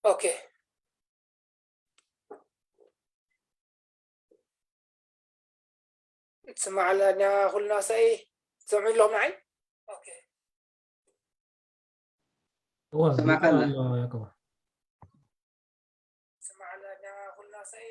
ኦኬ። ትስማዕ ኣለና ኩልና ሳይ? ትሰምዑ ኣለኹም ንዓይ? ኦኬ። እወ ሰማዕካ ይቀር ኣላ። ኣሎ ያዕቆብ። ትስማዕ ኣለና ኩልና ሳይ?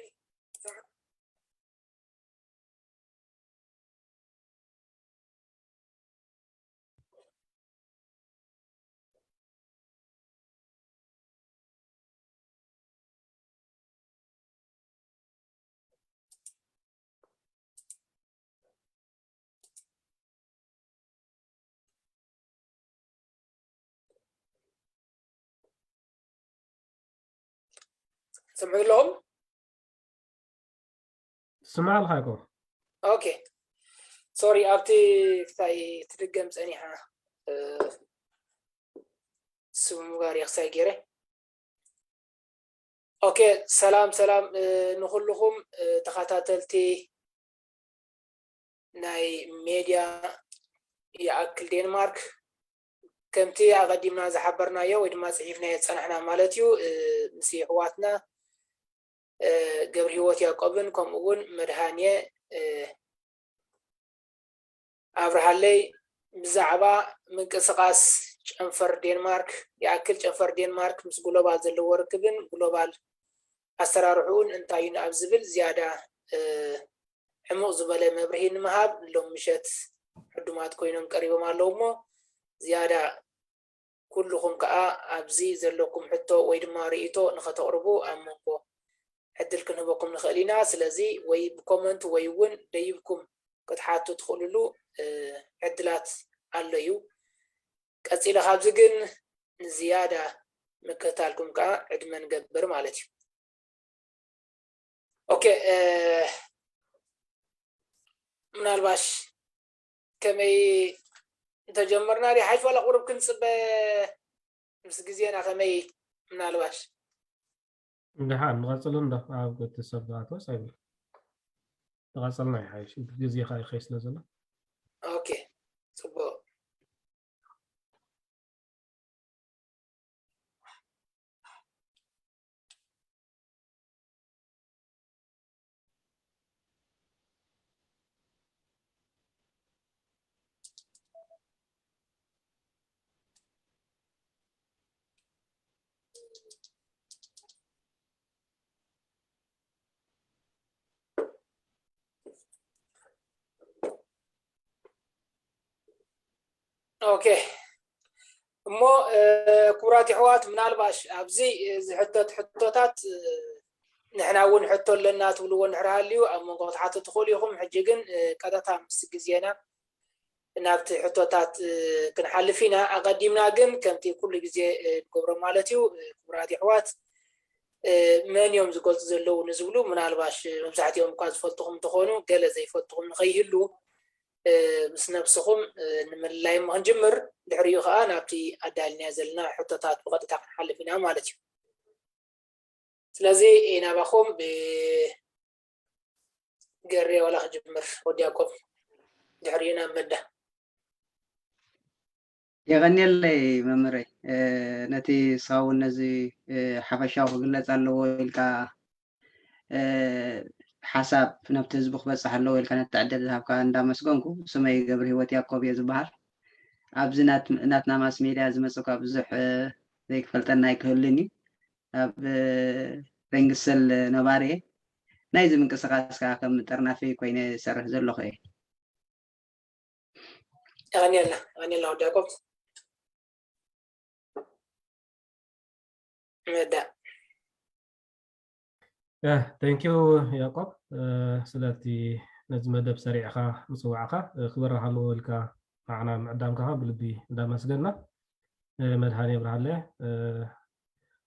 ትሰምዑ ኣለኹም? ትስማዕ ኣለኻ ያዕቆብ። ኦኬ። ሶሪ፣ ኣብቲ ክሳይ ትድገም ጸኒሓ፣ እ፣ ስሙ ጋር ክሳይ ገይረ። ኦኬ፣ ሰላም ሰላም፣ እ፣ ንኹልኹም፣ እ፣ ተኸታተልቲ ናይ ሜድያ ይኣክል ዴንማርክ። ከምቲ ኣቐዲምና ዝሓበርናዮ ወይ ድማ ጽሒፍናዮ ዝጸናሕና ማለት እዩ፣ እ፣ ምስ ኣሕዋትና፣ እ፣ ገብረ ህይወት ያዕቆብን ከምኡ እውን መድሃንየ፣ እ፣ ኣብርሃለይ ብዛዕባ ምንቅስቓስ ጨንፈር ዴንማርክ ይኣክል፣ ጨንፈር ዴንማርክ ምስ ግሎባል ዘለዎ ርክብን ግሎባል ኣሰራርሕኡን እንታይ እዩ ኣብ ዝብል ዝያዳ፣ እ፣ ዕሙቕ ዝበለ መብርሂ ንምሃብ ሎም ምሸት ዕዱማት ኮይኖም ቀሪቦም ኣለዉ እሞ ዝያዳ ኩልኹም ከኣ ኣብዚ ዘለኩም ሕቶ ወይ ድማ ርእይቶ ንኸተቕርቡ ኣብ መንጎ ዕድል ክንህበኩም ንኽእል ኢና። ስለዚ ወይ ብኮመንት ወይ እውን ደይብኩም ክትሓቱ ትኽእልሉ፣ እ፣ ዕድላት ኣሎ እዩ። ቀጺለ ካብዚ ግን ንዝያዳ ምክትታልኩም ከኣ ዕድመ ንገብር ማለት እዩ። ኦኬ፣ እ፣ ምናልባሽ ከመይ እንተጀመርና ድዩ ሓይሽ ዋላ ቁሩብ ክንጽበ ምስ ግዜና ከመይ ምናልባሽ? ደሓን ንቐጽል እንዶ ኣብ እቲ ሰብ ዝኣተወስ ኣይብል። ንቐጽልና ይሓይሽ፣ ግዜ ከኣ ይኸይ ስለ ዘሎ። ኦኬ፣ ጽቡቕ። ኦኬ። እሞ፣ እ፣ ክቡራት የሕዋት፣ ምናልባሽ ኣብዚ ዝሕተት ሕቶታት፣ እ፣ ንሕና እውን ሕቶ ኣለና ትብልዎ እንድሕር ሃልዩ ኣብ መንጎ ክትሓቱ ትኽእሉ ኢኹም። ሕጂ ግን፣ እ፣ ቀጥታ ምስ ግዜና ናብቲ ሕቶታት፣ እ፣ ክንሓልፍ ኢና። ኣቐዲምና ግን ከምቲ ኩሉ ግዜ፣ እ፣ ንገብሮ ማለት እዩ፣ እ፣ ክቡራት የሕዋት፣ እ፣ መን እዮም ዝገልጹ ዘለዉ ንዝብሉ፣ ምናልባሽ መብዛሕትኦም እኳ ዝፈልጥኹም እንተኾኑ፣ ገለ ዘይፈልጥኹም ንኸይህሉ፣ እ፣ ምስ ነብስኹም፣ እ፣ ንምልላይ እሞ ክንጅምር፣ ድሕሪኡ ኸኣ ናብቲ ኣዳሊናዮ ዘለና ሕቶታት ብቐጥታ ክንሓልፍ ኢና ማለት እዩ። ስለዚ ናባኹም ብገሬ ዋላ ክጅምር ወዲ ያዕቆብ፣ ድሕሪኡ ናብ መዳ። የቐንየለይ መምህረይ፣ እ፣ ነቲ ንስኻ እውን ነዚ፣ እ፣ ሓፈሻዊ ክግለጽ ኣለዎ ኢልካ፣ እ፣ ሓሳብ ናብቲ ህዝቢ ክበጽሕ ኣለዎ ኢልካ ነቲ ዕድል ዝሃብካ እንዳመስገንኩ፣ ስመይ ገብረ ህይወት ያዕቆብ እየ ዝበሃል። ኣብዚ ናት-፣ ናትና ማስ ሜድያ ዝመጽእኳ ብዙሕ፣ እ፣ ዘይክፈልጠና ኣይክህልን እዩ። ኣብ፣ እ፣ ሬንግሰል ነባሪ እየ። ናይዚ ምንቅስቓስ ከኣ ከም ጠርናፊ ኮይነ ዝሰርሕ ዘለኹ እየ። የቐንየልና፣ የቐንየልና ወዲ ያዕቆብ። መዳ። ያ፣ thank you ያዕቆብ፣ እ፣ ስለቲ ነዚ መደብ ሰሪዕኻ ምጽዋዕካ፣ እ፣ ክብሪ ኣለዎ ኢልካ ንዓና ምዕዳምካ ብልቢ እንዳመስገና። እ፣ መድሃኔ ኣብርሃለ፣ እ፣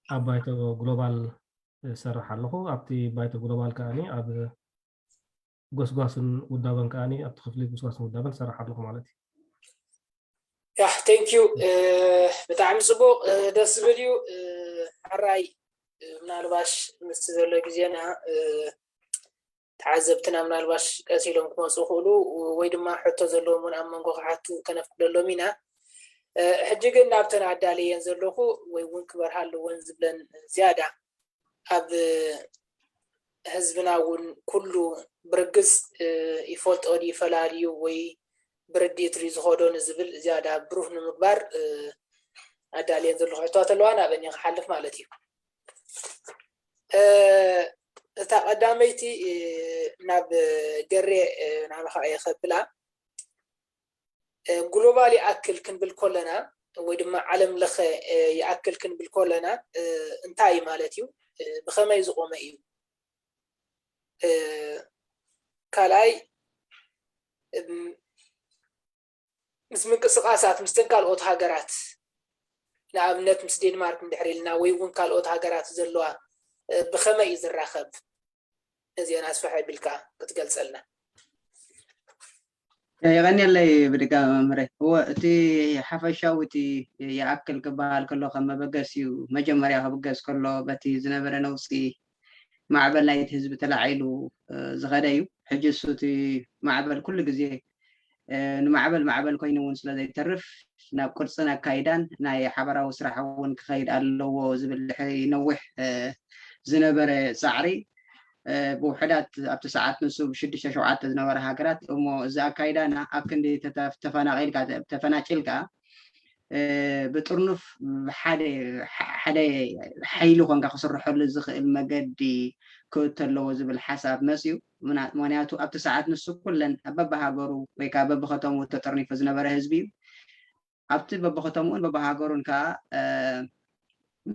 ኣብ ባይቶ ግሎባል እሰርሕ ኣለኹ። ኣብቲ ባይቶ ግሎባል ከኣኒ ኣብ ጎስጓስን ውዳበን ከኣኒ ኣብቲ ክፍሊ ጎስጓስን ውዳበን እሰርሕ ኣለኹ ማለት እዩ። ያ፣ thank you። እ፣ ብጣዕሚ ጽቡቕ፣ እ፣ ደስ ዝብል እዩ። እ፣ ሕራይ፣ እ፣ ምናልባሽ ምስቲ ዘሎ ግዜና፣ እ፣ ተዓዘብትና ምናልባሽ ቀስ ኢሎም ክመጹ ይኽእሉ፣ ወይ ድማ ሕቶ ዘለዎም እውን ኣብ መንጎ ክሓቱ ከነፍቅደሎም ኢና። ሕጂ ግን ናብተን ኣዳለየን ዘለኹ ወይ እውን ክበርሃ ኣለወን ዝብለን ዝያዳ ኣብ ህዝብና እውን ኩሉ ብርግፅ ይፈልጦ ድዩ ፈላልዩ ወይ ብርዲት ድዩ ዝኸዶ ንዝብል ዝያዳ ብሩህ ንምግባር ኣዳልየን ዘለኹ ሕቶታት ኣለዋ ናበን ክሓልፍ ማለት እዩ። እታ ቀዳመይቲ ናብ ገሬ ናባኻ እየ ከብላ። ግሎባል ይኣክል ክንብል ከለና ወይ ድማ ዓለም ለኸ ይኣክል ክንብል ከለና እንታይ ማለት እዩ? ብኸመይ ዝቆመ እዩ? ካልኣይ ምስ ምንቅስቃሳት ምስተን ካልኦት ሃገራት ንኣብነት ምስ ዴንማርክ እንድሕር ኢልና ወይ እውን ካልኦት ሃገራት ዘለዋ ብኸመይ እዩ ዝራኸብ? እዚአን ኣስፍሐ ቢልካ ክትገልጸልና። የቐንየለይ ብድጋሚ መምህረይ። እወ እቲ ሓፈሻዊ እቲ ይኣክል ክበሃል ከሎ ከም መበገሲ እዩ። መጀመርያ ክብገስ ከሎ በቲ ዝነበረ ነውፂ ማዕበል ናይቲ ህዝቢ ተላዒሉ ዝኸደ እዩ። ሕጂ እሱ እቲ ማዕበል ኩሉ ግዜ ንማዕበል ማዕበል ኮይኑ እውን ስለ ዘይተርፍ ናብ ቅርፅን ኣካይዳን ናይ ሓበራዊ ስራሕ እውን ክኸይድ ኣለዎ ዝብል ድሕሪ ነዊሕ ዝነበረ ፃዕሪ ብውሕዳት ኣብቲ ሰዓት ንሱ ብሽዱሽተ ሸውዓተ ዝነበረ ሃገራት እሞ እዚ ኣካይዳና ኣብ ክንዲ ተፈናቂልካ ተፈናጭልካ ብጥርኑፍ ሓደ ሓይሊ ኮንካ ክስርሐሉ ዝኽእል መገዲ ክእቶ ኣለዎ ዝብል ሓሳብ መፅዩ። ምክንያቱ ኣብቲ ሰዓት ንሱ ኩለን በብሃገሩ ወይ ከዓ በብከተሙ ተጠርኒፉ ዝነበረ ህዝቢ እዩ። ኣብቲ በብከተምኡን በብሃገሩን ከዓ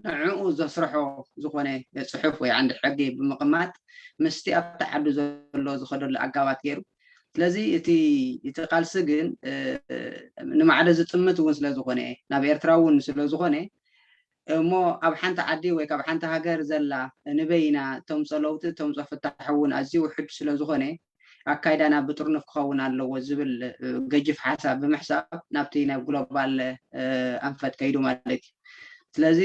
ንዕኡ ዘስርሖ ዝኾነ ፅሑፍ ወይ ዓንዲ ሕጊ ብምቕማጥ ምስቲ ኣብቲ ዓዱ ዘሎ ዝኸደሉ ኣጋባት ገይሩ። ስለዚ እቲ እቲ ቃልሲ ግን ንማዕለ ዝጥምት እውን ስለዝኾነ ናብ ኤርትራ እውን ስለዝኾነ እሞ ኣብ ሓንቲ ዓዲ ወይ ካብ ሓንቲ ሃገር ዘላ ንበይና ተምፀ ለውጢ ተምፀ ፍታሕ እውን ኣዝዩ ውሕድ ስለዝኾነ ኣካይዳና ብጥርኑፍ ክኸውን ኣለዎ ዝብል ገጅፍ ሓሳብ ብምሕሳብ ናብቲ ናይ ግሎባል ኣንፈት ከይዱ ማለት እዩ። ስለዚ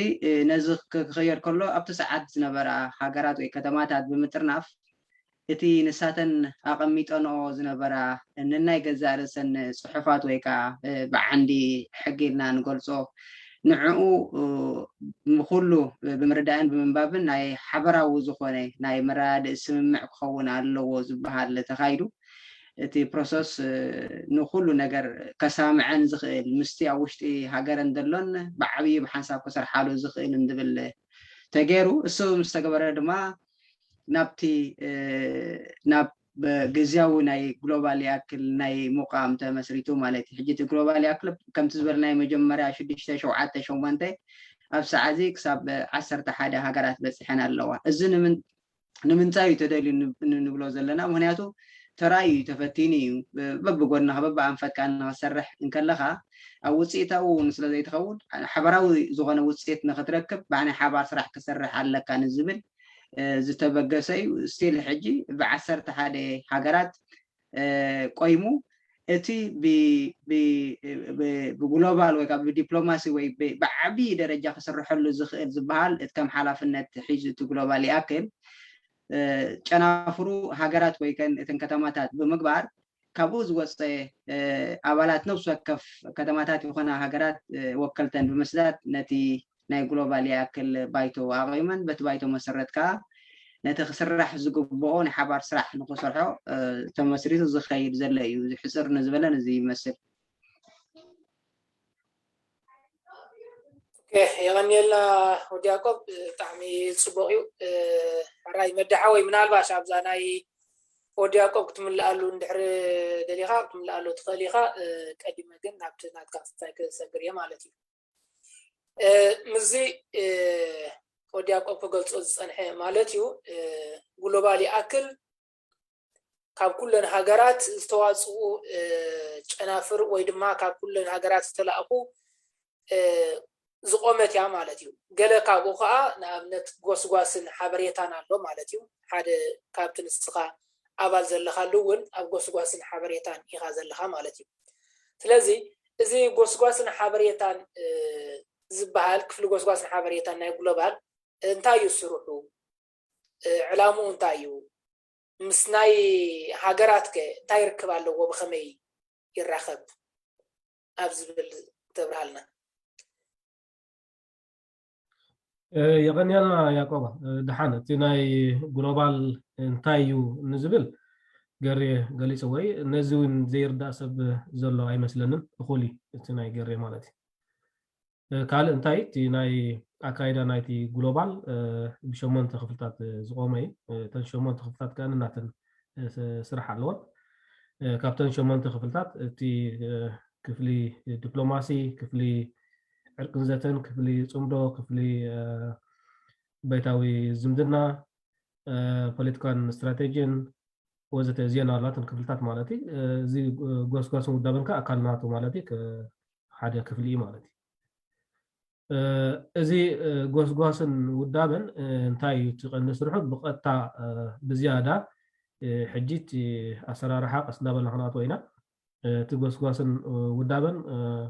ነዚ ክኸየድ ከሎ ኣብቲ ሰዓት ዝነበራ ሃገራት ወይ ከተማታት ብምጥርናፍ እቲ ንሳተን ኣቐሚጠንኦ ዝነበራ ነናይ ገዛእ ርእሰን ፅሑፋት ወይ ከዓ ብዓንዲ ሕጊ ኢልና ንገልፆ ንዕኡ ብኩሉ ብምርዳእን ብምንባብን ናይ ሓበራዊ ዝኾነ ናይ መረዳድእ ስምምዕ ክኸውን ኣለዎ ዝበሃል ተኻይዱ። እቲ ፕሮሰስ ንኩሉ ነገር ከሳምዐን ዝኽእል ምስቲ ኣብ ውሽጢ ሃገረን ዘሎን ብዓብዩ ብሓንሳብ ክሰርሓሉ ዝኽእል እንድብል ተገይሩ። እሱ ምስ ተገበረ ድማ ናብቲ ናብ ግዝያዊ ናይ ግሎባል ያክል ናይ ሙቃም ተመስሪቱ ማለት እዩ። ሕጂ እቲ ግሎባል ያክል ከምቲ ዝበልናዮ መጀመርያ ሽዱሽተ ሸውዓተ ሸሞንተ ኣብ ሰዓዚ ክሳብ ዓሰርተ ሓደ ሃገራት በፂሐን ኣለዋ። እዚ ንምንታይ እዩ ተደልዩ ንብሎ ዘለና? ምክንያቱ ተራእዩ እዩ፣ ተፈቲኑ እዩ። በብጎድንካ በብኣንፈትካ ንክሰርሕ እንከለካ ኣብ ውፅኢታዊ እውን ስለ ዘይትኸውን ሓበራዊ ዝኾነ ውፅኢት ንክትረክብ ብናይ ሓባር ስራሕ ክሰርሕ ኣለካ ንዝብል ዝተበገሰ እዩ። ስቲል ሕጂ ብዓሰርተ ሓደ ሃገራት ቆይሙ እቲ ብግሎባል ወይ ብዲፕሎማሲ ወይ ብዓብዪ ደረጃ ክስርሐሉ ዝኽእል ዝበሃል እቲ ከም ሓላፍነት ሒዙ እቲ ግሎባል ይኣክል ጨናፍሩ ሃገራት ወይ ከን እተን ከተማታት ብምግባር ካብኡ ዝወፀ ኣባላት ነብሲ ወከፍ ከተማታት ይኾና ሃገራት ወከልተን ብምስዳድ ነቲ ናይ ግሎባል ይኣክል ባይቶ ኣቒመን በቲ ባይቶ መሰረት ከዓ ነቲ ክስራሕ ዝግብኦ ናይ ሓባር ስራሕ ንክሰርሖ ተመስሪቱ ዝኸይድ ዘሎ እዩ። እዚ ሕፅር ንዝበለን እዚ ይመስል። የቐንየልና ወዲ ያቆብ፣ ብጣዕሚ ፅቡቅ እዩ። ሕራይ መዳሓወይ ምናልባሽ ኣብዛ ናይ ወዲ ያቆብ ክትምልኣሉ እንድሕር ደሊኻ ክትምልኣሉ ትኽእል ኢኻ። ቀዲመ ግን ናብቲ ናትካ ክስታይ ክሰግር እየ ማለት እዩ። ምስዚ ወዲ ያቆብ ክገልፆ ዝፀንሐ ማለት እዩ። ግሎባል ይኣክል ካብ ኩለን ሃገራት ዝተዋፅኡ ጨናፍር ወይ ድማ ካብ ኩለን ሃገራት ዝተላእኩ ዝቆመት እያ ማለት እዩ። ገለ ካብኡ ከዓ ንኣብነት ጎስጓስን ሓበሬታን ኣሎ ማለት እዩ። ሓደ ካብቲ ንስኻ ኣባል ዘለኻሉ እውን ኣብ ጎስጓስን ሓበሬታን ኢኻ ዘለኻ ማለት እዩ። ስለዚ እዚ ጎስጓስን ሓበሬታን ዝበሃል ክፍሊ ጎስጓስን ሓበሬታን ናይ ግሎባል እንታይ እዩ ስርሑ? ዕላምኡ እንታይ እዩ? ምስ ናይ ሃገራት ከ እንታይ ርክብ ኣለዎ? ብኸመይ ይራኸብ? ኣብ ዝብል ተብርሃልና። የቐንያልና ያቆባ። ደሓን፣ እቲ ናይ ግሎባል እንታይ እዩ ንዝብል ገሬ ገሊጽ ወይ ነዚ እውን ዘይርዳእ ሰብ ዘሎ ኣይመስለንን። እኹል እዩ እቲ ናይ ገሬ ማለት እዩ። ካልእ እንታይ እቲ ናይ ኣካይዳ ናይቲ ግሎባል ብሸሞንተ ክፍልታት ዝቆመ እዩ። እተን ሸሞንተ ክፍልታት ከኣ ናተን ስራሕ ኣለወን። ካብተን ሸሞንተ ክፍልታት እቲ ክፍሊ ዲፕሎማሲ፣ ክፍሊ ዕርቅን ዘተን፣ ክፍሊ ጽምዶ፣ ክፍሊ ባይታዊ ዝምድና፣ ፖለቲካን ስትራቴጂን ወዘተ እዚአን ኣለዋተን ክፍልታት ማለት እዩ። እዚ ጎስጓስን ውዳበን ከዓ ኣካል ናቱ ማለት እዩ። ሓደ ክፍሊ እዩ ማለት እዩ። እዚ ጎስጓስን ውዳበን እንታይ እዩ እቲ ቀንዲ ስርሑ? ብቐጥታ ብዝያዳ ሕጂ እቲ ኣሰራርሓ ቀስ እናበልና ክንኣትዎ ኢና። እቲ ጎስጓስን ውዳበን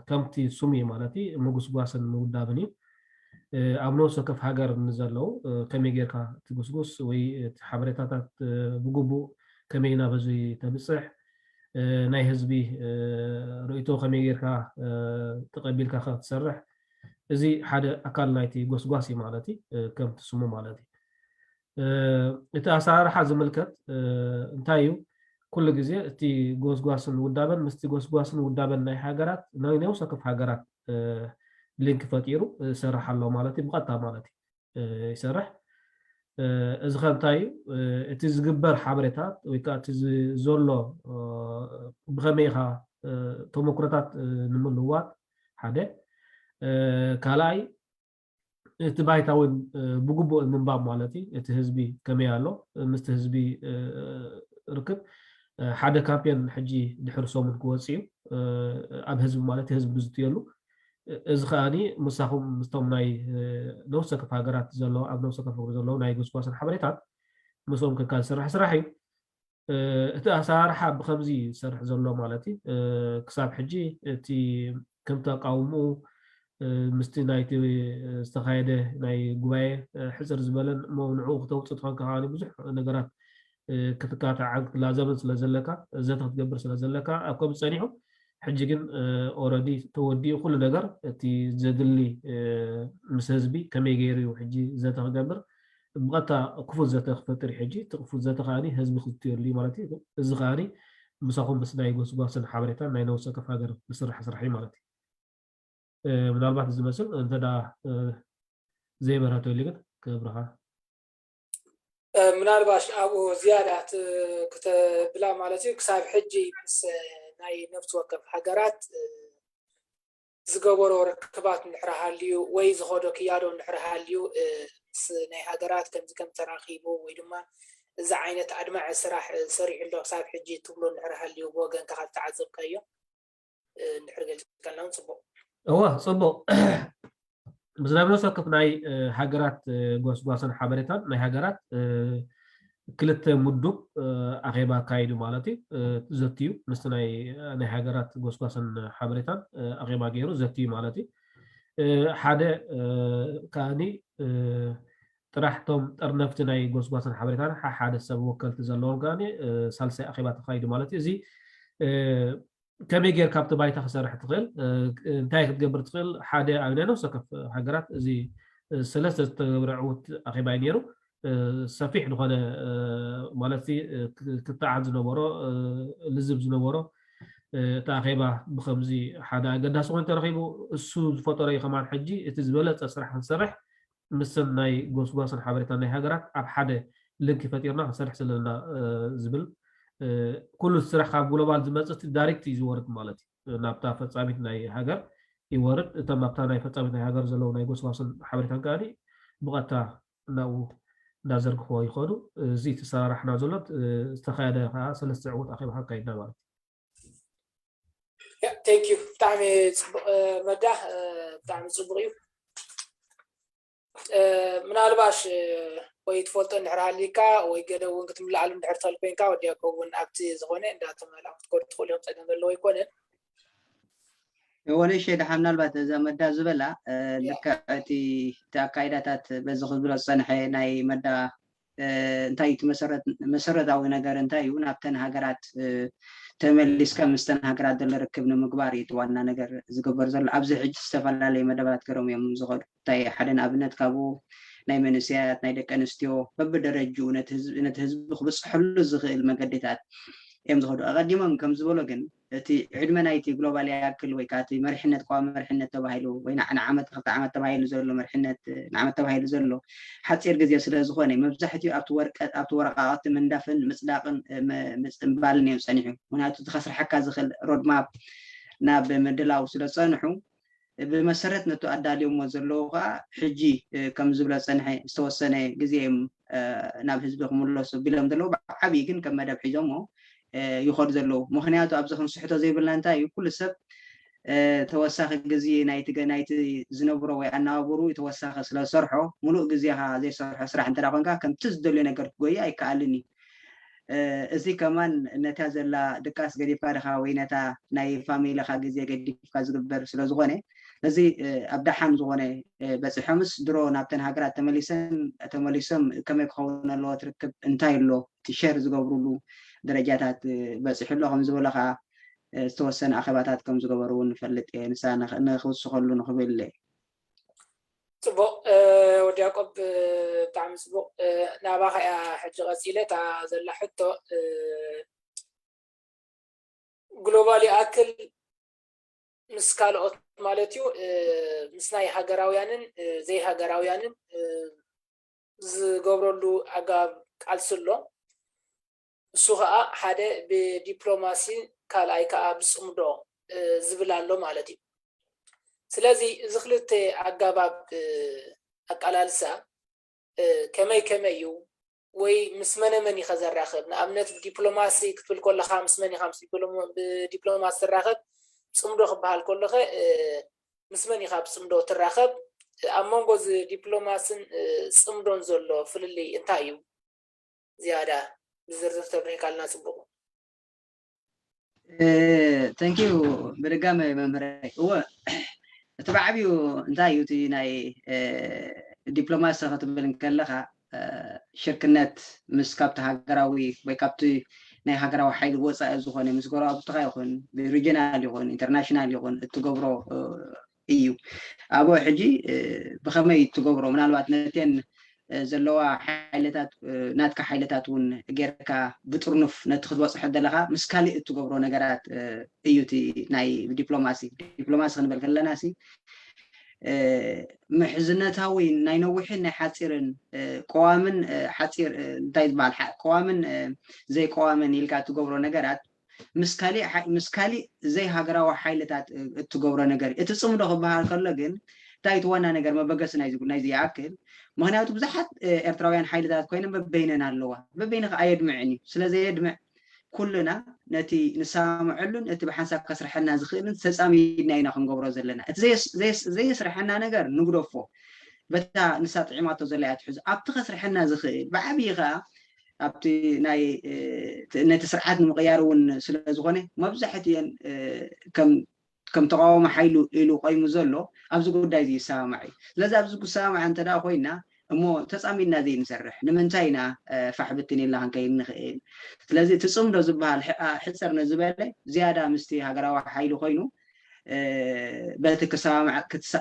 ከምቲ ስሙ እዩ ማለት እዩ፣ ምጉስጓስን ምውዳብን እዩ። ኣብ ነፍሲ ወከፍ ሃገር ንዘለዉ ከመይ ጌርካ ትጉስጉስ ወይ እቲ ሓበሬታታት ብግቡእ ከመይ ናብ ህዝቢ ተብፅሕ፣ ናይ ህዝቢ ርእይቶ ከመይ ጌርካ ተቐቢልካ ክትሰርሕ፣ እዚ ሓደ ኣካል ናይቲ ጎስጓስ እዩ ማለት እዩ፣ ከምቲ ስሙ ማለት እዩ። እቲ ኣሰራርሓ ዝምልከት እንታይ እዩ? ኩሉ ግዜ እቲ ጎስጓስን ውዳበን ምስቲ ጎስጓስን ውዳበን ናይ ሃገራት ናይ ነፍሲ ወከፍ ሃገራት ሊንክ ፈጢሩ ይሰርሕ ኣሎ ማለት እዩ፣ ብቐጥታ ማለት እዩ ይሰርሕ። እዚ ከ እንታይ እዩ? እቲ ዝግበር ሓበሬታት ወይ ከዓ እቲ ዘሎ ብኸመይ ኢኻ ተመክሮታት ንምልዋጥ ሓደ፣ ካልኣይ እቲ ባይታ እውን ብግቡእ ምንባብ ማለት እዩ። እቲ ህዝቢ ከመይ ኣሎ ምስቲ ህዝቢ ርክብ ሓደ ካምፔን ሕጂ ድሕሪ ሰሙን ክወፅእ እዩ። ኣብ ህዝቢ ማለት ህዝቢ ብዝትየሉ እዚ ከዓኒ ምሳኹም ምስቶም ናይ ነፍሲ ወከፍ ሃገራት ዘለዉ ኣብ ነፍሲ ወከፍ ሃገር ዘለዉ ናይ ጎስጓስን ሓበሬታት ምስኦም ከካል ዝስራሕ ስራሕ እዩ። እቲ ኣሰራርሓ ብከምዚ ዝሰርሕ ዘሎ ማለት እዩ። ክሳብ ሕጂ እቲ ከምቲ ኣቃውምኡ ምስቲ ናይቲ ዝተኻየደ ናይ ጉባኤ ሕፅር ዝበለን እሞ ንዕኡ ክተውፅእ ትኾንካ ከዓኒ ብዙሕ ነገራት ክትካታዓን ክትላዘብን ስለ ዘለካ ዘተ ክትገብር ስለ ዘለካ ኣብ ከምዚ ፀኒሑ ሕጂ ግን ኦረዲ ተወዲኡ ኩሉ ነገር እቲ ዘድሊ ምስ ህዝቢ ከመይ ገይሩ እዩ ሕጂ ዘተ ክገብር ብቐጥታ ክፉት ዘተ ክፈጥር እዩ ሕጂ እቲ ክፉት ዘተ ከዓኒ ህዝቢ ክዝትየሉ እዩ ማለት እዩ እዚ ከዓኒ ምሳኹም ምስ ናይ ጎስጓስን ሓበሬታን ናይ ነብሰ ወከፍ ሃገር ዝስራሕ ስራሕ እዩ ማለት እዩ ምናልባት እዚ መስል እንተ ዘይበረተሉ ግን ክብርኻ ምናልባሽ ኣብኡ ዝያዳ ክትብላ ማለት እዩ ክሳብ ሕጂ ምስ ናይ ነፍሲ ወከፍ ሃገራት ዝገበሮ ርክባት እንድሕር ሃልዩ ወይ ዝኸዶ ክያዶ እንድሕር ሃልዩ ምስ ናይ ሃገራት ከምዚ ከም ተራኺቡ ወይ ድማ እዚ ዓይነት ኣድማዒ ስራሕ ሰሪሑ ኣሎ ክሳብ ሕጂ ትብሎ እንድሕር ሃልዩ ብወገንካ ካብ ተዓዘብካዮ እንድሕር ገልፅካልና እውን ፅቡቕ እወ ፅቡቕ ምስ ናይ ነፍሲ ወከፍ ናይ ሃገራት ጎስጓስን ሓበሬታን ናይ ሃገራት ክልተ ምዱብ ኣኼባ ኣካይዱ ማለት እዩ ዘትዩ ምስቲ ናይ ናይ ሃገራት ጎስጓስን ሓበሬታን ኣኼባ ገይሩ ዘትዩ ማለት እዩ ሓደ ከዓኒ ጥራሕ ቶም ጠርነፍቲ ናይ ጎስጓስን ሓበሬታን ሓደ ሰብ ወከልቲ ዘለዎም ከዓኒ ሳልሳይ ኣኼባ ተኻይዱ ማለት እዩ እዚ ከመይ ጌርካ ኣብቲ ባይታ ክሰርሕ ትኽእል እንታይ ክትገብር ትኽእል ሓደ ኣብ ናይ ነፍሲ ወከፍ ሃገራት እዚ ሰለስተ ዝተገብረ ዕውት ኣኼባ እዩ ነይሩ ሰፊሕ ዝኾነ ማለት ክትዓን ዝነበሮ ልዝብ ዝነበሮ እቲ ኣኼባ ብከምዚ ሓደ ኣገዳሲ ኮይኑ ተረኺቡ እሱ ዝፈጠሮ እዩ ከማን ሕጂ እቲ ዝበለፀ ስራሕ ክንሰርሕ ምስን ናይ ጎስጓስን ሓበሬታ ናይ ሃገራት ኣብ ሓደ ልንኪ ፈጢርና ክንሰርሕ ዘለና ዝብል ኩሉ ስራሕ ካብ ግሎባል ዝመፅእ ዳይሬክት እዩ ዝወርድ ማለት እዩ ናብታ ፈፃሚት ናይ ሃገር ይወርድ እቶም ኣብታ ናይ ፈፃሚት ናይ ሃገር ዘለዉ ናይ ጎስጓስን ሓበሬታን ከዓኒ ብቐጥታ ናብኡ እንዳዘርግሕዎ ይኸዱ እዚ ተሰራራሕና ዘሎ ዝተኻየደ ከዓ ሰለስተ ዕውት ኣኼባ ኣካይድና ማለት እዩ ቴንክ ዩ ብጣዕሚ ፅቡቅ መዳ ብጣዕሚ ፅቡቅ እዩ ምናልባሽ ወይ ትፈልጦ እንድሕር ሃሊካ ወይ ገለ እውን ክትምልኣሉ እንድሕር ትኽእል ኮይንካ ወዲ ያዕቆብ እውን ኣብቲ ዝኾነ እንዳተመልኣ ክትኮዱ ትኽእሉ እዮም ፀገም ዘለዎ ኣይኮነን ወለሸ ድሓ ምናልባት እዛ መዳ ዝበላ ልክዕ እቲ እቲ ኣካይዳታት በዚ ክዝሎ ዝፀንሐ ናይ መዳ እንታይ እዩ መሰረታዊ ነገር እንታይ እዩ ናብተን ሃገራት ተመሊስካ ምስተን ሃገራት ዘሎ ርክብ ንምግባር እዩ እቲ ዋና ነገር ዝግበር ዘሎ። ኣብዚ ሕጂ ዝተፈላለዩ መደባት ገይሮም እዮም ዝኸዱ። እንታይ ሓደ ንኣብነት ካብኡ ናይ መንእሰያት ናይ ደቂ ኣንስትዮ በብደረጅኡ ነቲ ህዝቢ ክብፅሐሉ ዝኽእል መገዲታት እዮም ዝኸዱ። ኣቐዲሞም ከም ዝበሎ ግን እቲ ዕድመ ናይቲ ግሎባል ያክል ወይ ከዓ እቲ መሪሕነት ቀዋሚ መሪሕነት ተባሂሉ ወይ ንዓመት ክልተ ዓመት ተባሂሉ ዘሎ መሪሕነት ንዓመት ተባሂሉ ዘሎ ሓፂር ግዜ ስለ ዝኾነ መብዛሕትኡ ኣብቲ ወረቃቅቲ ምንዳፍን ምፅዳቅን ምፅምባልን እዮም ፀኒሑ። ምክንያቱ እቲ ከስርሐካ ዝኽእል ሮድማፕ ናብ ምድላው ስለ ዝፀንሑ ብመሰረት ነቱ ኣዳልዮሞ ዘለዉ ከዓ ሕጂ ከም ዝብለ ፀንሐ ዝተወሰነ ግዜ እዮም ናብ ህዝቢ ክምለሱ ቢሎም ዘለዉ ብዓብዪ ግን ከም መደብ ሒዞሞ ይኸዱ ዘለዉ። ምክንያቱ ኣብዚ ክንስሕቶ ዘይብልና እንታይ እዩ ኩሉ ሰብ ተወሳኺ ግዜ ናይቲ ናይቲ ዝነብሮ ወይ ኣነባብሩ ተወሳኺ ስለ ዝሰርሖ ሙሉእ ግዜኻ ዘይሰርሖ ስራሕ እንተ ኮንካ ከምቲ ዝደልዮ ነገር ክትጎይ ኣይከኣልን እዩ። እዚ ከማን ነታ ዘላ ድቃስ ገዲፍካ ድኻ ወይ ነታ ናይ ፋሚሊኻ ግዜ ገዲፍካ ዝግበር ስለ ዝኾነ እዚ ኣብ ደሓን ዝኾነ በፂሖምስ ድሮ ናብተን ሃገራት ተመሊሰን ተመሊሶም ከመይ ክኸውን ኣለዎ ትርክብ እንታይ ኣሎ እቲ ሸር ዝገብሩሉ ደረጃታት በፂሑ ኣሎ ከም ዝበሎ ከዓ ዝተወሰነ ኣኼባታት ከም ዝገበሩ እውን ንፈልጥ እየ ንሳ ንክውስኸሉ ንኽብል እየ። ፅቡቕ ወዲ ያቆብ ብጣዕሚ ፅቡቕ። ናባኻ እያ ሕጂ ቀፂለ እታ ዘላ ሕቶ ግሎባል ይኣክል ምስ ካልኦት ማለት እዩ ምስ ናይ ሃገራውያንን ዘይሃገራውያንን ዝገብረሉ ኣገባብ ቃልሲ ኣሎ። እሱ ከዓ ሓደ ብዲፕሎማሲ ካልኣይ ከዓ ብፅምዶ ዝብል ኣሎ ማለት እዩ። ስለዚ እዚ ክልተ ኣገባብ ኣቃላልሳ ከመይ ከመይ እዩ ወይ ምስ መነ መን ኢኸ ዘራኽብ? ንኣብነት ብዲፕሎማሲ ክትብል ከለኻ ምስ መን ኢኻ ምስ ብዲፕሎማሲ ትራኸብ? ፅምዶ ክበሃል ከሎኸ ምስ መን ኢኻ ብፅምዶ ትራኸብ? ኣብ መንጎ እዚ ዲፕሎማስን ፅምዶን ዘሎ ፍልልይ እንታይ እዩ? ዝያዳ ብዝርዝር ተብሪህካልና ፅቡቕ። Thank you ብድጋመ መምህረይ። እወ እቲ ብዓብዩ እንታይ እዩ እቲ ናይ ዲፕሎማሲ ክትብል እንከለኻ ሽርክነት ምስ ካብቲ ሃገራዊ ወይ ካብቲ ናይ ሃገራዊ ሓይሊ ወፃኢ ዝኾነ ምስ ጎረባብትኻ ይኹን ብሪጅናል ይኹን ኢንተርናሽናል ይኹን እትገብሮ እዩ። ኣብኡ ሕጂ ብኸመይ እትገብሮ ምናልባት ነተን ዘለዋ ሓይልታት ናትካ ሓይልታት እውን ጌርካ ብጥርኑፍ ነቲ ክትበፅሖ ዘለካ ምስ ካሊእ እትገብሮ ነገራት እዩ እቲ ናይ ዲፕሎማሲ ዲፕሎማሲ ክንበል ከለና ሲ ምሕዝነታዊ ናይ ነዊሕን ናይ ሓፂርን ቀዋምን ሓፂር እንታይ ዝበሃል ቀዋምን ዘይቀዋምን ኢልካ እትገብሮ ነገራት ምስ ካሊእ ዘይሃገራዊ ሓይልታት እትገብሮ ነገር እቲ ፅምዶ ክበሃል ከሎ ግን እንታይ እቲ ዋና ነገር መበገሲ ናይዚ ጉዳይ ዝይኣክል ምክንያቱ ብዙሓት ኤርትራውያን ሓይልታት ኮይነ በበይነን ኣለዋ በበይነ ከዓ የድምዕን እዩ ስለ ዘየድምዕ ኩልና ነቲ ንሰማምዐሉን እቲ ብሓንሳብ ከስርሐና ዝኽእልን ተፃሚድና ኢና ክንገብሮ ዘለና እቲ ዘየስርሐና ነገር ንግደፎ በታ ንሳ ጥዒማቶ ዘላ እያ ትሕዞ ኣብቲ ከስርሐና ዝኽእል ብዓብዪ ከዓ ኣብቲ ናይ ነቲ ስርዓት ንምቕያር እውን ስለ ዝኾነ መብዛሕትኤን ከም ተቃዋሚ ሓይሉ ኢሉ ቆይሙ ዘሎ ኣብዚ ጉዳይ እዚ ይሰማማዕ እዩ ስለዚ ኣብዚ ክሰማማዕ እንተ ኮይና እሞ ተፃሚድና ዘይንሰርሕ ንምንታይ ኢና ፋሕ ብትን ኢልና ክንከይድ ንኽእል ስለዚ እቲ ፅምዶ ዝበሃል ሕፀር ነዝበለ ዝያዳ ምስቲ ሃገራዊ ሓይሊ ኮይኑ በቲ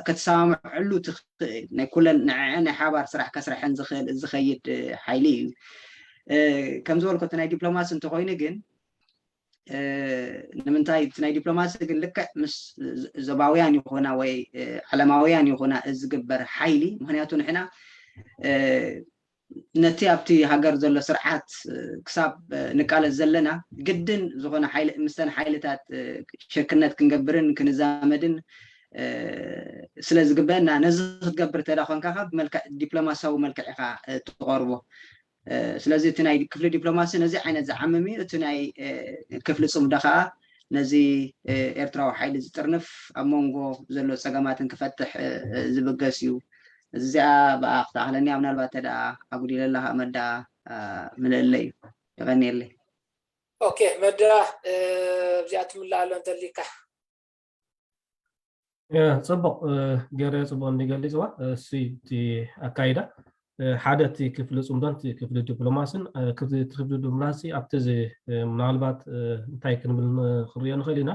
ከተሰማምዐሉ ትኽእል ናይ ኩለን ንዐዐ ናይ ሓባር ስራሕ ከስረሐን ዝኽእል ዝኸይድ ሓይሊ እዩ ከም ዝበልኩ እቲ ናይ ዲፕሎማሲ እንተኮይኑ ግን ንምንታይ እቲ ናይ ዲፕሎማሲ ግን ልክዕ ምስ ዞባውያን ይኹና ወይ ዓለማውያን ይኹና እዚ ዝግበር ሓይሊ ምክንያቱ ንሕና ነቲ ኣብቲ ሃገር ዘሎ ስርዓት ክሳብ ንቃለስ ዘለና ግድን ዝኾነ ሓይሊ ምስተን ሓይልታት ሽርክነት ክንገብርን ክንዛመድን ስለ ዝግበአና ነዚ ክትገብር ተዳ ኮንካ ካብ መልክዕ ዲፕሎማሲያዊ መልክዕ ኢኻ ትቐርቦ ስለዚ እቲ ናይ ክፍሊ ዲፕሎማሲ ነዚ ዓይነት ዝዓምም እዩ እቲ ናይ ክፍሊ ፅምዶ ከዓ ነዚ ኤርትራዊ ሓይሊ ዝጥርንፍ ኣብ መንጎ ዘሎ ፀገማትን ክፈትሕ ዝብገስ እዩ እዚኣ ብኣ ክትኣኽለኒ ምናልባት ተደኣ ኣጉዲለላ ከዓ መዳ ምልእለ እዩ የቐኒየለይ ኦኬ መዳ እዚኣ ትምልኣሎ እንተሊካ ፅቡቕ ገረ ፅቡቕ እንዲገሊፅዋ እሱ እቲ ኣካይዳ ሓደ እቲ ክፍሊ ፅምዶን እቲ ክፍሊ ዲፕሎማስን ክፍሊ ዲፕሎማሲ ኣብቲ ምናልባት እንታይ ክንብል ክንሪኦ ንኽእል ኢና።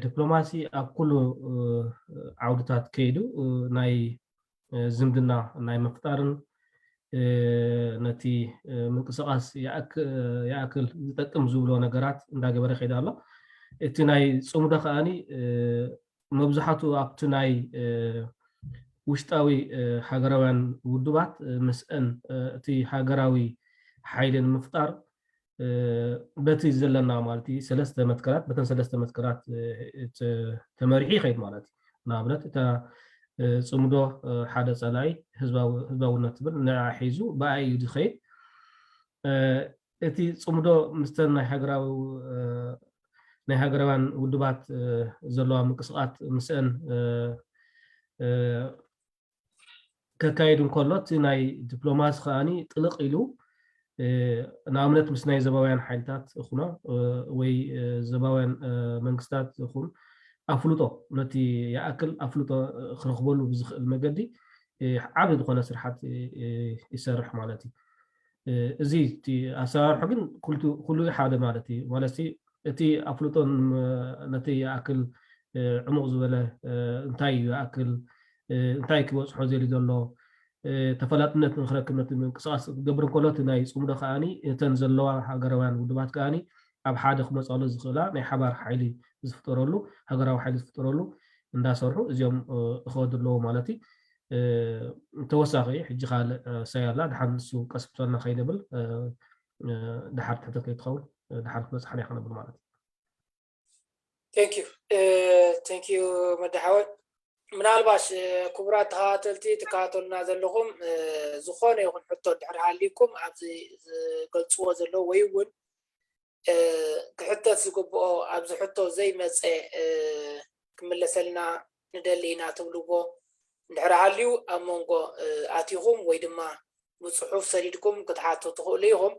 ዲፕሎማሲ ኣብ ኩሉ ዓውድታት ከይዱ ናይ ዝምድና ናይ ምፍጣርን ነቲ ምንቅስቃስ ይኣክል ዝጠቅም ዝብሎ ነገራት እንዳገበረ ከይዳ ኣሎ። እቲ ናይ ፅምዶ ከኣኒ መብዛሕቱ ኣብቲ ናይ ውሽጣዊ ሃገራውያን ውድባት ምስአን እቲ ሃገራዊ ሓይሊ ንምፍጣር በቲ ዘለና ማለት እዩ ሰለስተ መትከላት በተን ሰለስተ መትከላት ተመሪሑ ይኸይድ ማለት እዩ። ንኣብነት እታ ፅምዶ ሓደ ፀላኢ ህዝባውነት ትብል ንዓ ሒዙ ብኣይ እዩ ዝኸይድ። እቲ ፅምዶ ምስተን ናይ ሃገራዊ ናይ ሃገራውያን ውድባት ዘለዋ ምንቅስቃት ምስአን ከካይድ እንከሎ እቲ ናይ ዲፕሎማሲ ከኣኒ ጥልቕ ኢሉ ንኣብነት ምስ ናይ ዘባውያን ሓይልታት እኹኖ ወይ ዘባውያን መንግስታት ይኹን ኣፍልጦ ነቲ ይኣክል ኣፍልጦ ክረኽበሉ ብዝኽእል መገዲ ዓብ ዝኾነ ስርሓት ይሰርሕ ማለት እዩ። እዚ ኣሰራርሑ ግን ኩሉ ሓደ ማለት እዩ ማለት እቲ ኣፍልጦ ነቲ ይኣክል ዕሙቕ ዝበለ እንታይ እዩ ይኣክል እንታይ ክበፅሖ ዘሊ ዘሎ ተፈላጥነት ንክረክብ ነቲ ምንቅስቃስ ክገብር እንከሎ እቲ ናይ ፅምዶ ከዓኒ እተን ዘለዋ ሃገራውያን ውድባት ከዓኒ ኣብ ሓደ ክመፃሉ ዝኽእላ ናይ ሓባር ሓይሊ ዝፍጠረሉ ሃገራዊ ሓይሊ ዝፍጠረሉ እንዳሰርሑ እዚኦም እኸዱ ኣለዎ ማለት እዩ። ተወሳኺ ሕጂ ካልእ ሳይ ኣላ ድሓን ንሱ ቀስ ክብለና ከይደብል ድሓር ትሕተት ከይትኸውን ድሓር ክበፅሓና ይኽነብል ማለት እዩ። Thank you thank you መዳሓወት ምናልባሽ ክቡራት ተኸታተልቲ ትከታተሉና ዘለኹም ዝኾነ ይኹን ሕቶ ድሕር ሃሊኩም ኣብዚ ዝገልፅዎ ዘለዉ ወይ እውን ክሕተት ዝግብኦ ኣብዚ ሕቶ ዘይመፀ ክምለሰልና ንደሊ ኢና ትብልዎ እንድሕር ሃልዩ ኣብ መንጎ ኣቲኹም ወይ ድማ ብፅሑፍ ሰዲድኩም ክትሓቱ ትኽእሉ ኢኹም።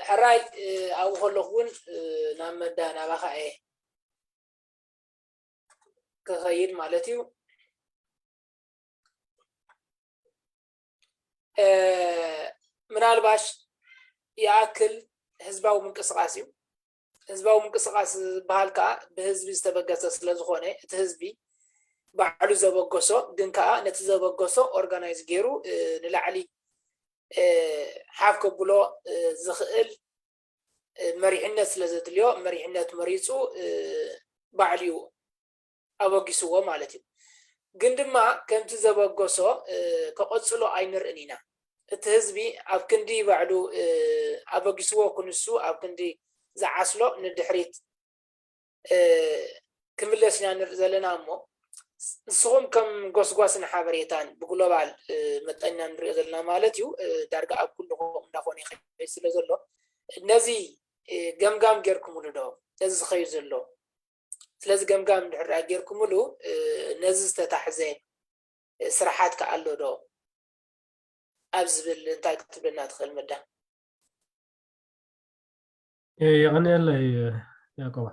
ሕራይ ኣብኡ ከለኹ እውን ናብ መዳ ናባኻ እየ ክኸይድ ማለት እዩ። ምናልባሽ ይኣክል ህዝባዊ ምንቅስቃስ እዩ። ህዝባዊ ምንቅስቃስ ዝበሃል ከዓ ብህዝቢ ዝተበገሰ ስለዝኾነ እቲ ህዝቢ ባዕሉ ዘበገሶ ግን ከዓ ነቲ ዘበገሶ ኦርጋናይዝ ገይሩ ንላዕሊ ሓፍ ከብሎ ዝኽእል መሪሕነት ስለ ዘድልዮ መሪሕነት መሪፁ ባዕሉ እዩ ኣበጊስዎ ማለት እዩ። ግን ድማ ከምቲ ዘበገሶ ከቐፅሎ ኣይንርእን ኢና። እቲ ህዝቢ ኣብ ክንዲ ባዕሉ ኣበጊስዎ ክንሱ ኣብ ክንዲ ዝዓስሎ ንድሕሪት ክምለስ ኢና ንርኢ ዘለና እሞ ንስኹም ከም ጎስጓስን ሓበሬታን ብግሎባል መጠንና ንሪኦ ዘለና ማለት እዩ ዳርጋ ኣብ ኩሉ እንዳኾነ ይኸይድ ስለ ዘሎ ነዚ ገምጋም ጌርኩምሉ ዶ ነዚ ዝኸይድ ዘሎ ስለዚ ገምጋም እንድሕር ጌርኩምሉ ነዚ ዝተታሕዘ ስራሓት ከ ኣሎ ዶ ኣብ ዝብል እንታይ ክትብለና ትኽእል መዳ የቐንየለይ ያቆባ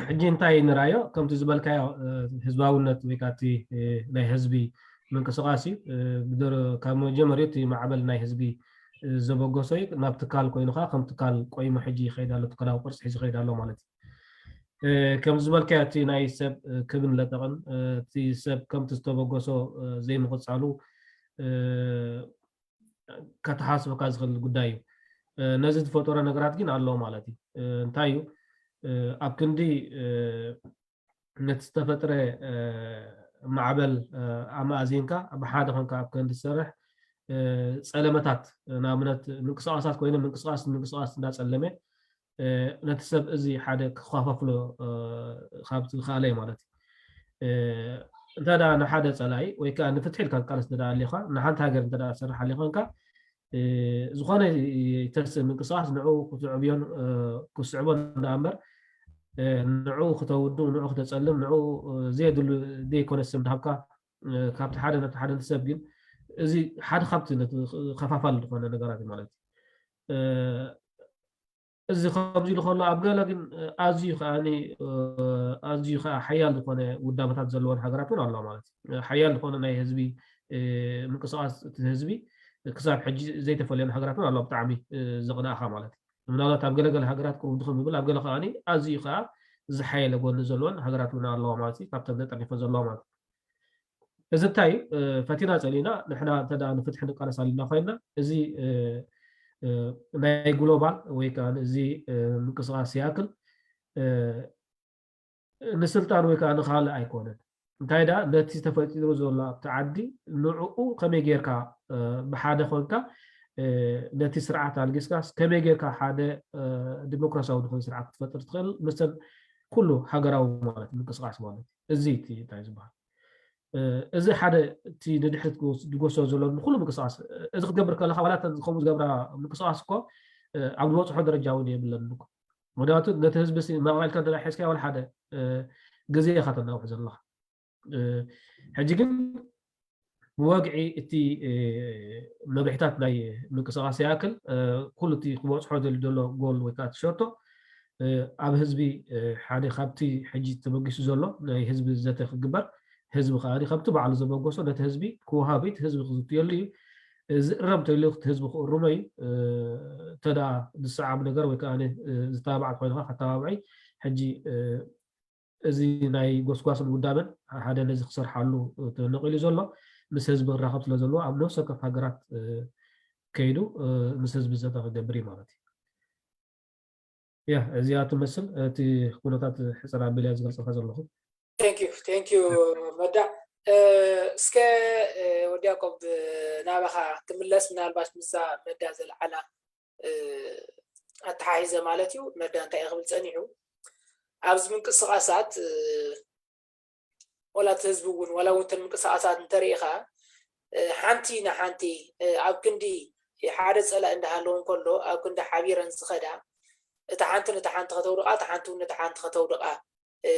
ሕጂ እንታይ ንርኣዮ ከምቲ ዝበልካዮ ህዝባውነት ወይ ከዓ ናይ ህዝቢ ምንቅስቃስ እዩ ካብ መጀመርዮ እቲ ማዕበል ናይ ህዝቢ ዘበገሶ እዩ ናብ ትካል ኮይኑ ከዓ ከም ትካል ቆይሙ ሕጂ ይኸይድ ኣሎ ትካላዊ ቅርፂ ሕዚ ይኸይድ ኣሎ ማለት እዩ ከም ዝበልካዮ እቲ ናይ ሰብ ክብን ለጠቕን እቲ ሰብ ከምቲ ዝተበገሶ ዘይምቕፃሉ ከተሓስበካ ዝኽእል ጉዳይ እዩ ነዚ ዝፈጠሮ ነገራት ግን ኣሎ ማለት እዩ እንታይ እዩ ኣብ ክንዲ ነቲ ዝተፈጥረ ማዕበል ኣማእዚንካ ብሓደ ኮንካ ኣብ ክንዲ ትሰርሕ ፀለመታት ንኣብነት ምንቅስቃሳት ኮይነ ምንቅስቃስ ምንቅስቃስ እንዳፀለመ ነቲ ሰብ እዚ ሓደ ክኸፋፍሎ ካብ ዝኸኣለ ማለት እዩ እንተ ንሓደ ፀላኢ ወይ ከዓ ንፍትሒ ኢልካ ዝቃለስ እንተ ኣሊኻ ንሓንቲ ሃገር እንተ ትሰርሕ ኣሊኻ እንካ ዝኾነ ይተስእ ምንቅስቃስ ንዑ ክትዕብዮን ክስዕቦን ደኣ እምበር ንዑ ክተውድእ ንዑ ክተፀልም ንዑ ዘየድሉ ዘይኮነ ስም ድሃብካ ካብቲ ሓደ ነቲ ሓደ ሰብ ግን እዚ ሓደ ካብቲ ከፋፋል ዝኾነ ነገራት ማለት እዩ እዚ ከምዚ ኢሉ ከሎ ኣብ ገለ ግን ኣዝዩ ከዓኒ ኣዝዩ ከዓ ሓያል ዝኾነ ውዳበታት ዘለዎን ሃገራት እውን ኣለዋ ማለት እዩ ሓያል ዝኾነ ናይ ህዝቢ ምንቅስቃስ እቲ ህዝቢ ክሳብ ሕጂ ዘይተፈለየን ሃገራት እውን ኣለዋ፣ ብጣዕሚ ዘቕንኣኻ ማለት እዩ። ምናልባት ኣብ ገለገለ ሃገራት ቅሩብ ድኽም ይብል፣ ኣብ ገለ ከኣ ኣዝዩ ከኣ ዝሓየለ ጎኒ ዘለወን ሃገራት እውን ኣለዋ ማለት እዩ፣ ካብተን ተጠርኒፈ ዘለዋ ማለት እዩ። እዚ እንታይ እዩ? ፈቲና ጸሊና ንሕና እንተ ንፍትሒ ንቃለስ ኣሊና ኮይና፣ እዚ ናይ ግሎባል ወይ ከዓ እዚ ምንቅስቃስ ይኣክል ንስልጣን ወይ ከዓ ንካልእ ኣይኮነን። እንታይ ደኣ ነቲ ተፈጢሩ ዘሎ ኣብቲ ዓዲ ንዕኡ ከመይ ጌርካ ብሓደ ኮንካ ነቲ ስርዓት ኣልጊስካስ ከመይ ጌርካ ሓደ ዲሞክራሲያዊ ዝኾነ ስርዓት ክትፈጥር ትኽእል ምስተን ኩሉ ሃገራዊ ማለት ምንቅስቃስ ማለት እዚ እቲ እንታይ ዝበሃል እዚ ሓደ እቲ ንድሕሪት ዝጎስጎሶ ዘሎ ንኩሉ ምንቅስቃስ እዚ ክትገብር ከለካ ዋላ ከምኡ ዝገብራ ምንቅስቃስ እኮ ኣብ ዝበፅሖ ደረጃ እውን የብለን እኮ። ምክንያቱ ነቲ ህዝቢ መቐልካ እንተ ሒዝካዮ ዋላ ሓደ ግዜ ኢኻ ተናውሕ ዘለኻ። ሕጂ ግን ብወግዒ እቲ መብርሒታት ናይ ምንቅስቃስ ይኣክል ኩሉ እቲ ክበፅሖ ዘሊ ዘሎ ጎል ወይ ከዓ እቲ ሸቶ ኣብ ህዝቢ ሓደ ካብቲ ሕጂ ተበጊሱ ዘሎ ናይ ህዝቢ ዘተ ክግበር ህዝቢ ከዓ ከምቲ ባዕሉ ዘበገሶ ነቲ ህዝቢ ክወሃብ እቲ ህዝቢ ክዝትየሉ እዩ። ዝእረም ተልዩ ህዝቢ ክእርሞ እዩ። እንተደኣ ዝሰዓብ ነገር ወይ ከዓ ዝተባባዕ ኮይንካ ከተባብዒ ሕጂ እዚ ናይ ጎስጓስን ውዳበን ሓደ ነዚ ክሰርሓሉ ተነቂሉ ዘሎ ምስ ህዝቢ ክራኸብ ስለ ዘለዎ ኣብ ነፍሲ ወከፍ ሃገራት ከይዱ ምስ ህዝቢ ዘተ ክገብር እዩ ማለት እዩ። ያ እዚኣ ትመስል እቲ ኩነታት ሕፅር ኣቢለ ዝገልፀልካ ዘለኹ። Thank you, thank you መዳ። እስከ ወዲ ያቆብ ናባኻ ክምለስ ምናልባት ምዛ መዳ ዘልዓላ ኣተሓሒዘ ማለት እዩ። መዳ እንታይ ክብል ፀኒሑ ኣብዚ ምንቅስቃሳት ወላ እቲ ህዝቢ እውን ዋላ እውን ተን ምንቅስቃሳት እንተሪኢኻ ሓንቲ ንሓንቲ ኣብ ክንዲ ሓደ ፀላእ እንዳሃለወ እንከሎ ኣብ ክንዲ ሓቢረን ዝኸዳ እታ ሓንቲ ነታ ሓንቲ ከተውድቃ እታ ሓንቲ እውን ነታ ሓንቲ ከተውድቃ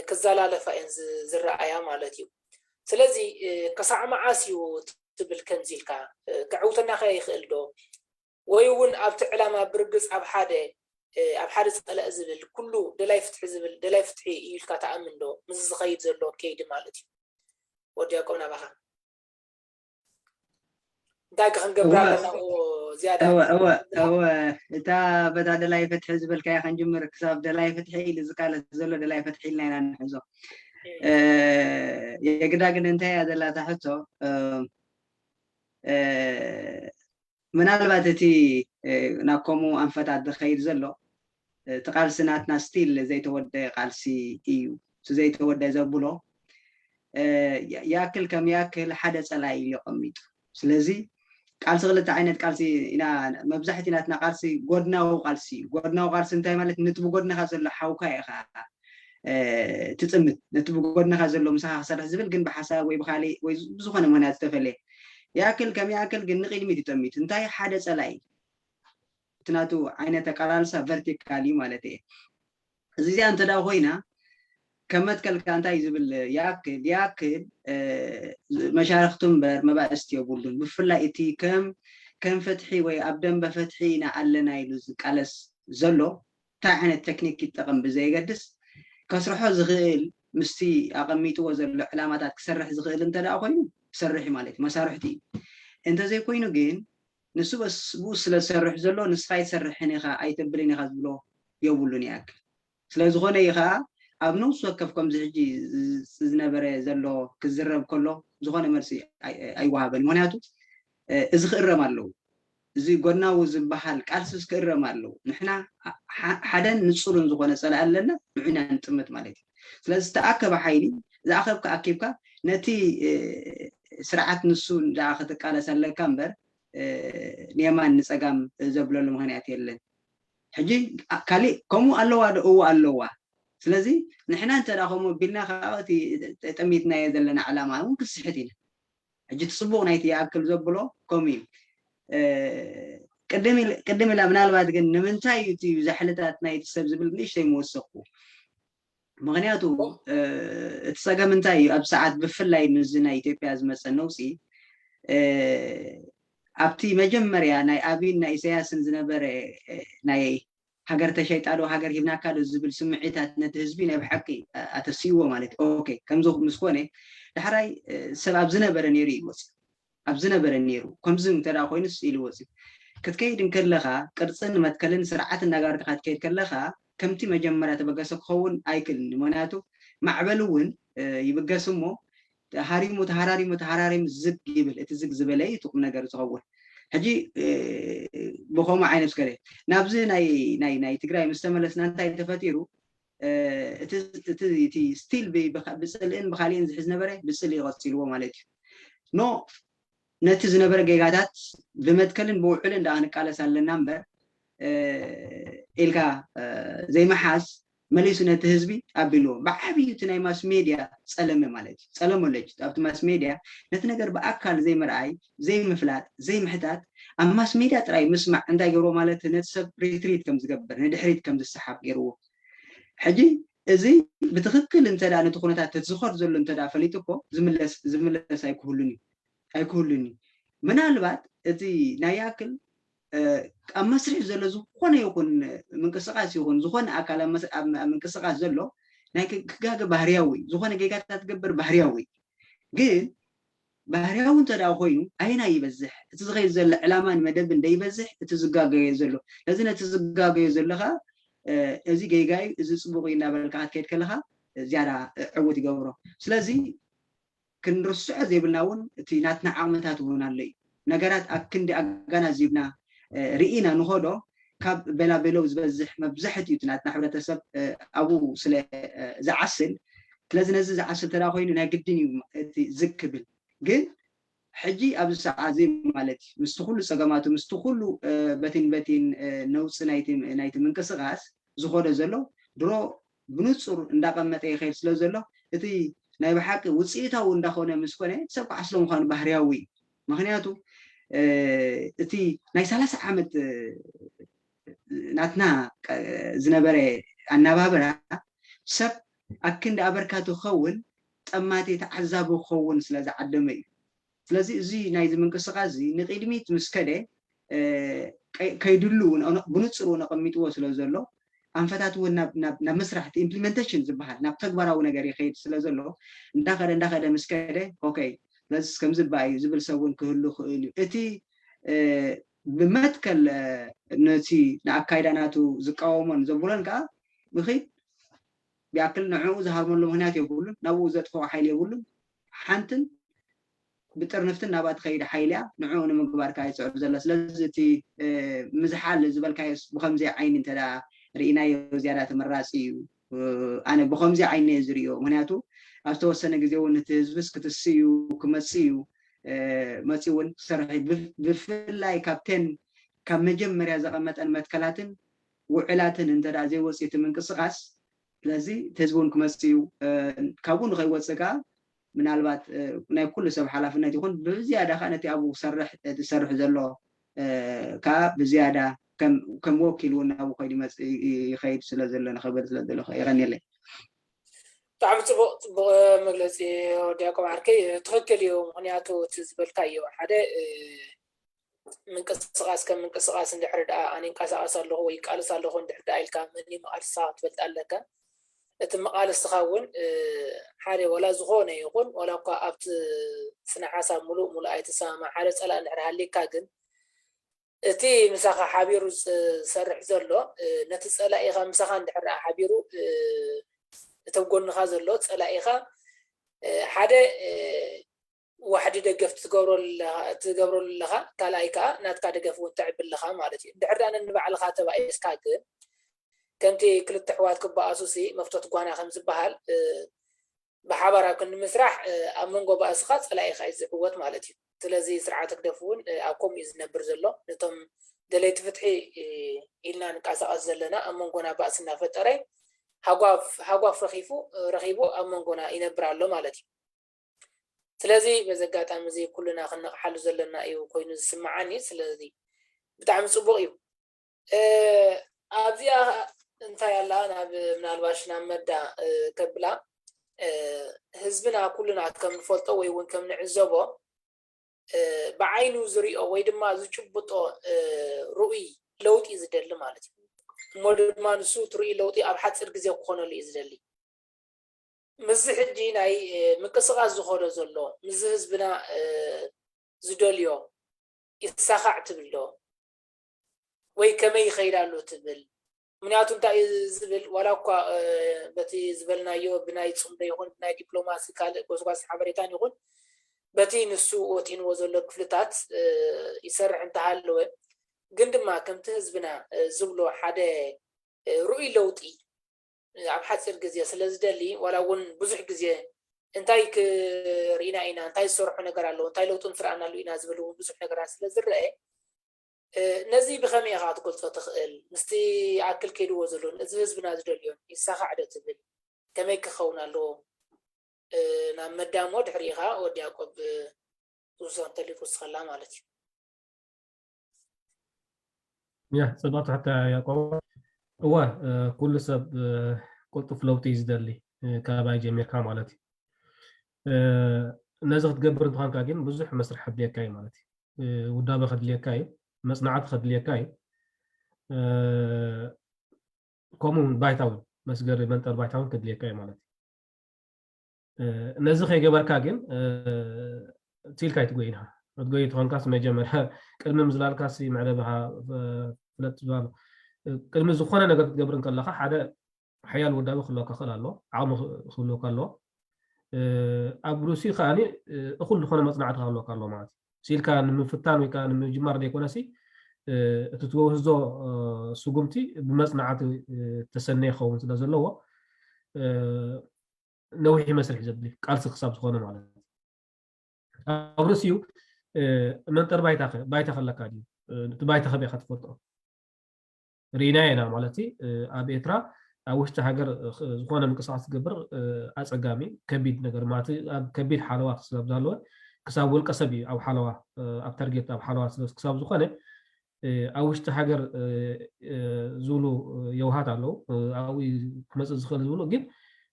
ክዘላለፋ እየን ዝረኣያ ማለት እዩ። ስለዚ ክሳዕ መዓስ እዩ ትብል ከምዚ ኢልካ ክዕውተና ከ ይኽእል ዶ? ወይ እውን ኣብቲ ዕላማ ብርግፅ ኣብ ሓደ ኣብ ሓደ ፀላእ ዝብል ኩሉ ደላይ ፍትሒ ዝብል ደላይ ፍትሒ እዩ ኢልካ ተኣምን ዶ? ምስ ዝኸይድ ዘሎ ከይዲ ማለት እዩ። ወዲ ያቆብ ናባኻ እንታይ ክንገብር ኣለና? ዝያዳ እወ እታ በታ ደላይ ፍትሒ ዝበልካያ ክንጅምር ክሳብ ደላይ ፍትሒ ኢሉ ዝቃለስ ዘሎ ደላይ ፍትሒ ኢልና ኢና ንሕዞ። የግዳ ግን እንታይ እያ ዘላ እታ ሕቶ? ምናልባት እቲ ናብ ከምኡ ኣንፈታት ዝኸይድ ዘሎ እቲ ቃልሲ ናትና ስቲል ዘይተወደ ቃልሲ እዩ። እቲ ዘይተወደ ዘብሎ ያክል ከም ያክል ሓደ ፀላኢ እዩ ኣቐሚጡ። ስለዚ ቃልሲ ክልተ ዓይነት ቃልሲ ኢና መብዛሕቲ ናትና ቃልሲ ጎድናዊ ቃልሲ እዩ። ጎድናዊ ቃልሲ እንታይ ማለት ነቲ ብጎድንኻ ዘሎ ሓውካ ኢኻ ትጥምት ነቲ ብጎድንኻ ዘሎ ምሳኻ ክሰርሕ ዝብል ግን ብሓሳብ ወይ ብካሊእ ወይ ብዝኾነ ምክንያት ዝተፈለየ ያክል ከም ያክል ግን ንቅድሚት ይጠሚት እንታይ ሓደ ፀላኢ እቲ ናቱ ዓይነት ኣቀላልሳ ቨርቲካል እዩ ማለት እየ። እዚ እዚኣ እንተ ኮይና ከም መትከልካ እንታይ ዝብል ያክል ያክል መሻርክቱ እምበር መባእስቲ የብሉን። ብፍላይ እቲ ከም ከም ፍትሒ ወይ ኣብ ደንበ ፍትሒ ኢና ኣለና ኢሉ ዝቃለስ ዘሎ እንታይ ዓይነት ቴክኒክ ይጠቐም ብዘየገድስ ከስርሖ ዝኽእል ምስቲ ኣቐሚጥዎ ዘሎ ዕላማታት ክሰርሕ ዝኽእል እንተ ደኣ ኮይኑ ክሰርሕ ማለት እዩ፣ መሳርሕቲ እዩ። እንተዘይኮይኑ ግን ንሱ በስ ብኡ ስለ ዝሰርሕ ዘሎ ንስኻ ኣይትሰርሕን ኢኻ ኣይተብልን ኢኻ ዝብሎ የብሉን ይኣክል። ስለ ዝኾነ እዩ ከዓ ኣብ ነብሲ ወከፍ ከምዚ ሕጂ ዝነበረ ዘሎ ክዝረብ ከሎ ዝኾነ መልሲ ኣይወሃበን። ምክንያቱ እዚ ክእረም ኣለዎ። እዚ ጎድናዊ ዝበሃል ቃልስስ ክእረም ኣለዎ። ንሕና ሓደን ንፁርን ዝኾነ ፀላኢ ኣለና፣ ንዑ ኢና ንጥምት ማለት እዩ። ስለዚ ዝተኣከበ ሓይሊ ዝኣኸብካ ኣኪብካ ነቲ ስርዓት ንሱ ደኣ ክትቃለስ ኣለካ እምበር ንየማን ንፀጋም ዘብለሉ ምክንያት የለን። ሕጂ ካሊእ ከምኡ ኣለዋ ዶ? እዎ ኣለዋ። ስለዚ ንሕና እንተ ከምኡ ቢልና ከዓ እቲ ጠሚትናዮ ዘለና ዕላማ እውን ክስሕት ኢና። ሕጂ እቲ ፅቡቕ ናይቲ ይኣክል ዘብሎ ከምኡ እዩ። ቅድም ኢላ ምናልባት ግን ንምንታይ እዩ እቲ ዛሕልታት ናይቲ ሰብ ዝብል ንእሽተይ ምወሰኽኩ። ምክንያቱ እቲ ፀገም እንታይ እዩ ኣብ ሰዓት ብፍላይ ምስዚ ናይ ኢትዮጵያ ዝመፀ ነውፂ ኣብቲ መጀመርያ ናይ ኣብይን ናይ ኢሳያስን ዝነበረ ናይ ሃገር ተሸይጣ ዶ ሃገር ሂብናካ ዶ ዝብል ስምዒታት ነቲ ህዝቢ ናይ ብሓቂ ኣተሲእዎ ማለት እዩ። ኦኬ ከምዚ ምስ ኮነ ዳሕራይ ሰብ ኣብ ዝነበረ ነይሩ እዩ ወፂ ኣብ ዝነበረ ነይሩ። ከምዚ እንተ ደኣ ኮይኑ ስኢልዎ እዚ ክትከይድ እንከለኻ ቅርጽን መትከልን ስርዓትን እናጋርካ ክትከይድ ከለኻ ከምቲ መጀመርያ ተበገሰ ክኸውን ኣይክእልን እዩ። ምኽንያቱ ማዕበል እውን ይብገስ እሞ ተሃሪሙ ተሃራሪሙ ተሃራሪሙ ዝግ ይብል። እቲ ዝግ ዝበለ እዩ እቲ ቁም ነገር ዝኸውን። ሕጂ ብኸምኡ ዓይነት ከደ ናብዚ ናይ ናይ ናይ ትግራይ ምስ ተመለስና እንታይ ተፈጢሩ? እቲ እቲ እቲ ስቲል ብፅልእን ብካሊእን ዝሕዝ ነበረ ብፅልኢ ቀፂልዎ ማለት እዩ። ኖ ነቲ ዝነበረ ጌጋታት ብመትከልን ብውዕልን ደኣ ክንቃለስ ኣለና እምበር ኢልካ ዘይምሓዝ መሊሱ ነቲ ህዝቢ ኣቢልዎ። ብዓብዩ እቲ ናይ ማስ ሜድያ ጸለመ ማለት እዩ። ጸለመ ኣለች ኣብቲ ማስ ሜድያ ነቲ ነገር ብኣካል ዘይምርኣይ፣ ዘይምፍላጥ፣ ዘይምሕታት ኣብ ማስ ሜድያ ጥራይ ምስማዕ እንታይ ገብሮ ማለት ነቲ ሰብ ሪትሪት ከም ዝገብር ንድሕሪት ከም ዝሰሓብ ገይርዎ። ሕጂ እዚ ብትኽክል እንተ ደኣ ነቲ ኩነታት ተዝኸድ ዘሎ እንተ ደኣ ፈሊጡ እኮ ዝምለስ ዝምለስ ኣይክህሉን እዩ ኣይክህሉን እዩ። ምናልባት እቲ ናይ ያክል ኣብ መስርሕ ዘሎ ዝኾነ ይኹን ምንቅስቃስ ይኹን ዝኾነ ኣካል ኣብ ምንቅስቃስ ዘሎ ናይ ክጋገ ባህርያዊ እዩ። ዝኾነ ጌጋታት ትገብር ባህርያዊ እዩ። ግን ባህርያዊ እንተ ደኣ ኮይኑ ኣየናይ ይበዝሕ? እቲ ዝኸይድ ዘሎ ዕላማን መደብን ዶ ይበዝሕ እቲ ዝጋገዮ ዘሎ? ስለዚ ነቲ ዝጋገዮ ዘሎ ኸዓ እዚ ጌጋ እዩ፣ እዚ ፅቡቕ እዩ እናበልካ ክትከይድ ከለኻ ዝያዳ ዕውት ይገብሮ። ስለዚ ክንርስዖ ዘይብልና እውን እቲ ናትና ዓቕምታት እውን ኣሎ እዩ። ነገራት ኣብ ክንዲ ኣጋናዚብና ርኢና ንኸዶ ካብ በላበለው ዝበዝሕ መብዛሕትኡ እቲ ናትና ሕብረተሰብ ኣብኡ ስለ ዝዓስል ስለዚ ነዚ ዝዓስል ተዳ ኮይኑ ናይ ግድን እዩ እቲ ዝግ ክብል ግን ሕጂ ኣብዚ ሰዓት እዚ ማለት እዩ ምስቲ ኩሉ ፀገማቱ ምስቲ ኩሉ በቲን በቲን ነውፂ ናይቲ ምንቅስቃስ ዝኸዶ ዘሎ ድሮ ብንፁር እንዳቐመጠ ይኸይድ ስለ ዘሎ እቲ ናይ ብሓቂ ውፅኢታዊ እንዳኾነ ምስ ኮነ ሰብ ክዓስሎ ምዃኑ ባህርያዊ እዩ። ምክንያቱ እቲ ናይ ሰላሳ ዓመት ናትና ዝነበረ ኣናባብራ ሰብ ኣክንዲ ኣበርካቱ ክኸውን ጠማቲ ተዓዛቢ ክኸውን ስለ ዝዓደመ እዩ። ስለዚ እዚ ናይዚ ምንቅስቃስ እዚ ንቅድሚት ምስ ከደ ከይድሉ ብንፅር እውን ኣቐሚጥዎ ስለ ዘሎ ኣንፈታት እውን ናብ ምስራሕ ኢምፕሊመንቴሽን ዝበሃል ናብ ተግባራዊ ነገር ይኸይድ ስለ ዘሎ እንዳኸደ እንዳኸደ ምስ ከደ ኦኬ ስለዚ ከምዚ በኣ እዩ ዝብል ሰብ እውን ክህሉ ክእል እዩ። እቲ ብመትከል ነቲ ንኣካይዳ ናቱ ዝቃወሞን ዘብሎን ከዓ ምኺድ ብኣክል ንዕኡ ዝሃርመሉ ምክንያት የብሉን፣ ናብኡ ዘጥፍኦ ሓይሊ የብሉን። ሓንትን ብጥርንፍትን ናብኣ ትኸይድ ሓይሊ እያ፣ ንዕኡ ንምግባር ከዓ ይፅዕር ዘሎ። ስለዚ እቲ ምዝሓል ዝበልካዮስ ብኸምዚ ዓይኒ እንተ ርኢናዮ ዝያዳ ተመራፂ እዩ። ኣነ ብኸምዚ ዓይኒ እየ ዝርእዮ። ምክንያቱ ኣብ ዝተወሰነ ግዜ እውን እቲ ህዝብስ ክትስእ እዩ ክመፅእ እዩ መፂ እውን ክሰርሕ እዩ። ብፍላይ ካብተን ካብ መጀመርያ ዘቐመጠን መትከላትን ውዕላትን እንተ ዘይወፅእ እቲ ምንቅስቃስ ስለዚ እቲ ህዝቢ እውን ክመፅእ እዩ። ካብኡ ንኸይወፅእ ከዓ ምናልባት ናይ ኩሉ ሰብ ሓላፍነት ይኹን ብዝያዳ ከዓ ነቲ ኣብኡ ክሰርሕ ዝሰርሕ ዘሎ ከዓ ብዝያዳ ከም ወኪል እውን ናብኡ ከይዱ ይኸይድ ስለ ዘሎ ንኽብል ስለ ዘለኹ የቐንየለይ። ብጣዕሚ ፅቡቅ ፅቡቅ መግለፂ ወዲ ያቆብ ዓርከይ ትኽክል እዩ። ምክንያቱ እቲ ዝበልካዮ ሓደ ምንቅስቃስ ከም ምንቅስቃስ እንድሕር ደኣ ኣነ ይንቀሳቀስ ኣለኹ ወይ ይቃልስ ኣለኹ እንድሕር ደኣ ኢልካ መን እዩ መቃልስኻ ክትፈልጥ ኣለካ። እቲ መቃልስትኻ እውን ሓደ ወላ ዝኾነ ይኹን ወላ እኳ ኣብቲ ስነ ሓሳብ ሙሉእ ሙሉእ ኣይትሰማማዕ ሓደ ፀላእ እንድሕር ሃልየካ ግን እቲ ምሳኻ ሓቢሩ ዝሰርሕ ዘሎ ነቲ ፀላኢኻ ምሳኻ እንድሕር ደኣ ሓቢሩ እቲ ኣብ ጎንኻ ዘሎ ፀላኢኻ ሓደ ዋሕዲ ደገፍ ትገብረሉ ኣለኻ ካልኣይ ከዓ ናትካ ደገፍ እውን ተዕቢ ኣለኻ ማለት እዩ። እንድሕር ደኣ ነንባዕልኻ ተባኢስካ ግን ከምቲ ክልተ ኣሕዋት ክበኣሱ ሲ መፍቶት ጓና ከም ዝበሃል ብሓባር ኣብ ክንዲ ምስራሕ ኣብ መንጎ ባእስኻ ፀላኢኻ እዩ ዝዕወት ማለት እዩ። ስለዚ ስርዓት ህግደፍ እውን ኣብ ከምኡ እዩ ዝነብር ዘሎ። ነቶም ደለይቲ ፍትሒ ኢልና ንንቀሳቐስ ዘለና ኣብ መንጎና ባእሲ እናፈጠረ ሃጓፍ ሃጓፍ ረኺፉ ረኺቡ ኣብ መንጎና ይነብር ኣሎ ማለት እዩ። ስለዚ በዚ ኣጋጣሚ እዚ ኩልና ክንነቕሓሉ ዘለና እዩ ኮይኑ ዝስምዓኒ። ስለዚ ብጣዕሚ ፅቡቕ እዩ። ኣብዚኣ እንታይ ኣላ ናብ ምናልባሽ ናብ መዳ ከብላ ህዝብና ኩልና ከም ንፈልጦ ወይ እውን ከም ንዕዘቦ ብዓይኑ ዝሪኦ ወይ ድማ ዝጭብጦ ርኡይ ለውጢ ዝደሊ ማለት እዩ። እሞ ድማ ንሱ እቲ ርኡይ ለውጢ ኣብ ሓፂር ግዜ ክኾነሉ እዩ ዝደሊ። ምስዚ ሕጂ ናይ ምንቅስቃስ ዝኸዶ ዘሎ ምስዚ ህዝብና ዝደልዮ ይሳኻዕ ትብል ዶ? ወይ ከመይ ይኸይድ ኣሎ ትብል? ምክንያቱ እንታይ እዩ ዝብል፣ ዋላ እኳ በቲ ዝበልናዮ ብናይ ፅምዶ ይኹን ብናይ ዲፕሎማሲ ካልእ ጎስጓስ ሓበሬታን ይኹን በቲ ንሱ ወጢንዎ ዘሎ ክፍልታት ይሰርሕ እንተሃለወ፣ ግን ድማ ከምቲ ህዝብና ዝብሎ ሓደ ርኡይ ለውጢ ኣብ ሓፂር ግዜ ስለ ዝደሊ፣ ዋላ እውን ብዙሕ ግዜ እንታይ ክርኢና ኢና፣ እንታይ ዝሰርሖ ነገር ኣለዎ፣ እንታይ ለውጢ ንስርኣና ኣሎ ኢና ዝብል እውን ብዙሕ ነገራት ስለ ዝረአ፣ ነዚ ብኸመይ ኢኻ ክትገልፆ ትኽእል? ምስቲ ኣክል ከይድዎ ዘሎን እዚ ህዝብና ዝደልዮን ይሳኻዕ ዶ ትብል? ከመይ ክኸውን ኣለዎ? ናብ መዳሞ ድሕሪ ኢኻ ወዲ ያቆብ ትውስኸ እንተሊኩ ስኸላ ማለት እዩ። ያ ፅቡቅ ሕቶ ያቆብ። እወ፣ ኩሉ ሰብ ቅልጡፍ ለውጢ እዩ ዝደሊ፣ ካባይ ጀሚርካ ማለት እዩ። ነዚ ክትገብር እንተኾንካ ግን ብዙሕ መስርሕ ከድልየካ እዩ ማለት እዩ። ውዳበ ከድልየካ እዩ፣ መፅናዕቲ ከድልየካ እዩ። ከምኡ እውን ባይታ እውን፣ መስገሪ መንጠር ባይታ እውን ከድልየካ እዩ ማለት እዩ። ነዚ ከይገበርካ ግን ትልካ ኣይትጎይና ክትጎይ ትኾንካስ መጀመርያ ቅድሚ ምዝላልካሲ መዕለብኻ ፍለጥ ዝባል ቅድሚ ዝኾነ ነገር ክትገብር እንከለካ ሓደ ሓያል ውዳበ ክህልወካ ክእል ኣሎ፣ ዓቕሚ ክህልወካ ኣለዎ። ኣብ ርእሲ ከዓኒ እኹል ዝኾነ መፅናዕቲ ክህልወካ ኣለዎ ማለት እዩ። ሲልካ ንምፍታን ወይ ከዓ ንምጅማር ዘይኮነሲ እቲ ትወስዶ ስጉምቲ ብመፅናዕቲ ተሰነየ ክኸውን ስለ ዘለዎ ነዊሕ መስርሕ ዘድሊ ቃልሲ ክሳብ ዝኾነ ማለት እዩ። ኣብ ርእሲኡ መንጠር ባይታ ባይታ ከለካ ድዩ? እቲ ባይታ ከበይ ኢኻ ትፈልጦ? ርኢና ኢና ማለት ኣብ ኤርትራ ኣብ ውሽጢ ሃገር ዝኾነ ምንቅስቃስ ትገብር ኣፀጋሚ ከቢድ ነገር ማለት ኣብ ከቢድ ሓለዋ ክሳብ ዝሃለወ ክሳብ ውልቀ ሰብ እዩ ኣብ ሓለዋ ኣብ ታርጌት ኣብ ሓለዋ ክሳብ ዝኾነ ኣብ ውሽጢ ሃገር ዝብሉ የውሃት ኣለዉ። ኣብኡ ክመፅእ ዝኽእል ዝብሉ ግን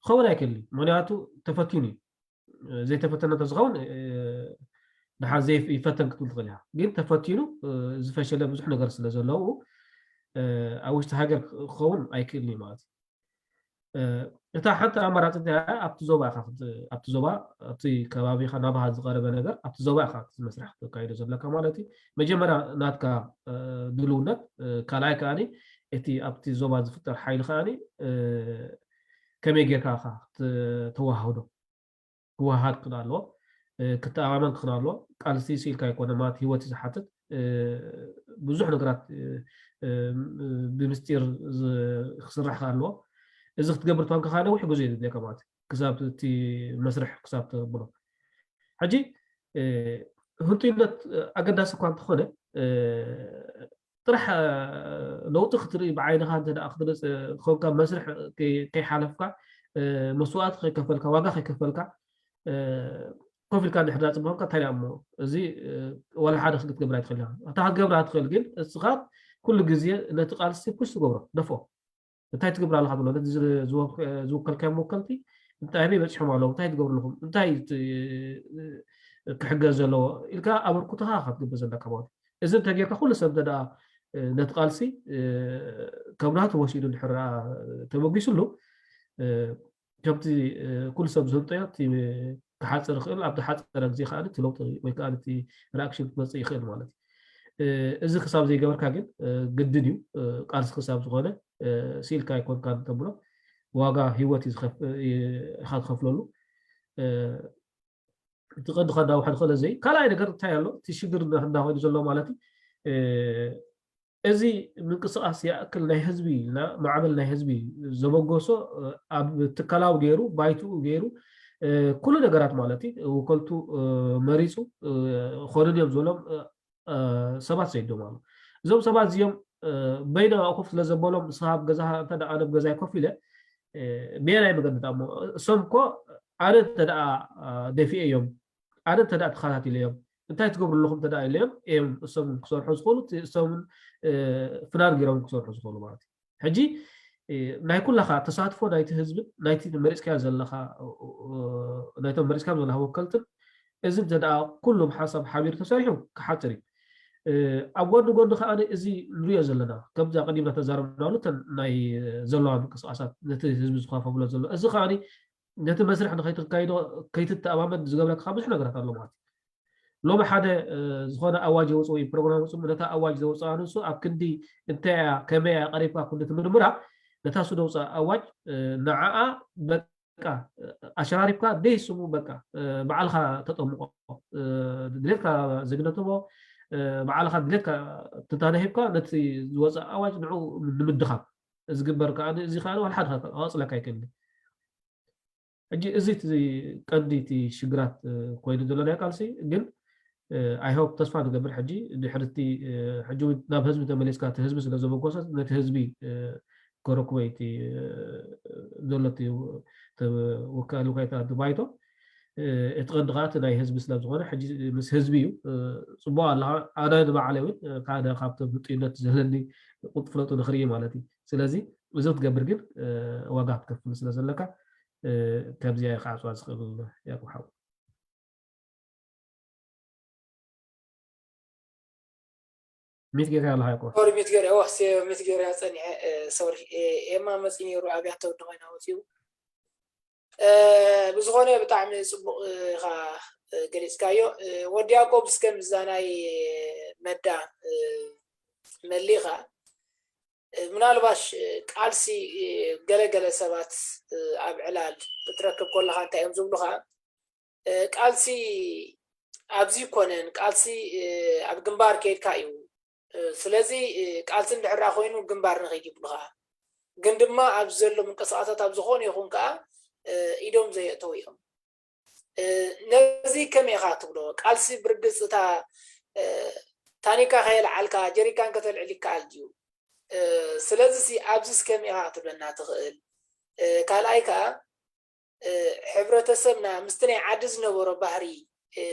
ክኸውን ኣይክእል እዩ። ምክንያቱ ተፈቲኑ እዩ። ዘይተፈተነ እንተዝኸውን ድሓር ዘይፈተን ክትብል ትኽእል ኢኻ። ግን ተፈቲኑ ዝፈሸለ ብዙሕ ነገር ስለ ዘለዉ ኣብ ውሽጢ ሃገር ክኸውን ኣይክእልን እዩ ማለት እዩ። እታ ሓንቲ ኣማራፂ እንታይ ኣብቲ ዞባ ኢኻ ኣብቲ ዞባ ኣብቲ ከባቢኻ ናባኻ ዝቐረበ ነገር ኣብቲ ዞባ ኢኻ መስራሕ ክተካይዶ ዘለካ ማለት እዩ። መጀመርያ ናትካ ድልውነት፣ ካልኣይ ከዓኒ እቲ ኣብቲ ዞባ ዝፍጠር ሓይሊ ከዓኒ ከመይ ጌርካ ኢኻ ተዋህዶ ክወሃድ ክኽእል ኣለዎ፣ ክተኣማመን ክኽእል ኣለዎ። ቃልሲ ስኢልካ ኣይኮነ ማለት ህይወት ዝሓትት ብዙሕ ነገራት ብምስጢር ክስራሕ ኣለዎ። እዚ ክትገብር ተኮንካ ከዓ ነዊሕ ግዜ እዩ ዘድልየካ ማለት ክሳብ እቲ መስርሕ ክሳብ ተብሎ። ሕጂ ህንጡይነት ኣገዳሲ እኳ እንተኾነ ጥራሕ ለውጢ ክትርኢ ብዓይንኻ እንተ ክትገልፅ ኮንካ መስርሕ ከይሓለፍካ መስዋእቲ ከይከፈልካ ዋጋ ከይከፈልካ ኮፍ ኢልካ እንድሕር ዳፅም ኮንካ እንታይ እሞ እዚ ዋላ ሓደ ክትገብር ኣይትኽእል እታ ክትገብር ትኽእል ግን እስኻ ኩሉ ግዜ ነቲ ቃልሲ ፑሽ ትገብሮ ደፍኦ እንታይ ትገብር ኣለካ ትብሎ ነቲ ዝወከልካዮም ወከልቲ እንታይ ኣበይ በፂሖም ኣለዉ እንታይ ትገብሩ ኣለኹም እንታይ ክሕገዝ ዘለዎ ኢልካ ኣበርኩትኻ ክትግብር ዘለካ ማለት እዚ እንተጌርካ ኩሉ ሰብ እንተ ነቲ ቃልሲ ከም ናቱ ወሲዱ ድሕር ተበጊስሉ ከምቲ ኩሉ ሰብ ዝህንጠዮ ክሓፅር ይኽእል ኣብቲ ሓፀረ ግዜ ከዓ እቲ ለውጢ ወይ ከዓ እቲ ሪኣክሽን ክመፅእ ይኽእል ማለት እዩ እዚ ክሳብ ዘይገበርካ ግን ግድን እዩ ቃልሲ ክሳብ ዝኾነ ስኢልካ ኣይኮንካ ተብሎ ዋጋ ህይወት ኢኻ ትኸፍለሉ እቲ ቀንዲ ከዳውሓ ዝኽእለ ዘይ ካልኣይ ነገር እንታይ ኣሎ እቲ ሽግር እንዳኾይኑ ዘሎ ማለት እዩ እዚ ምንቅስቃስ ይኣክል ናይ ህዝቢ ኢልና ማዕበል ናይ ህዝቢ ዘበገሶ ኣብ ትካላዊ ገይሩ ባይትኡ ገይሩ ኩሉ ነገራት ማለት እዩ ውከልቱ መሪፁ ኾንን እዮም ዝበሎም ሰባት ሰይዶም ኣሎ እዞም ሰባት እዚኦም በይና ኮፍ ስለ ዘበሎም ንስኻ ኣብ ገዛ እንተ ኣነ ገዛይ ኮፍ ኢለ በየናይ መገዲ ሞ እሶም ኮ ኣነ እንተ ደፊኤ እዮም ኣነ እንተ ተኸታቲለ እዮም እንታይ ትገብሩ ኣለኹም እንተ ኢለዮም እዮም እሶም ክሰርሑ ዝኽእሉ እሶምን ፍናን ገይሮም ክሰርሑ ዝኽእሉ ማለት እዩ ሕጂ ናይ ኩላኻ ተሳትፎ ናይቲ ህዝብን ናይቲ መሪፅካዮ ዘለኻ ናይቶም መሪፅካዮም ዘለኻ ወከልትን እዚ እንተ ኩሎም ሓሳብ ሓቢሩ ተሰሪሑ ክሓፅር እዩ ኣብ ጎኒ ጎኒ ከዓ እዚ ንሪኦ ዘለና ከምዚ ኣቀዲምና ተዛረብናሉ ናይ ዘለዋ ምንቅስቃሳት ነቲ ህዝቢ ዝኳፈብሎ ዘሎ እዚ ከዓ ነቲ መስርሕ ንከይትካይዶ ከይትተኣማመን ዝገብረካ ብዙሕ ነገራት ኣሎ ማለት እዩ ሎሚ ሓደ ዝኾነ ኣዋጅ የውፅእ ወይ ፕሮግራም የውፅእ፣ ነታ ኣዋጅ ዘውፅኣ ንሱ ኣብ ክንዲ እንታይ እያ፣ ከመይ እያ ቀሪብካ ክንዲ ትምርምራ፣ ነታ እሱ ዘውፅኣ ኣዋጅ ንዓኣ በቃ ኣሸራሪብካ ደይ ስሙ በቃ ባዕልካ ተጠምቆ፣ ድሌትካ ዜግነት ህቦ፣ ባዕልካ ድሌትካ ትንታነ ሂብካ ነቲ ዝወፅእ ኣዋጅ ንዑ ንምድኻም ዝግበር ከዓ እዚ ከዓ ዋላ ሓደ ክቐፅለካ ኣይክእልን። ሕጂ እዚ እቲ ቀንዲ እቲ ሽግራት ኮይኑ ዘሎ ናይ ቃልሲ ግን I hope ተስፋ ንገብር ሕጂ ድሕርቲ ሕጂ ናብ ህዝቢ ተመሊስካ እቲ ህዝቢ ስለ ዘበጎሰት ነቲ ህዝቢ ከረክቦ እቲ ዘሎ ወካሊ ኮይታ ባይቶ እቲ ቀንዲ ከዓ እቲ ናይ ህዝቢ ስለ ዝኾነ ሕጂ ምስ ህዝቢ እዩ። ፅቡቅ ኣለካ። ኣነ ንባዕለይ እውን ሓደ ካብቶም ህጡይነት ዘለኒ ቁጥ ፍለጡ ንክርኢ ማለት እዩ። ስለዚ እዚ ክትገብር ግን ዋጋ ክትከፍል ስለ ዘለካ ከምዚኣ ክዓፅዋ ዝኽእል ያቁብ ሓው። ሚት ጌርካ ኣለካ ያቁብ። ሶሪ ሚት ገይረ ወክሲ ሚት ገይረ ጸኒሐ ሶሪ ኤማ መጺ ነይሩ ኣብያተ ወዲ ኮይና ወጺኡ ብዝኾነ ብጣዕሚ ጽቡቕ ኢኻ ገሊጽካዮ። ወዲ ያቆብ እስከ ምስዛ ናይ መዳ መሊኻ ምናልባሽ ቃልሲ ገለገለ ሰባት ኣብ ዕላል ክትረክብ ከለኻ እንታይ እዮም ዝብሉኻ? ቃልሲ ኣብዚ ይኮነን፣ ቃልሲ ኣብ ግንባር ከይድካ እዩ። ስለዚ ቃልሲ እንድሕር ኮይኑ ግንባር ንኸይድ ይብሉኻ። ግን ድማ ኣብዚ ዘሎ ምንቅስቃሳት ኣብ ዝኾነ ይኹን ከዓ ኢዶም ዘየእተው እዮም። ነዚ ከመይ ኢኻ ትብሎ? ቃልሲ ብርግጽ እታ ታኒካ ከየልዓልካ ጀሪካን ከተልዕል ይከኣል ድዩ? ስለዚ ሲ ኣብዚስ ከመይ ኢኻ ክትብለና ትኽእል? ካልኣይ ከዓ ሕብረተሰብና ምስቲ ናይ ዓዲ ዝነበሮ ባህሪ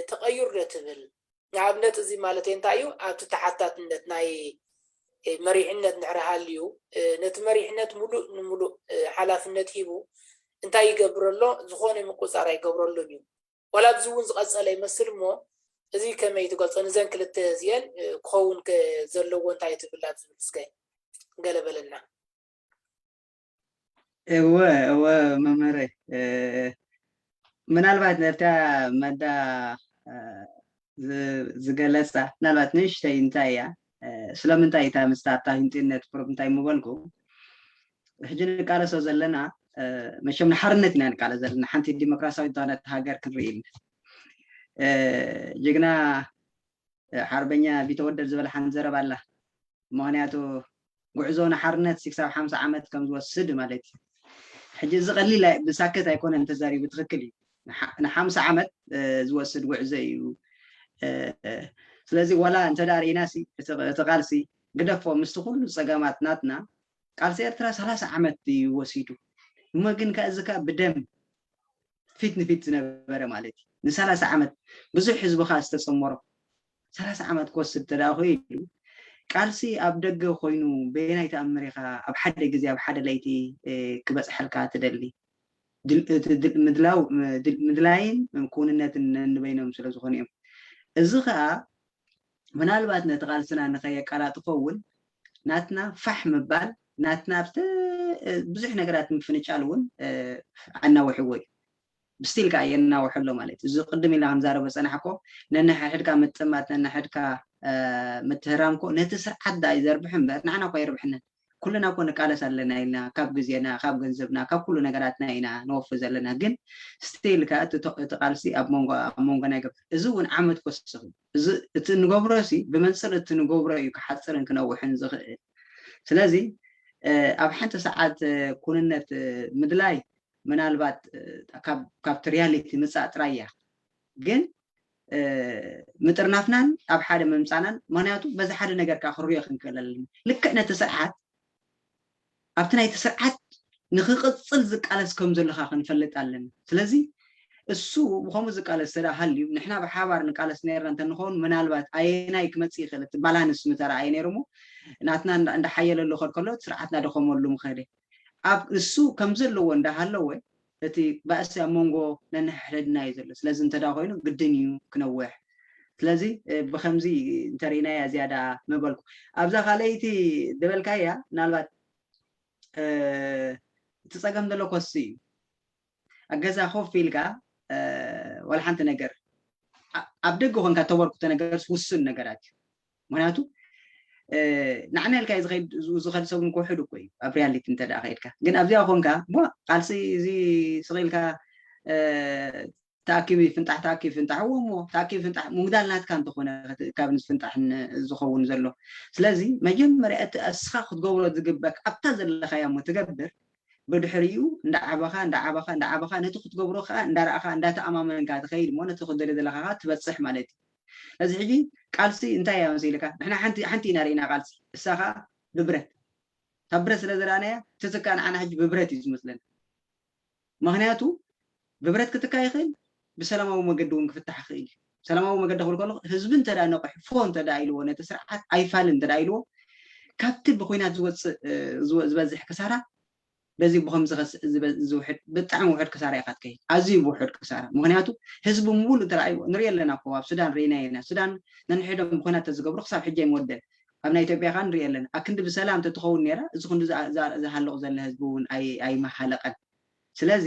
ተቐይሩ ዶ ትብል? ንኣብነት እዚ ማለት እንታይ እዩ? ኣብቲ ተሓታትነት ናይ መሪሕነት እንድሕር ሃልዩ ነቲ መሪሕነት ሙሉእ ንሙሉእ ሓላፍነት ሂቡ እንታይ ይገብር ኣሎ? ዝኾነ ምቁፃር ኣይገብረሉን እዩ። ዋላ ኣብዚ እውን ዝቐፀለ ይመስል እሞ እዚ ከመይ ትገልፆ? ንዘን ክልተ እዚአን ክኸውን ዘለዎ እንታይ ትብል ኣብ ዝብል እስከ ገለ በለና። እወ እወ መምህረይ ምናልባት ነብታ መዳ ዝገለፃ ምናልባት ንእሽተይ እንታይ እያ ስለምንታይ እታ ምስታ ኣብታ ህንጥነት ፕሮብ እንታይ ምበልኩ ሕጂ ንቃለሶ ዘለና መቸም ንሓርነት ኢና ንቃለ ዘለና ሓንቲ ዲሞክራሲያዊት ዝኾነት ሃገር ክንርኢ ኢልና ጅግና ሓርበኛ ቢተወደድ ዝበለ ሓንቲ ዘረባ ኣላ ምክንያቱ ጉዕዞ ንሓርነት ክሳብ ሓምሳ ዓመት ከም ዝወስድ ማለት እዩ ሕጂ እዚ ቀሊል ብሳክት ኣይኮነን ተዛሪቡ ትክክል እዩ ንሓምሳ ዓመት ዝወስድ ጉዕዞ እዩ ስለዚ ዋላ እንተ ርኢና እቲ ቃልሲ ግደፎ ምስቲ ኩሉ ፀገማት ናትና ቃልሲ ኤርትራ ሰላሳ ዓመት እዩ ወሲዱ እሞ ግን ከዚ ከ ብደም ፊት ንፊት ዝነበረ ማለት እዩ ንሰላሳ ዓመት ብዙሕ ህዝቢ ከ ዝተፀመሮ ሰላሳ ዓመት ክወስድ ተዳ ኮይኑ ቃልሲ ኣብ ደገ ኮይኑ በየናይ ተኣምር ኢኻ ኣብ ሓደ ግዜ ኣብ ሓደ ለይቲ ክበፅሐልካ ትደሊ ምድላይን ክውንነትን ነንበይኖም ስለ ዝኾኑ እዮም እዚ ከዓ ምናልባት ነቲ ቃልስና ንኸየቀላጥፎ እውን ናትና ፋሕ ምባል ናትና ኣብቲ ብዙሕ ነገራት ምፍንጫል እውን ኣናውሕዎ እዩ ብስቲል ከዓ የናውሐሎ ማለት እዩ እዚ ቅድም ኢልና ክንዛረቦ ፀናሕኮ ነንሕድካ ምጥማት ነንሕድካ ምትህራምኮ ነቲ ስርዓት ዳ ይዘርብሕ እምበር ንዓና እኳ የርብሐና ኩልና እኮ ንቃለስ ኣለና ኢልና ካብ ግዜና ካብ ገንዘብና ካብ ኩሉ ነገራትና ኢና ንወፍ ዘለና ግን ስቲል ከ እቲ ቃልሲ ኣብ መንጎ ኣብ መንጎና ይገብር እዚ እውን ዓመት ኮስኹ እዚ እቲ ንገብሮ ሲ ብመንፅር እቲ ንገብሮ እዩ ክሓፅርን ክነውሕን ዝኽእል ስለዚ ኣብ ሓንቲ ሰዓት ኩንነት ምድላይ ምናልባት ካብቲ ሪያሊቲ ምፃእ ጥራይ እያ ግን ምጥርናፍናን ኣብ ሓደ ምምፃናን ምክንያቱ በዚ ሓደ ነገር ከዓ ክርዮ ክንክእል ኣለና ልክዕ ነቲ ስርዓት ኣብቲ ናይቲ ስርዓት ንክቅፅል ዝቃለስ ከም ዘለካ ክንፈልጥ ኣለና ስለዚ እሱ ብከምኡ ዝቃለስ ስለ ሃልዩ ንሕና ብሓባር ንቃለስ ነርና እንተንኸውን ምናልባት ኣየናይ ክመፅእ ይኽእል እቲ ባላንስ ምተረኣየ ነይሩ እሞ ናትና እንዳሓየለሉ ከድ ከሎ ስርዓትና ደኸመሉ ምኸደ ኣብ እሱ ከም ዘለዎ እንዳሃለወ እቲ ባእሲ ኣብ መንጎ ነንሕሕደድና እዩ ዘሎ ስለዚ እንተዳ ኮይኑ ግድን እዩ ክነውሕ ስለዚ ብከምዚ እንተርኢናያ ዝያዳ ምበልኩ ኣብዛ ካልኣይቲ ዝበልካያ ምናልባት እቲ ፀገም ዘሎ ኮሲ እዩ ኣብ ገዛ ኮፍ ኢልካ ወላ ሓንቲ ነገር ኣብ ደገ ኮንካ ተበርክቶ ነገርስ ውሱን ነገራት እዩ። ምክንያቱ ንዓና ኢልካ ዝኸድ ዝኸድ ሰብ ክውሕድ እኮ እዩ ኣብ ሪያሊቲ እንተ ደኣ ከይድካ። ግን ኣብዚኣ ኮንካ ቧ ቃልሲ እዚ ስቕ ኢልካ ተኣኪቡ ይፍንጣሕ፣ ተኣኪቡ ይፍንጣሕ፣ እዎ እሞ ተኣኪቡ ይፍንጣሕ፣ ምጉዳል ናትካ እንተኾነ ካብ ንፍንጣሕ ዝኸውን ዘሎ። ስለዚ መጀመርያ እቲ እስኻ ክትገብሮ ዝግበክ ኣብታ ዘለኻያ እሞ ትገብር፣ ብድሕሪኡ እንዳዓበኻ እንዳዓበኻ እንዳዓበኻ ነቲ ክትገብሮ ከዓ እንዳረኣኻ እንዳተኣማመንካ ትኸይድ እሞ ነቲ ክትደልዮ ዘለኻ ከዓ ትበፅሕ ማለት እዩ። ስለዚ ሕጂ ቃልሲ እንታይ እያ መሲልካ? ንሕና ሓንቲ ሓንቲ ኢና ርኢና ቃልሲ፣ እሳ ከዓ ብብረት። ካብ ብረት ስለ ዝረኣናያ ትትካ ንዓና ሕጂ ብብረት እዩ ዝመስለና። ምክንያቱ ብብረት ክትካ ይኽእል፣ ብሰላማዊ መገዲ እውን ክፍታሕ ይኽእል እዩ። ሰላማዊ መገዲ ክብል ከለኹ ህዝቢ እንተ ነቑሑ ፎ እንተ ኢልዎ ነቲ ስርዓት ኣይፋልን እንተ ኢልዎ ካብቲ ብኩናት ዝወፅእ ዝበዝሕ ክሳራ በዚ ብከምዚ ዝውሕድ ብጣዕሚ ውሕድ ክሳራ ኢኻ ትከይድ። ኣዝዩ ውሕድ ክሳራ። ምክንያቱ ህዝቢ ምሉእ ተረኣይዎ ንሪኦ ኣለና እኮ ኣብ ሱዳን ርኢና ኢና። ሱዳን ነንሕዶም ብኩናት ተዝገብሩ ክሳብ ሕጂ ኣይምወደን። ኣብ ናይ ኢትዮጵያ ከዓ ንሪኦ ኣለና። ኣክንዲ ብሰላም ተትኸውን ነይራ እዚ ክንዲ ዝሃልቕ ዘሎ ህዝቢ እውን ኣይመሃለቐን። ስለዚ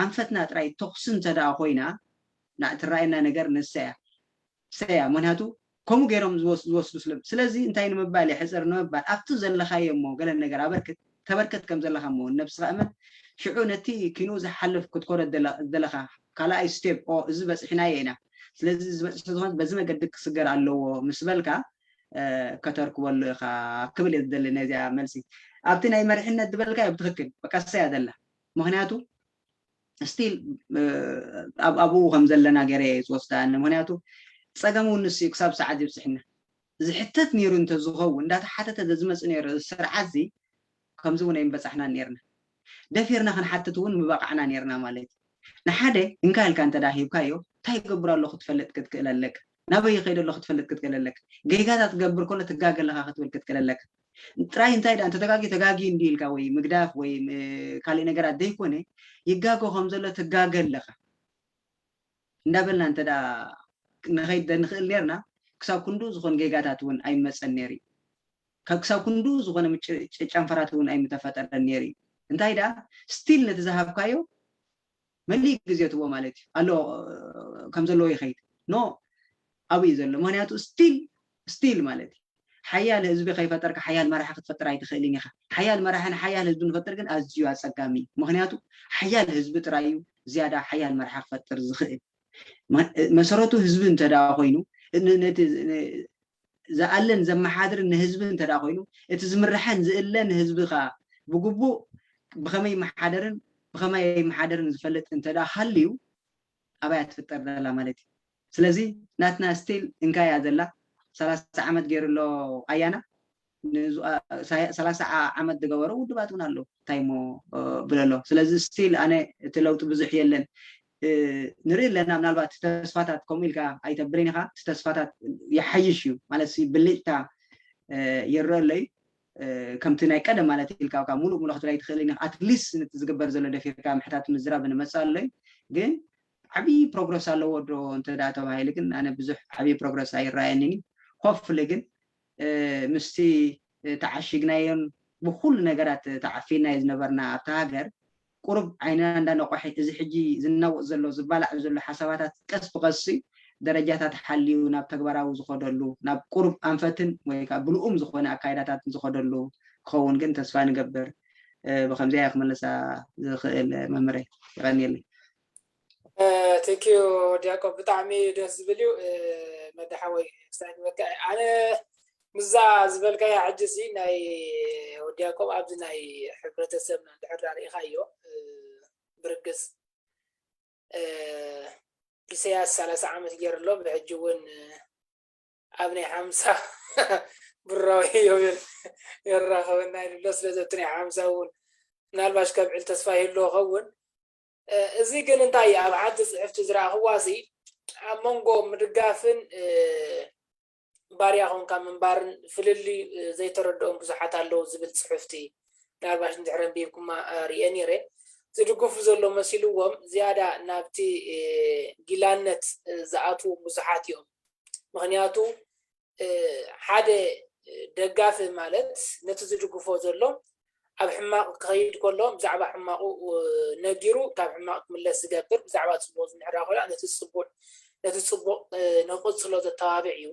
ኣንፈትና ጥራይ ተኹሲ እንተ ደኣ ኮይና ትረኣየና ነገር ንሰያ ሰያ ምክንያቱ ከምኡ ገይሮም ዝወስዱ ስለ ስለዚ እንታይ ንምባል እየ ሕፅር ንምባል ኣብቲ ዘለካዮ እሞ ገለ ነገር ኣበርክት ተበርከት ከም ዘለካ እሞ ነብስካ እመን ሽዑ ነቲ ኪኑ ዝሓልፍ ክትኮዶ ዘለካ ካልኣይ ስቴፕ ኦ እዚ በፂሕናዮ ኢና ስለዚ ዝበፅሕ ዝኾነ በዚ መገዲ ክስገር ኣለዎ ምስ በልካ ከተርክበሉ ኢኻ ክብል እየ ዝደሊ ነዚኣ መልሲ ኣብቲ ናይ መሪሕነት ዝበልካዮ ብትክክል በቃ ሰያ ዘላ ምክንያቱ ስቲል ኣብኡ ከም ዘለና ገይረ እየ ዝወስዳ ምክንያቱ ፀገም እውን ንሱ ክሳብ ሰዓት ይብፅሕና ዝሕተት ነይሩ እንተዝኸውን እንዳተሓተተ ዘዝመፅ ነይሩ ስርዓት እዚ ከምዚ እውን ኣይምበፃሕና ነርና ደፊርና ክንሓትት እውን ምበቃዕና ነርና ማለት እዩ ንሓደ እንካ ኢልካ እንተ ሂብካዮ እንታይ ይገብር ኣሎ ክትፈልጥ ክትክእል ኣለካ ናበይ ይኸይድ ኣሎ ክትፈልጥ ክትክእል ኣለካ ጌጋታት ትገብር ከሎ ትጋገ ኣለካ ክትብል ክትክእል ኣለካ ጥራይ እንታይ ዳ እንተተጋጊ ተጋጊ እንዲ ኢልካ ወይ ምግዳፍ ወይ ካልእ ነገራት ዘይኮነ ይጋጎ ከም ዘሎ ትጋገ ኣለካ እንዳበልና እንተ ንኸይድ ንኽእል ነርና ክሳብ ክንዱ ዝኾን ጌጋታት እውን ኣይመፀን ነይሩ እዩ ክሳብ ክንዱ ዝኾነ ጨንፈራት እውን ኣይምተፈጠረን ነይሩ እዩ እንታይ ዳ ስቲል ነቲ ዝሃብካዮ መሊእ ግዜ ትቦ ማለት እዩ ኣሎ ከም ዘለዎ ይኸይድ ኖ ኣብኡ እዩ ዘሎ ምክንያቱ ስቲል ስቲል ማለት እዩ ሓያል ህዝቢ ከይፈጠርካ ሓያል መራሒ ክትፈጥር ኣይትኽእልን ኢኻ ሓያል መራሒ ንሓያል ህዝቢ ንፈጥር ግን ኣዝዩ ኣፀጋሚ እዩ ምክንያቱ ሓያል ህዝቢ ጥራይ እዩ ዝያዳ ሓያል መራሒ ክፈጥር ዝኽእል መሰረቱ ህዝቢ እንተ ደኣ ኮይኑ ነቲ ዝኣለን ዘመሓድርን ንህዝቢ እንተ ደኣ ኮይኑ እቲ ዝምርሐን ዝእለን ህዝቢ ከዓ ብግቡእ ብኸመይ ይመሓደርን ብኸመይ ኣይመሓደርን ዝፈልጥ እንተ ደኣ ሃልዩ ኣበይ እያ ትፍጠር ዘላ ማለት እዩ ስለዚ ናትና ስቲል እንካ እያ ዘላ ሰላሳ ዓመት ገይሩ ኣሎ ኣያና ሰላሳ ዓመት ዝገበሩ ውድባት እውን ኣለዉ እንታይ ሞ ብለሎ ስለዚ ስቲል ኣነ እቲ ለውጢ ብዙሕ የለን ንርኢ ኣለና ምናልባት ተስፋታት ከምኡ ኢልካ ኣይተብልን ኢኻ እቲ ተስፋታት ይሓይሽ እዩ ማለት ብልጭታ ይረአ ኣሎ እዩ ከምቲ ናይ ቀደም ማለት ኢልካ ሙሉእ ሙሉእ ክትብል ኣይትኽእልን ኢኻ ኣትሊስት ነቲ ዝግበር ዘሎ ደፊርካ ምሕታት ምዝራብ ንመፅእ ኣሎ እዩ ግን ዓብዪ ፕሮግረስ ኣለዎ ዶ እንተ ተባሂሉ ግን ኣነ ብዙሕ ዓብዪ ፕሮግረስ ኣይረኣየንን እዩ ሆፕፍሊ ግን ምስቲ ተዓሺግናዮን ብኩሉ ነገራት ተዓፊናዮ ዝነበርና ኣብቲ ሃገር ቁሩብ ዓይንና እንዳነቆሐ እዚ ሕጂ ዝናወጥ ዘሎ ዝባላዕ ዘሎ ሓሳባታት ቀስ ብቀስ ደረጃታት ሓልዩ ናብ ተግባራዊ ዝኸደሉ ናብ ቁሩብ ኣንፈትን ወይ ከዓ ብልኡም ዝኾነ ኣካይዳታት ዝኸደሉ ክኸውን ግን ተስፋ ንገብር ብከምዚያ ክመለሳ ዝኽእል መምህረይ ይቐንየለይ ቴንኪዩ ዲያቆን ብጣዕሚ ደስ ዝብል እዩ መዳሓወይ ክሳይ ዝበልካ ኣነ ምዛ ዝበልካያ ሕጂ ሲ ናይ ወዲ ያቆብ ኣብዚ ናይ ሕብረተሰብና እንድሕር ዳርኢኻዮ ብርግፅ ኢሳያስ ሰላሳ ዓመት ገይሩ ኣሎ ብሕጂ እውን ኣብ ናይ ሓምሳ ብራዊ ዮብል የራኸበና ይብሎ ስለዚ እቲ ናይ ሓምሳ እውን ምናልባሽ ከብዕል ተስፋ ይህልዎ ኸውን እዚ ግን እንታይ ኣብ ሓንቲ ፅሕፍቲ ዝረኣኽዋ ሲ ኣብ መንጎ ምድጋፍን ባርያ ኾንካ ምንባርን ፍልልይ ዘይተረድኦም ብዙሓት ኣለዉ ዝብል ፅሑፍቲ ምናልባሽ እንድሕር ኣንቢብኩማ ርኤ ነይረ ዝድግፉ ዘሎ መሲልዎም ዝያዳ ናብቲ ጊላነት ዝኣትዉ ብዙሓት እዮም ምክንያቱ ሓደ ደጋፊ ማለት ነቲ ዝድግፎ ዘሎ ኣብ ሕማቕ ክኸይድ ከሎ ብዛዕባ ሕማቑ ነጊሩ ካብ ሕማቕ ክምለስ ዝገብር ብዛዕባ ፅቡቕ ዝምሕራ ከሎ ነቲ ፅቡዕ ነቲ ጽቡቕ ንክቕጽሎ ዘተባብዕ እዩ።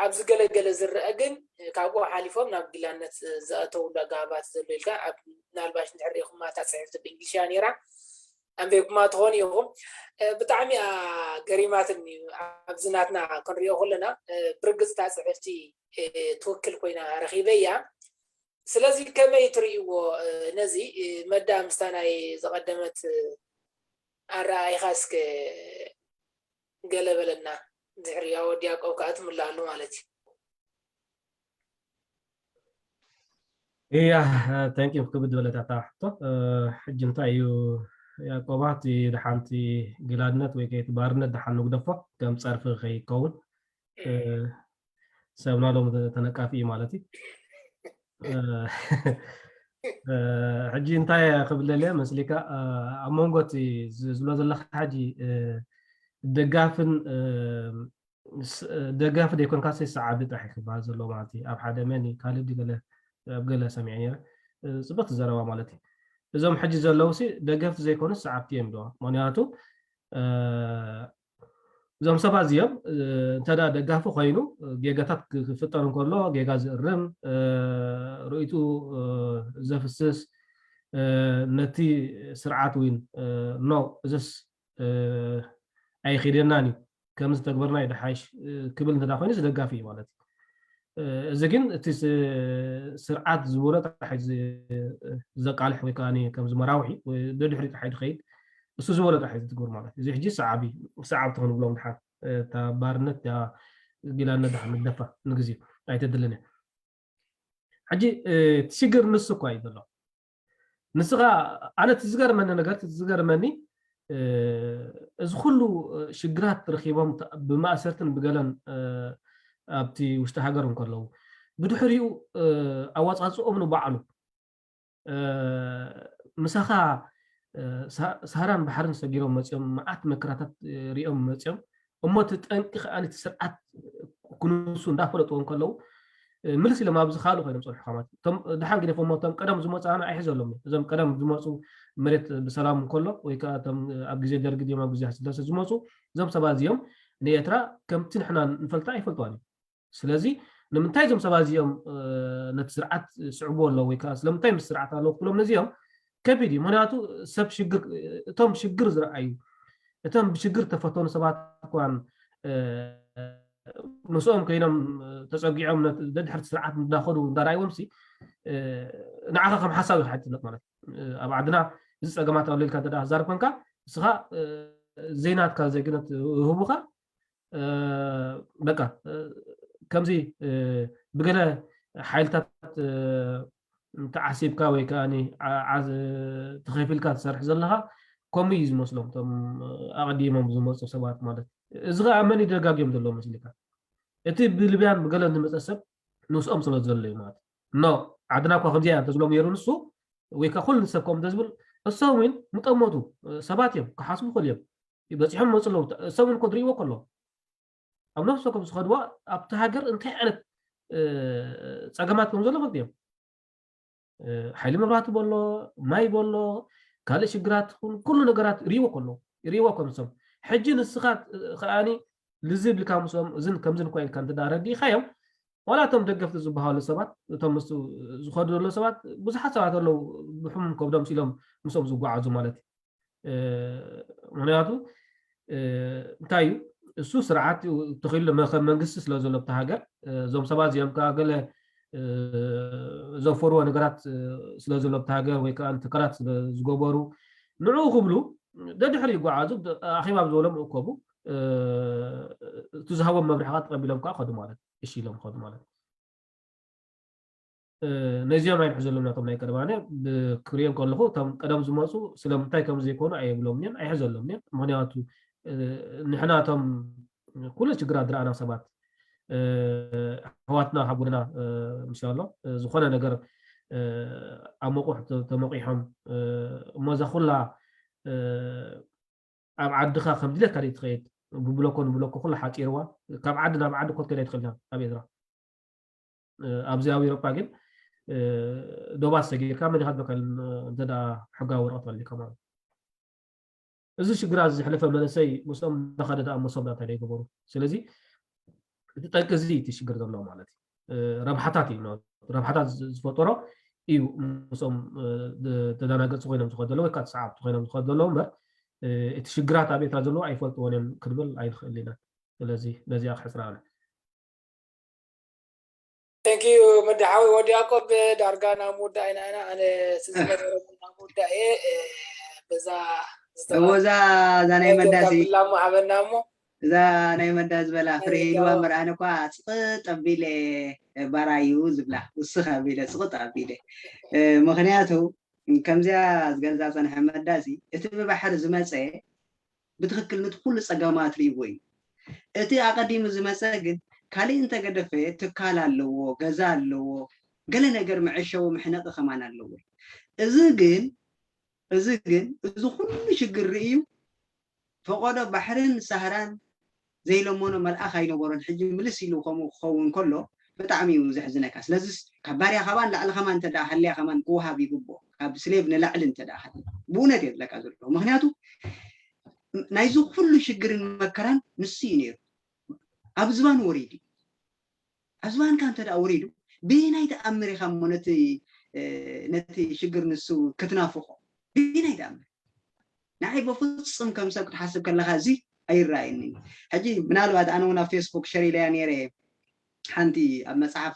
ኣብዚ ገለገለ ዝረአ ግን ካብኡ ሓሊፎም ናብ ጊላነት ዘእተውሉ ኣገባባት ዘሎ ኢልካ ኣብ ምናልባሽ እንድሕር ርኢኹማ እታ ጽሕፍቲ ብእንግሊዝኛ ነይራ ኣንቢብኩማ ትኾኑ ኢኹም። ብጣዕሚ እያ ገሪማትኒ። ኣብዚ ናትና ክንሪኦ ከለና ብርግጽ እታ ጽሕፍቲ ትውክል ኮይና ረኺበያ። ስለዚ ከመይ ትርእይዎ ነዚ መዳ ምስታ ናይ ዝቐደመት ኣረኣይኻ እስከ ገለ በለና። ድሕሪ ያወድ ያዕቆብ ከዓ ትምላሉ ማለት እዩ። እያ፣ thank you ክብድ ዝበለት ኣታ ሕቶ። ሕጂ እንታይ እዩ ያዕቆባ፣ እቲ ድሓንቲ ግላድነት ወይ ከይቲ ባርነት ድሓን ንግደፎ ከም ጸርፊ ከይከውን ሰብና ሎም ተነቃፊ እዩ ማለት እዩ። ሕጂ እንታይ ክብለለ መስሊካ፣ ኣብ መንጎ እቲ ዝብሎ ዘለካ ሕጂ ደጋፍን ደጋፊ ዘይኮንካ ሰዓቢ ጥራሕ ክበሃል ዘሎ ማለት እዩ። ኣብ ሓደ መን ካልእ ገለ ኣብ ገለ ሰሚዐ ነረ ጽቡቅ ዘረባ ማለት እዩ። እዞም ሕጂ ዘለውሲ ደገፍቲ ዘይኮኑ ሰዓብቲ እዮም ዶ? ምክንያቱ እዞም ሰባት እዚኦም እንተ ደጋፊ ኮይኑ ጌጋታት ክፍጠር እንከሎ ጌጋ ዝእርም፣ ርእይቱ ዘፍስስ፣ ነቲ ስርዓት ዊን ኖ እዝስ ኣይኺደናን እዩ፣ ከምዚ ተግበርና ይደሓሽ ክብል እንተ ኮይኑ ደጋፊ እዩ ማለት እዩ። እዚ ግን እቲ ስርዓት ዝበሎ ጥራሕ ዘቃልሕ ወይ ከዓ ከምዚ መራውሒ ደድሕሪ ጥራሕ ዝኸይድ እሱ ዝበሎ ጥራሕ ዝትግብር ማለት እዩ። እዚ ሕጂ ሰዓቢ ሰዓብቲ ክንብሎም ድሓን እታ ባርነት ጊላነት ድሓን ንግደፋ ንግዜ ኣይተድልን እያ። ሕጂ እቲ ሽግር ንሱ እኳ እዩ ዘሎ። ንስኻ ኣነ እቲ ዝገርመኒ ነገር እቲ ዝገርመኒ እዚ ኩሉ ሽግራት ረኺቦም ብማእሰርትን ብገለን ኣብቲ ውሽጢ ሃገር እንከለዉ ብድሕሪኡ ኣወፃፅኦም ንባዕሉ ምሳኻ ሳራን ባሕርን ሰጊሮም መፅኦም መዓት መከራታት ሪኦም መፅኦም እሞ እቲ ጠንቂ ከዓኒ እቲ ስርዓት ክንሱ እንዳፈለጥዎ እንከለዉ ምልስ ኢሎም ኣብዚ ካልእ ኮይኖም ፀንሑኻ ማለት እዩ። እቶም ድሓን ግደፎሞ እቶም ቀደም ዝመፁ ኣነ ኣይሕዘሎም እየ። እዞም ቀደም ዝመፁ መሬት ብሰላም እንከሎ ወይ ከዓ እቶም ኣብ ግዜ ደርጊ ድዮም ኣብ ግዜ ስላሰ ዝመፁ እዞም ሰባት እዚኦም ንኤርትራ ከምቲ ንሕና ንፈልጣ ኣይፈልጥዋን እዮም። ስለዚ ንምንታይ እዞም ሰባት እዚኦም ነቲ ስርዓት ስዕብዎ ኣለዉ ወይ ከዓ ስለምንታይ ምስ ስርዓት ኣለዉ ክብሎም ነዚኦም ከቢድ እዩ። ምክንያቱ ሰብ ሽግር እቶም ሽግር ዝረኣዩ እቶም ብሽግር ተፈተኑ ሰባት እኳን ምስኦም ኮይኖም ተፀጊዖም ደድሕርቲ ስርዓት እንዳኸዱ እንዳረኣይዎም ሲ ንዓኻ ከም ሓሳብ ኢኻ ትፍለጥ ማለት እዩ። ኣብ ዓድና እዚ ፀገማት ኣሎ ኢልካ እንተ ክዛረብ ኮንካ እስኻ ዘይናትካ ዜግነት ህቡኻ በቃ ከምዚ ብገለ ሓይልታት ተዓሲብካ ወይ ከዓ ተኸፊልካ ትሰርሕ ዘለኻ ከምኡ እዩ ዝመስሎም እቶም ኣቐዲሞም ዝመፁ ሰባት ማለት እዩ። እዚ ከዓ መን ይደጋግዮም ዘሎ መስልካ? እቲ ብልብያን ብገለን ዝመፀ ሰብ ንስኦም ስለ ዘሎ እዩ ማለት ኖ ዓድና እኳ ከምዚኣ እንተዝብሎም ነይሩ ንሱ ወይ ከዓ ኩሉ ሰብ ከም እንተዝብል እሶም እውን ምጠመቱ ሰባት እዮም ክሓስቡ ክእል እዮም በፂሖም መፁ ኣለዉ እሶም እውን ኮድሪእዎ ከሎ ኣብ ነፍሶ ከም ዝኸድዋ ኣብቲ ሃገር እንታይ ዓይነት ፀገማት ከም ዘሎ ፈልጥ እዮም ሓይሊ መብራህቲ በሎ ማይ በሎ ካልእ ሽግራት ኩሉ ነገራት ሪእዎ ከሎ ሪእዎ ከም ሰብ ሕጂ ንስኻ ከዓኒ ልዝብ ኢልካ ምስኦም እዝን ከምዝን እኳ ኢልካ እንተ ረዲእኻዮም ዋላ እቶም ደገፍቲ ዝበሃሉ ሰባት እቶም ምስ ዝኸዱ ዘለዉ ሰባት ብዙሓት ሰባት ኣለዉ ብሕሙም ከብዶም ኢሎም ምስኦም ዝጓዓዙ ማለት እዩ ምክንያቱ እንታይ እዩ እሱ ስርዓት ተኽሉ ከም መንግስቲ ስለ ዘሎ ብቲ ሃገር እዞም ሰባት እዚኦም ከዓ ገለ ዘፈርዎ ነገራት ስለ ዘሎ ብቲ ሃገር ወይ ከዓ ትካላት ስለ ዝገበሩ ንዕኡ ክብሉ ደድሕሪ ይጓዓዙ ኣኼባ ኣብ ዝበሎም እከቡ እቲ ዝሃቦም መብርሒ ከዓ ተቐቢሎም ከዓ ከዱ ማለት እሺ ኢሎም ከዱ ማለት ነዚኦም ኣይንሕዘሎም ናቶም ናይ ቀደማ ብክሪኦም ከለኹ እቶም ቀደም ዝመፁ ስለምንታይ ከም ዘይኮኑ ኣየብሎም እየን ኣይሕዘሎም እየን ምክንያቱ ንሕና እቶም ኩሉ ችግራት ዝረኣና ሰባት ኣሕዋትና ካብ ጎድና ምሻሎ ዝኾነ ነገር ኣብ መቑሕ ተመቂሖም እሞ እዛ ኩላ ኣብ ዓድኻ ከም ድሌትካ ደይ ትኸይድ ብብሎኮ ንብሎኮ ኩሉ ሓፂርዋ ካብ ዓዲ ናብ ዓዲ ኮትከዳ ይትኽእልና ኣብ ኤርትራ ኣብዚ ኣብ ኤሮጳ ግን ዶባት ሰጊርካ መን ኢኻ ዝበካ እንተ ሕጋዊ ወረቐት ኣለካ ማለት እዚ ሽግራት እዚ ዝሕለፈ መንእሰይ ምስኦም እናኸደ ደኣ መሶብ እንታይ ደይገበሩ? ስለዚ እቲ ጠንቂ እዚ እቲ ሽግር ዘሎ ማለት እዩ። ረብሓታት እዩ፣ ረብሓታት ዝፈጠሮ እዩ። ምስኦም ተዳናገጽ ኮይኖም ዝኸዱ ዘለዉ ወይ ከዓ ተሰዓብቲ ኮይኖም ዝኸዱ ዘለዉ እምበር እቲ ሽግራት ኣብ ኤርትራ ዘለዉ ኣይፈልጥዎን እዮም ክንብል ኣይንኽእል ኢና። ስለዚ ነዚኣ ክሕጽራ ኣነ። Thank you መድሓዊ ወዲ ያቆብ። ዳርጋ ናብ ምውዳእ ኢና ኢና ኣነ ስዝመረሙ ናብ ምውዳእ እየ። በዛ እወዛ እዛ ናይ መዳሲ ላሞ ሃበና እሞ እዛ ናይ መዳ ዝበላ ፍሬ ሂልዋ ምርኣን እኳ ጽቕጥ ኣቢለ ባራዩ ዝብላ ውስኽ ኣቢለ ጽቕጥ ኣቢለ ምክንያቱ ከምዚኣ ዝገልጻ ጸንሐ መዳሲ እቲ ብባሕሪ ዝመጸ ብትኽክል ነቲ ኩሉ ጸገማት ርእይዎ እዩ። እቲ ኣቐዲሙ ዝመጸ ግን ካልእ እንተገደፈ ትካል ኣለዎ፣ ገዛ ኣለዎ፣ ገለ ነገር መዐሸዊ መሕነቒ ከማን ኣለዎ። እዚ ግን እዚ ግን እዚ ኩሉ ሽግር ርእዩ ፈቐዶ ባሕርን ሳህራን ዘይለመኖ መልኣኽ ኣይነበሮን። ሕጂ ምልስ ኢሉ ከምኡ ክኸውን ከሎ ብጣዕሚ እዩ ዘሕዝነካ። ስለዚ ካብ ባርያ ካባን ላዕሊ ከማን እንተ ደኣ ሃልያ ከማን ክወሃብ ይግብኦ። ካብ ስሌቭ ንላዕሊ እንተ ደኣ ሃልያ። ብእውነት እየ ዝብለካ ዘለኹ። ምክንያቱ ናይዚ ኩሉ ሽግርን መከራን ንሱ እዩ ነይሩ። ኣብ ዝባን ወሪዱ እዩ። ኣብ ዝባንካ እንተ ደኣ ወሪዱ ብየናይ ተኣምር ኢኻ እሞ ነቲ ነቲ ሽግር ንሱ ክትናፍቖ? ብየናይ ተኣምር? ንዓይ በፍጹም ከም ሰብ ክትሓስብ ከለኻ እዚ ኣይረኣየንን። ሕጂ ምናልባት ኣነ እውን ኣብ ፌስቡክ ሸር ኢለያ ነይረ እየ። ሓንቲ ኣብ መጽሓፍ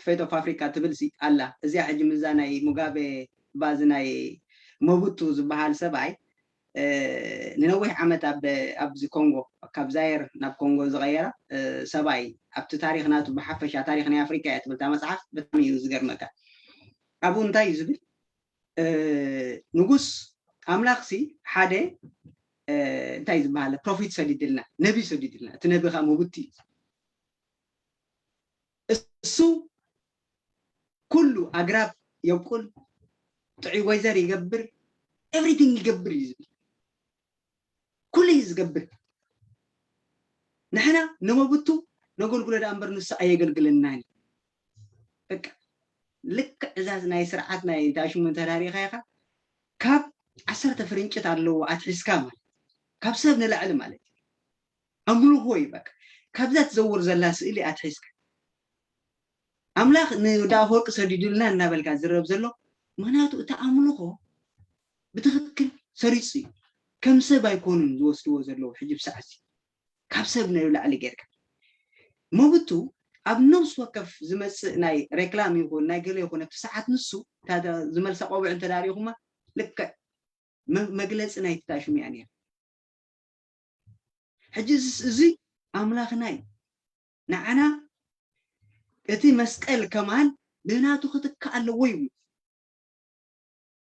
ፌት ኦፍ ኣፍሪካ ትብል ሲ ኣላ። እዚኣ ሕጂ ምዛ ናይ ሙጋቤ ባዚ ናይ መቡቱ ዝበሃል ሰብኣይ ንነዊሕ ዓመት ኣብ ኣብዚ ኮንጎ ካብ ዛየር ናብ ኮንጎ ዝቐየራ ሰብኣይ ኣብቲ ታሪክ ናቱ ብሓፈሻ ታሪክ ናይ ኣፍሪካ እያ ትብል እታ መፅሓፍ። ብጣዕሚ እዩ ዝገርመካ። ኣብኡ እንታይ እዩ ዝብል? ንጉስ ኣምላኽሲ ሓደ እንታይ ዝበሃለ ፕሮፊት ሰዲድልና፣ ነቢ ሰዲድልና። እቲ ነቢ ከዓ ሙቡቲ እዩ። እሱ ኩሉ ኣግራብ የብቁል፣ ጥዑይ ወይዘር ይገብር፣ ኤቭሪቲንግ ይገብር እዩ ዝብል። ኩሉ እዩ ዝገብር። ንሕና ነመብቱ ነገልግሎ ደኣ እምበር ንሱ ኣየገልግለናን እዩ። በቃ ልክዕ እዛ ናይ ስርዓት ናይ እንታይ ሽሙ እንተዳሪእኻ ኢኻ ካብ ዓሰርተ ፍርንጭት ኣለዎ ኣትሒዝካ ማለት ካብ ሰብ ንላዕሊ ማለት እዩ። ኣምልኾ እዩ በቃ ካብዛ ትዘውር ዘላ ስእሊ ኣትሒዝካ ኣምላኽ ንዳ ኣፈወርቂ ሰዲዱልና እናበልካ ዝረብ ዘሎ ምክንያቱ እቲ ኣምልኾ ብትኽክል ሰሪፁ እዩ። ከም ሰብ ኣይኮኑን ዝወስድዎ ዘለዉ ሕጂ ብሰዓት ካብ ሰብ ንላዕሊ ጌርካ መብቱ ኣብ ነብስ ወከፍ ዝመፅእ ናይ ሬክላም ይኹን ናይ ገለ ይኹን ኣብቲ ሰዓት ንሱ ዝመልሳ ቆብዕ እንተዳሪኹማ ልክዕ መግለፂ ናይ ትታሽሙ እያ ነይራ። ሕጂ እዚ ኣምላኽና እዩ። ንዓና እቲ መስቀል ከማን ብናቱ ክትካእ ኣለዎ ይብሉ።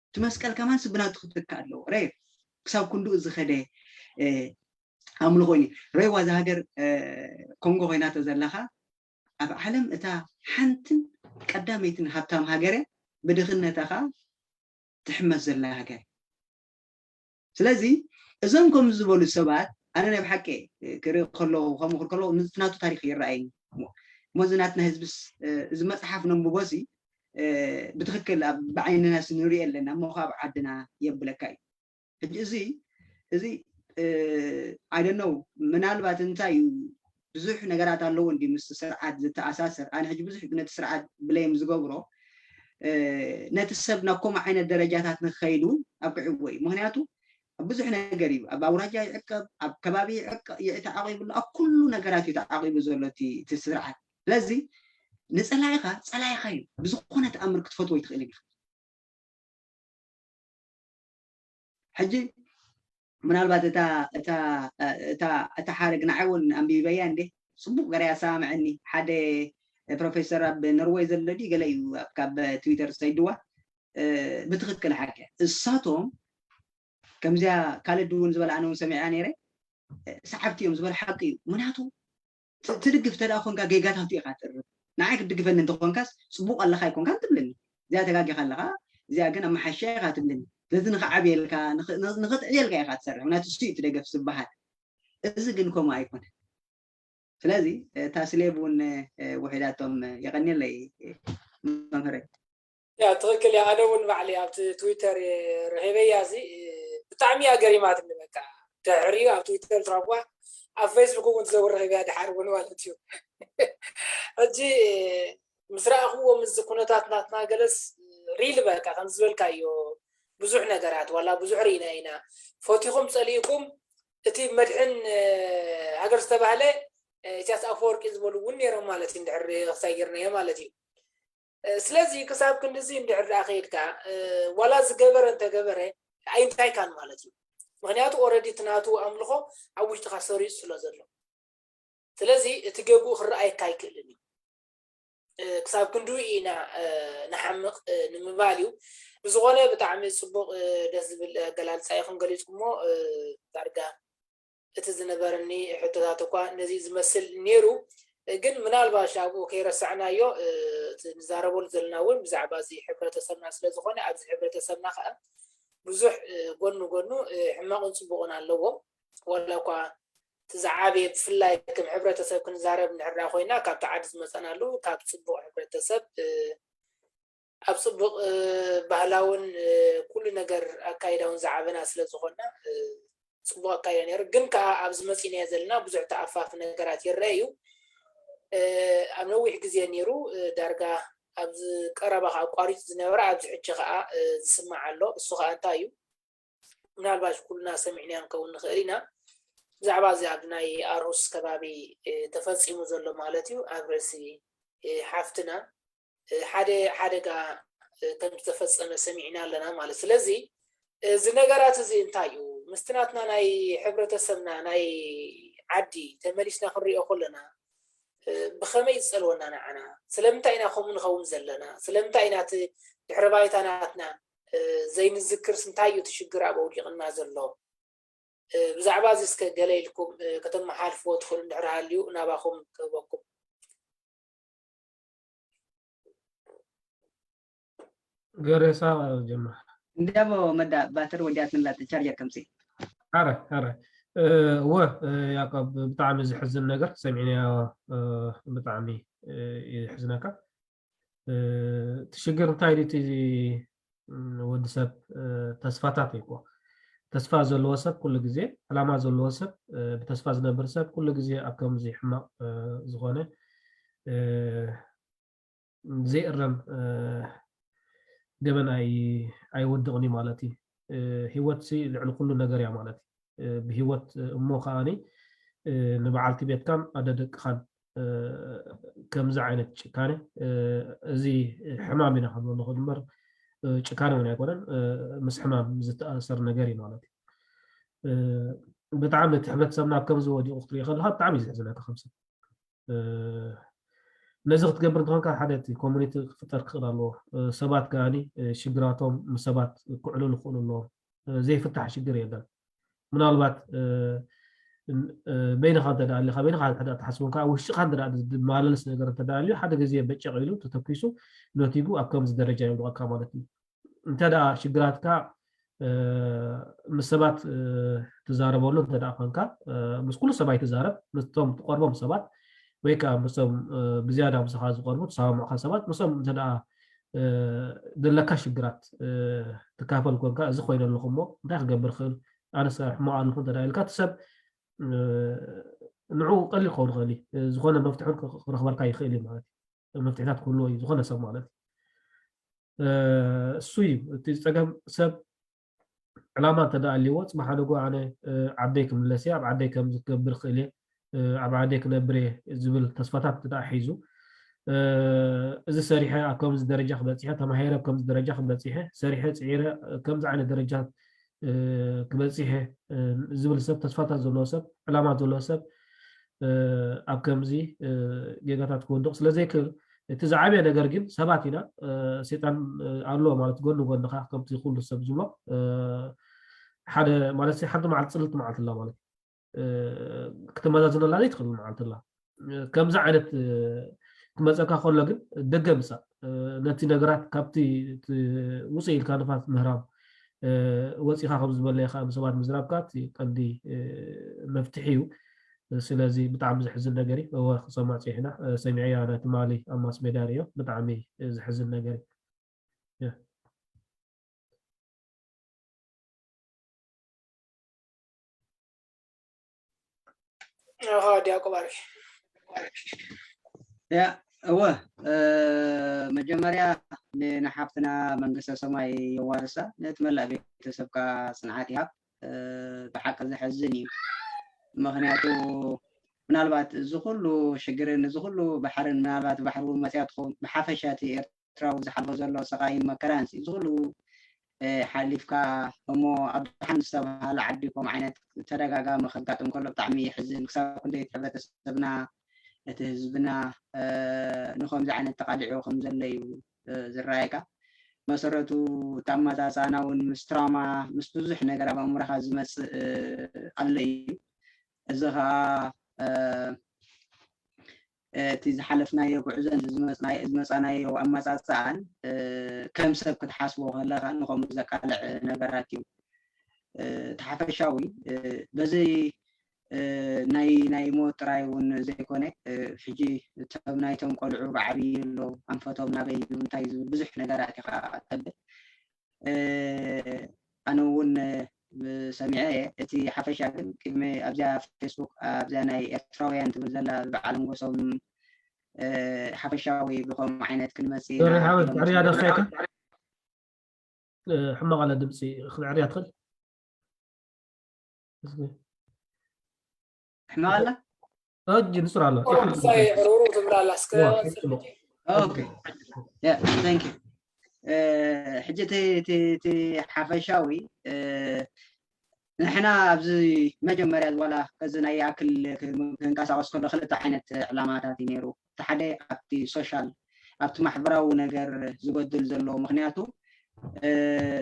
እቲ መስቀል ከማን ብናቱ ክትካእ ኣለዎ። ረ ክሳብ ክንድኡ ዝኸደ ኣምልኾ እዩ። ረይዋ እዛ ሃገር ኮንጎ ኮይና ተዘላኻ ኣብ ዓለም እታ ሓንትን ቀዳመይትን ሃብታም ሃገረ ብድኽነታ ከዓ ትሕመስ ዘላ ሃገር። ስለዚ እዞም ከም ዝበሉ ሰባት ኣነ ናይ ብሓቂ ክርኢ ከለኹ ከምኡ ክርኢ ከለኹ ናቱ ታሪክ ይረኣየኒ እሞ እዚ ናትና ህዝብስ እዚ መፅሓፍ ነንብቦ ሲ ብትክክል ብዓይንና ንሪኦ ኣለና እሞ ካብ ዓድና የብለካ እዩ። ሕጂ እዚ እዚ ኣይደነው ምናልባት እንታይ እዩ ብዙሕ ነገራት ኣለዎ እንዲ ምስ ስርዓት ዝተኣሳሰር ኣነ ሕጂ ብዙሕ ነቲ ስርዓት ብለይም ዝገብሮ ነቲ ሰብ ናብ ከምኡ ዓይነት ደረጃታት ንክኸይድ እውን ኣብቅዕዎ እዩ። ምክንያቱ ኣብ ብዙሕ ነገር እዩ ኣብ ኣውራጃ ይዕቀብ ኣብ ከባቢ ይዕቀ- ይዕ- ተዓቂቡ ኣሎ ኣብ ኩሉ ነገራት እዩ ተዓቂቡ ዘሎ እቲ እቲ ስርዓት። ስለዚ ንፀላኢኻ ፀላኢኻ እዩ ብዝኾነ ተኣምር ክትፈትዎ ኣይትኽእልን ኢኻ። ሕጂ ምናልባት እታ እታ እታ እታ ሓረግ ንዓይ እውን ኣንቢበያ እንዴ ፅቡቅ ገረ ኣሰማምዐኒ ሓደ ፕሮፌሰር ኣብ ኖርወይ ዘሎ ድዩ ገለ እዩ ካብ ትዊተር ዝሰይድዋ ብትክክል ሓቂ እሳቶም ከምዚኣ ካልድ እውን ዝበላ ኣነ እውን ሰሚዐ ነይረ ሰዓብቲ እዮም ዝበሉ ሓቂ እዩ ምክንያቱ ትድግፍ ተደኣ ኮንካ ጌጋታቱ ኢኻ ትርብ ንዓይ ክትድግፈኒ እንተኾንካስ ፅቡቅ ኣለካ ኣይኮንካን ትብልኒ እዚኣ ተጋጊኻ ኣለካ እዚኣ ግን ኣመሓሻ ኢኻ ትብልኒ ስለዚ ንክዓብየልካ ንክጥዕየልካ ኢኻ ትሰርሕ ምክንያቱ እሱ እዩ ትደገፍ ዝበሃል እዚ ግን ከምኡ ኣይኮነ ስለዚ እታ ስሌብ እውን ውሒዳቶም የቀኒለይ መምህረይ ያ ትክክል እያ ኣነ እውን ባዕሊ ኣብቲ ትዊተር ረኺበያ እዚ ብጣዕሚ እያ ገሪማትኒ። በቃ ድሕሪኡ ኣብ ትዊተር ዝረኽቧ ኣብ ፌስቡክ እውን ትዘውር ረኺብያ ድሓር እውን ማለት እዩ። ሕጂ ምስ ረኣኽዎ ምስዚ ኩነታት ናትና ገለስ ሪል በቃ ከም ዝበልካዮ ብዙሕ ነገራት ዋላ ብዙሕ ርኢና ኢና። ፈቲኹም ጸሊእኩም እቲ መድሕን ሃገር ዝተባህለ ኢሳያስ ኣፈወርቂ ዝበሉ እውን ነይሮም ማለት እዩ። እንድሕር ክሳይ ጌርናዮ ማለት እዩ። ስለዚ ክሳብ ክንድዚ እንድሕር ደኣ ከይድካ ዋላ ዝገበረ እንተገበረ ኣይንታይካን ማለት እዩ። ምክንያቱ ኦረዲ እቲ ናቱ ኣምልኾ ኣብ ውሽጥካ ሰሪፁ ስለ ዘሎ፣ ስለዚ እቲ ገብኡ ክረኣየካ ኣይክእልን እዩ። ክሳብ ክንድኡ ኢና ንሓምቕ ንምባል እዩ። ብዝኾነ ብጣዕሚ ፅቡቕ ደስ ዝብል ኣገላልፃ ኢኹም ገሊፅኩሞ። ዳርጋ እቲ ዝነበረኒ ሕቶታት እኳ ነዚ ዝመስል ነይሩ። ግን ምናልባሽ ኣብኡ ከይረሳዕናዮ እቲ ንዛረበሉ ዘለና እውን ብዛዕባ እዚ ሕብረተሰብና ስለ ዝኾነ ኣብዚ ሕብረተሰብና ከዓ ብዙሕ ጎኑ ጎኑ ሕማቕን ፅቡቕን ኣለዎ። ዋላ እኳ እቲ ዝዓበየ ብፍላይ ከም ሕብረተሰብ ክንዛረብ እንድሕር ኮይና ካብቲ ዓዲ ዝመፀናሉ ካብ ፅቡቕ ሕብረተሰብ ኣብ ፅቡቕ ባህላውን ኩሉ ነገር ኣካይዳውን ዝዓበና ስለ ዝኾንና ፅቡቕ ኣካይዳ ነይሩ። ግን ከዓ ኣብዚ መፂናዮ ዘለና ብዙሕ ተኣፋፊ ነገራት ይረአ እዩ። ኣብ ነዊሕ ግዜ ነይሩ ዳርጋ ኣብዚ ቀረባ ከዓ ኣቋሪፁ ዝነበረ ኣብዚ ሕጂ ከዓ ዝስማዕ ኣሎ። እሱ ከዓ እንታይ እዩ? ምናልባሽ ኩልና ሰሚዕናዮ ንከውን ንኽእል ኢና። ብዛዕባ እዚ ኣብ ናይ ኣርሁስ ከባቢ ተፈፂሙ ዘሎ ማለት እዩ ኣብ ርእሲ ሓፍትና ሓደ ሓደጋ ከም ዝተፈፀመ ሰሚዕና ኣለና ማለት። ስለዚ እዚ ነገራት እዚ እንታይ እዩ ምስቲ ናትና ናይ ሕብረተሰብና ናይ ዓዲ ተመሊስና ክንሪኦ ከለና ብኸመይ ዝፀልወና ንዓና? ስለምንታይ ኢና ከምኡ ንኸውን ዘለና? ስለምንታይ ኢና እቲ ድሕሪ ባይታ ናትና ዘይንዝክርስ? እንታይ እዩ እቲ ሽግር ኣብ ኣውዲቕና ዘሎ? ብዛዕባ እዚ እስከ ገለ ኢልኩም ከተመሓልፍዎ ትኽእሉ እንድሕር ሃልዩ ናባኹም ክህበኩም። ገሬሳ ጀምር። እንዲያቦ መዳ ባትር ወዲያት ንላት ቻርጀር ከምሲ ኣረ ኣረ እወ ያዕቆብ ብጣዕሚ ዝሕዝን ነገር ሰሚዕናዮ። ብጣዕሚ ይሕዝነካ። እቲ ሽግር እንታይ ድዩ? እቲ ወዲ ሰብ ተስፋታት እዩ እኮ። ተስፋ ዘለዎ ሰብ ኩሉ ግዜ፣ ዕላማ ዘለዎ ሰብ፣ ብተስፋ ዝነብር ሰብ ኩሉ ግዜ ኣብ ከምዚ ሕማቕ ዝኾነ ዘይእረም ገበን ኣይወድቕን እዩ ማለት እዩ። ህይወት ሲ ልዕሊ ኩሉ ነገር እያ ማለት እዩ። ብህይወት እሞ ከዓኒ ንበዓልቲ ቤትካን ኣደ ደቅኻን ከምዚ ዓይነት ጭካነ እዚ ሕማም ኢና ክንብሎ ንኽእል እምበር ጭካነ እውን ኣይኮነን። ምስ ሕማም ዝተኣሰር ነገር እዩ ማለት እዩ። ብጣዕሚ እቲ ሕብረተሰብና ኣብ ከምዚ ወዲቑ ክትሪኦ ከለካ ብጣዕሚ እዩ ዘሕዝነካ ከም ሰብ። ነዚ ክትገብር እንተኾንካ ሓደ እቲ ኮሚኒቲ ክፍጠር ክኽእል ኣለዎ። ሰባት ከዓኒ ሽግራቶም ምስ ሰባት ክዕልሉ ክኽእሉ ኣለዎም። ዘይፍታሕ ሽግር የለን። ምናልባት በይንኻ እንተ ደኣ ኣለኻ በይንኻ እንተ ደኣ ትሓስቦን ከዓ ውሽጥኻ እንተ ደኣ ዝማለልስ ነገር እንተ ደኣ ኣልዩ ሓደ ግዜ በጨቕ ኢሉ ተተኲሱ ነቲጉ ኣብ ከምዚ ደረጃ የውድቐካ ማለት እዩ። እንተ ደኣ ሽግራትካ ምስ ሰባት ትዛረበሉ እንተ ደኣ ኮንካ ምስ ኩሉ ሰብ ኣይትዛረብ፣ ምስቶም ትቐርቦም ሰባት ወይ ከዓ ምስቶም ብዝያዳ ምሳኻ ዝቐርቡ ትሰማምዕካ ሰባት ምስኦም እንተ ደኣ ዘለካ ሽግራት ትካፈል ኮንካ እዚ ኮይነ ኣለኹ እሞ እንታይ ክገብር ክእል ኣነስ ሕማቕ ኣለኹ እንተ ኢልካ እቲ ሰብ ንዕኡ ቀሊል ክኸውን ይኽእል እዩ። ዝኾነ መፍትሒ ክረኽበልካ ይኽእል እዩ ማለት እዩ። መፍትሒታት ክህልዎ እዩ ዝኾነ ሰብ ማለት እዩ። እሱ እዩ እቲ ዝፀገም ሰብ ዕላማ እንተ ደኣ ኣልዎ ፅባሕ ሓደጎ ኣነ ዓደይ ክምለስ እየ ኣብ ዓደይ ከም ዝገብር ክእል እየ ኣብ ዓደይ ክነብር እየ ዝብል ተስፋታት እንተ ደኣ ሒዙ እዚ ሰሪሐ ኣብ ከምዚ ደረጃ ክበፅሐ ተማሂረ ኣብ ከምዚ ደረጃ ክበፅሐ ሰሪሐ ፅዒረ ከምዚ ዓይነት ደረጃ ክበፅሐ ዝብል ሰብ ተስፋታት ዘለዎ ሰብ ዕላማ ዘለዎ ሰብ ኣብ ከምዚ ጌጋታት ክወድቕ ስለ ዘይክእል እቲ ዝዓበየ ነገር ግን ሰባት ኢና ሴጣን ኣሎ ማለት ጎኒ ጎንኻ ከምቲ ኩሉ ሰብ ዝብሎ ሓደ ማለት ሓንቲ መዓልቲ ፅልልቲ መዓልቲ ኣላ ማለት ክትመዛዝነላ ዘይትኽእል መዓልቲ ኣላ ከምዚ ዓይነት ክመፀካ ከሎ ግን ደገ ምሳእ ነቲ ነገራት ካብቲ ውፅእ ኢልካ ንፋስ ምህራም ወፂኻ ከም ዝበለየ ከዓ ብሰባት ምዝራብካ እቲ ቀንዲ መፍትሒ እዩ ስለዚ ብጣዕሚ ዘሕዝን ነገር እዩ ክሰማዕ ፅሒና ሰሚዐያ ነቲ ማሊ ኣብ ማስ ሜድያ ሪዮ ብጣዕሚ ዘሕዝን ነገር እዩ ዲያቆ ባርኪ። ያ እወ፣ መጀመርያ ንሓፍትና መንግስተ ሰማይ የዋርሳ፣ ነቲ መላእ ቤተሰብካ ጽንዓት ይሃብ። ብሓቂ ዘሕዝን እዩ። ምክንያቱ ምናልባት እዚ ኩሉ ሽግርን እዚ ኩሉ ባሕርን ምናልባት ባሕሪ እውን መፅያ ትኸውን፣ ብሓፈሻ እቲ ኤርትራዊ ዝሓልፎ ዘሎ ስቃይን መከራን እዚ ኩሉ ሓሊፍካ እሞ ኣብ ደሓን ዝተባሃለ ዓዲ ከምኡ ዓይነት ተደጋጋሚ ከጋጥም ከሎ ብጣዕሚ የሕዝን። ክሳብ ክንደይ እቲ ሕብረተሰብና እቲ ህዝብና ንከምዚ ዓይነት ተቃሊዑ ከም ዘሎ እዩ ዝረኣየካ። መሰረቱ እቲ ኣመፃፅኣና እውን ምስ ትራውማ ምስ ብዙሕ ነገር ኣብ ኣእምሮኻ ዝመፅእ ኣሎ እዩ። እዚ ከዓ እቲ ዝሓለፍናዮ ጉዕዞን ዝመፃናዮ ኣመፃፅኣን ከም ሰብ ክትሓስቦ ከለካ ንከምኡ ዘቃልዕ ነገራት እዩ። እቲ ሓፈሻዊ በዚ ናይ ናይ ሞት ጥራይ እውን ዘይኮነ ሕጂ እቶም ናይቶም ቆልዑ ብዓብይ ኣሎ ኣንፈቶም ናበይ እዩ እንታይ ዝብል ብዙሕ ነገራት ኢኻ ተብል። ኣነ እውን ሰሚዐ እየ። እቲ ሓፈሻ ግን ቅድሚ ኣብዚኣ ፌስቡክ ኣብዚኣ ናይ ኤርትራውያን ትብል ዘላ በዓል ንጎሶም ሓፈሻዊ ብከምኡ ዓይነት ክንመፅእ ኢና ኢሎም ዕርያ ደኸካ ሕማቕ ኣለ ድምፂ ክትዕርያ ትኽእል ሕማቕ ኣላ እጅ ንጹር ኣሎ ሳይ ሩሩ ትብል ኣላ እስከ ኦኬ ያ ታንክ ዩ ሕጂ እቲ ሓፈሻዊ ንሕና ኣብዚ መጀመርያ ዋላ እዚ ናይ ይኣክል ክንቀሳቀስ ከሎ ክልተ ዓይነት ዕላማታት እዩ ነይሩ። እቲ ሓደ ኣብቲ ሶሻል ኣብቲ ማሕበራዊ ነገር ዝጎድል ዘሎ ምክንያቱ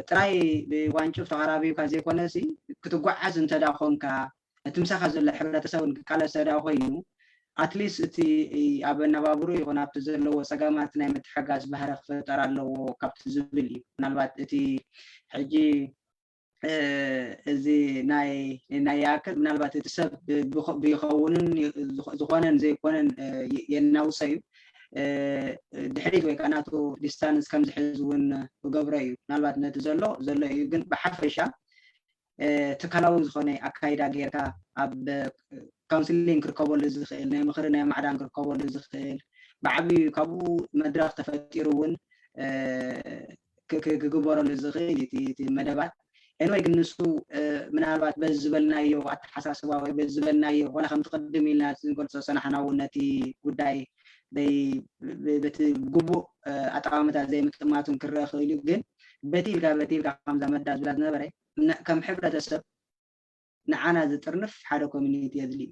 ጥራይ ብዋንጭፍ ተቀራቢብካ ዘይኮነ ሲ ክትጓዓዝ እንተዳ ኮንካ እቲ ምሳኻ ዘሎ ሕብረተሰብን ክቃለስ ተዳ ኮይኑ ኣትሊስት እቲ ኣብ ኣነባብሩ ይኹን ኣብቲ ዘለዎ ፀገማት ናይ ምትሕጋዝ ባህሪ ክፍጠር ኣለዎ ካብቲ ዝብል እዩ። ምናልባት እቲ ሕጂ እዚ ናይ ናይ ይኣክል ምናልባት እቲ ሰብ ብይኸውንን ዝኾነን ዘይኮነን የናውፀ እዩ ድሕሪት ወይ ከዓ ናቱ ዲስታንስ ከም ዝሕዝ እውን ክገብሮ እዩ። ምናልባት ነቲ ዘሎ ዘሎ እዩ ግን ብሓፈሻ ትካላዊ ዝኾነ ኣካይዳ ጌርካ ኣብ ካውንስሊንግ ክርከበሉ ዝኽእል ናይ ምኽሪ ናይ ማዕዳን ክርከበሉ ዝኽእል ብዓብዩ ካብኡ መድረክ ተፈጢሩ እውን ክግበረሉ ዝኽእል እቲ መደባት። ኤንወይ ግን ንሱ ምናልባት በዚ ዝበልናዮ ኣተሓሳስባ ወይ በዚ ዝበልናዮ ኮነ ከምቲ ቅድም ኢልና ዝንገልፆ ዝፀናሕና እውን ነቲ ጉዳይ በቲ ግቡእ ኣጠቃምታ ዘይምጥማቱን ክረአ ክእል እዩ። ግን በቲ ኢልካ በቲ ኢልካ ከምዛ መዳ ዝብላ ዝነበረ ከም ሕብረተሰብ ንዓና ዝጥርንፍ ሓደ ኮሚኒቲ የድሊ እዩ።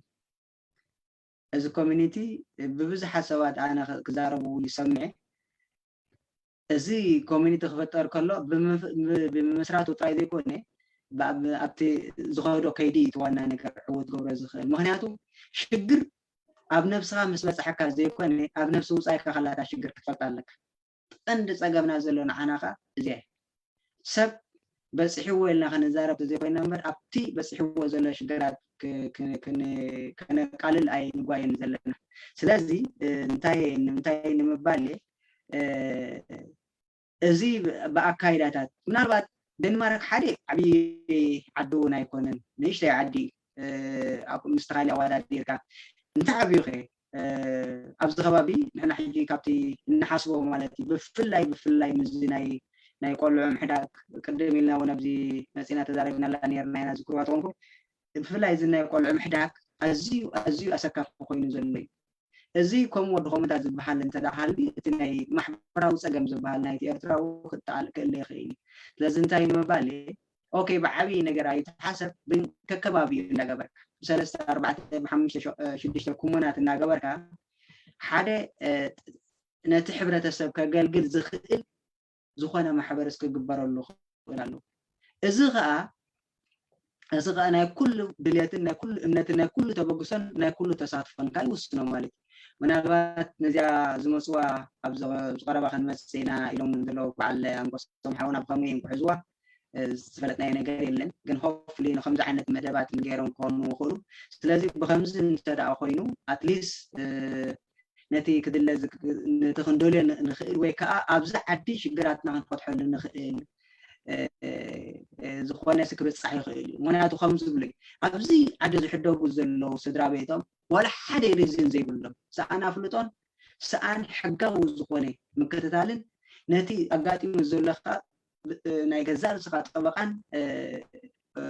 እዚ ኮሚኒቲ ብብዙሓት ሰባት ኣነ ክዛረቡ ይሰምዐ። እዚ ኮሚኒቲ ክፍጠር ከሎ ብምምስራቱ ጥራይ ዘይኮነ ኣብቲ ዝኸዶ ከይዲ እቲ ዋና ነገር ዕውት ገብሮ ዝኽእል ምክንያቱ ሽግር ኣብ ነብስኻ ምስ በፅሐካ ዘይኮነ ኣብ ነብሲ ውፃኢካ ከላታ ሽግር ክትፈልጣ ኣለካ። ቀንዲ ፀገምና ዘሎ ንዓና ከዓ እዚኣ ሰብ በፂሕዎ ኢልና ክንዛረብ ተዘይኮይና እምበር ኣብቲ በፂሕዎ ዘሎ ሽግራት ከነቃልል ኣይንጓየን ዘለና። ስለዚ እንታይ እንታይ ንምባል እዚ ብኣካይዳታት ምናልባት ደንማርክ ሓደ ዓብዪ ዓዲ እውን ኣይኮነን፣ ንእሽተይ ዓዲ ምስ ተኻሊ ኣወዳዲርካ እንታይ ዓብዩ ከ ኣብዚ ከባቢ ንሕና ሕጂ ካብቲ እንሓስቦ ማለት እዩ ብፍላይ ብፍላይ ምዚ ናይ ናይ ቆልዑ ምሕዳግ ቅድም ኢልና እውን ኣብዚ መፂና ተዛረብናላ ነርና ኢና ዝክርዋ ተኾንኩ ብፍላይ እዚ ናይ ቆልዑ ምሕዳግ ኣዝዩ ኣዝዩ ኣሰካፊ ኮይኑ ዘሎ እዩ። እዚ ከም ወዲ ኮመዳ ዝበሃል እንተደኣ ሃልዩ እቲ ናይ ማሕበራዊ ጸገም ዝበሃል ናይቲ ኤርትራዊ ክጠቓልል ክእል ይኽእል እዩ። ስለዚ እንታይ ንምባል እየ ኦኬ ብዓብዪ ነገር ኣይተሓሰብ ግን ከከባቢኡ እንዳገበርካ ብሰለስተ ኣርባዕተ ብሓሙሽተ ሽዱሽተ ኩሞናት እንዳገበርካ ሓደ ነቲ ሕብረተሰብ ከገልግል ዝኽእል ዝኾነ ማሕበርስ ክግበረሉ ክእል ኣለዎ። እዚ ከዓ እዚ ከዓ ናይ ኩሉ ድልየትን ናይ ኩሉ እምነትን ናይ ኩሉ ተበግሶን ናይ ኩሉ ተሳትፎን ከዓ ይውስኖ ማለት እዩ። ምናልባት ነዚኣ ዝመፅዋ ኣብ ዝቀረባ ክንመፅእ ኢና ኢሎም ዘለዉ በዓል ኣንቆሶም ሓውና ብከመይ እዮም ክሕዝዋ ዝፈለጥናዮ ነገር የለን። ግን ሆፕፉሊ ንከምዚ ዓይነት መደባት ገይሮም ክኾኑ ይኽእሉ። ስለዚ ብከምዚ እንተደኣ ኮይኑ ኣትሊስት ነቲ ክድለ ነቲ ክንደልዮ ንኽእል ወይ ከዓ ኣብዚ ዓዲ ሽግራትና ክንፈትሐሉ ንኽእል እ፣ እ፣ ዝኾነ ሲ ክብጻሕ ይኽእል እዩ። ምኽንያቱ ከም ዝብሉ እዩ። ኣብዚ ዓዲ ዝሕደጉ ዘለዉ ስድራ ቤቶም ዋላ ሓደ ሪዝን ዘይብሎም፣ ሰኣን ኣፍልጦን ሰኣን ሕጋዊ ዝኾነ ምክትታልን ነቲ ኣጋጢሙ ዘሎ ከኣ ብ-፣ እ፣ ናይ ገዛእ ርእስኻ ጠበቓን፣ እ፣ እ፣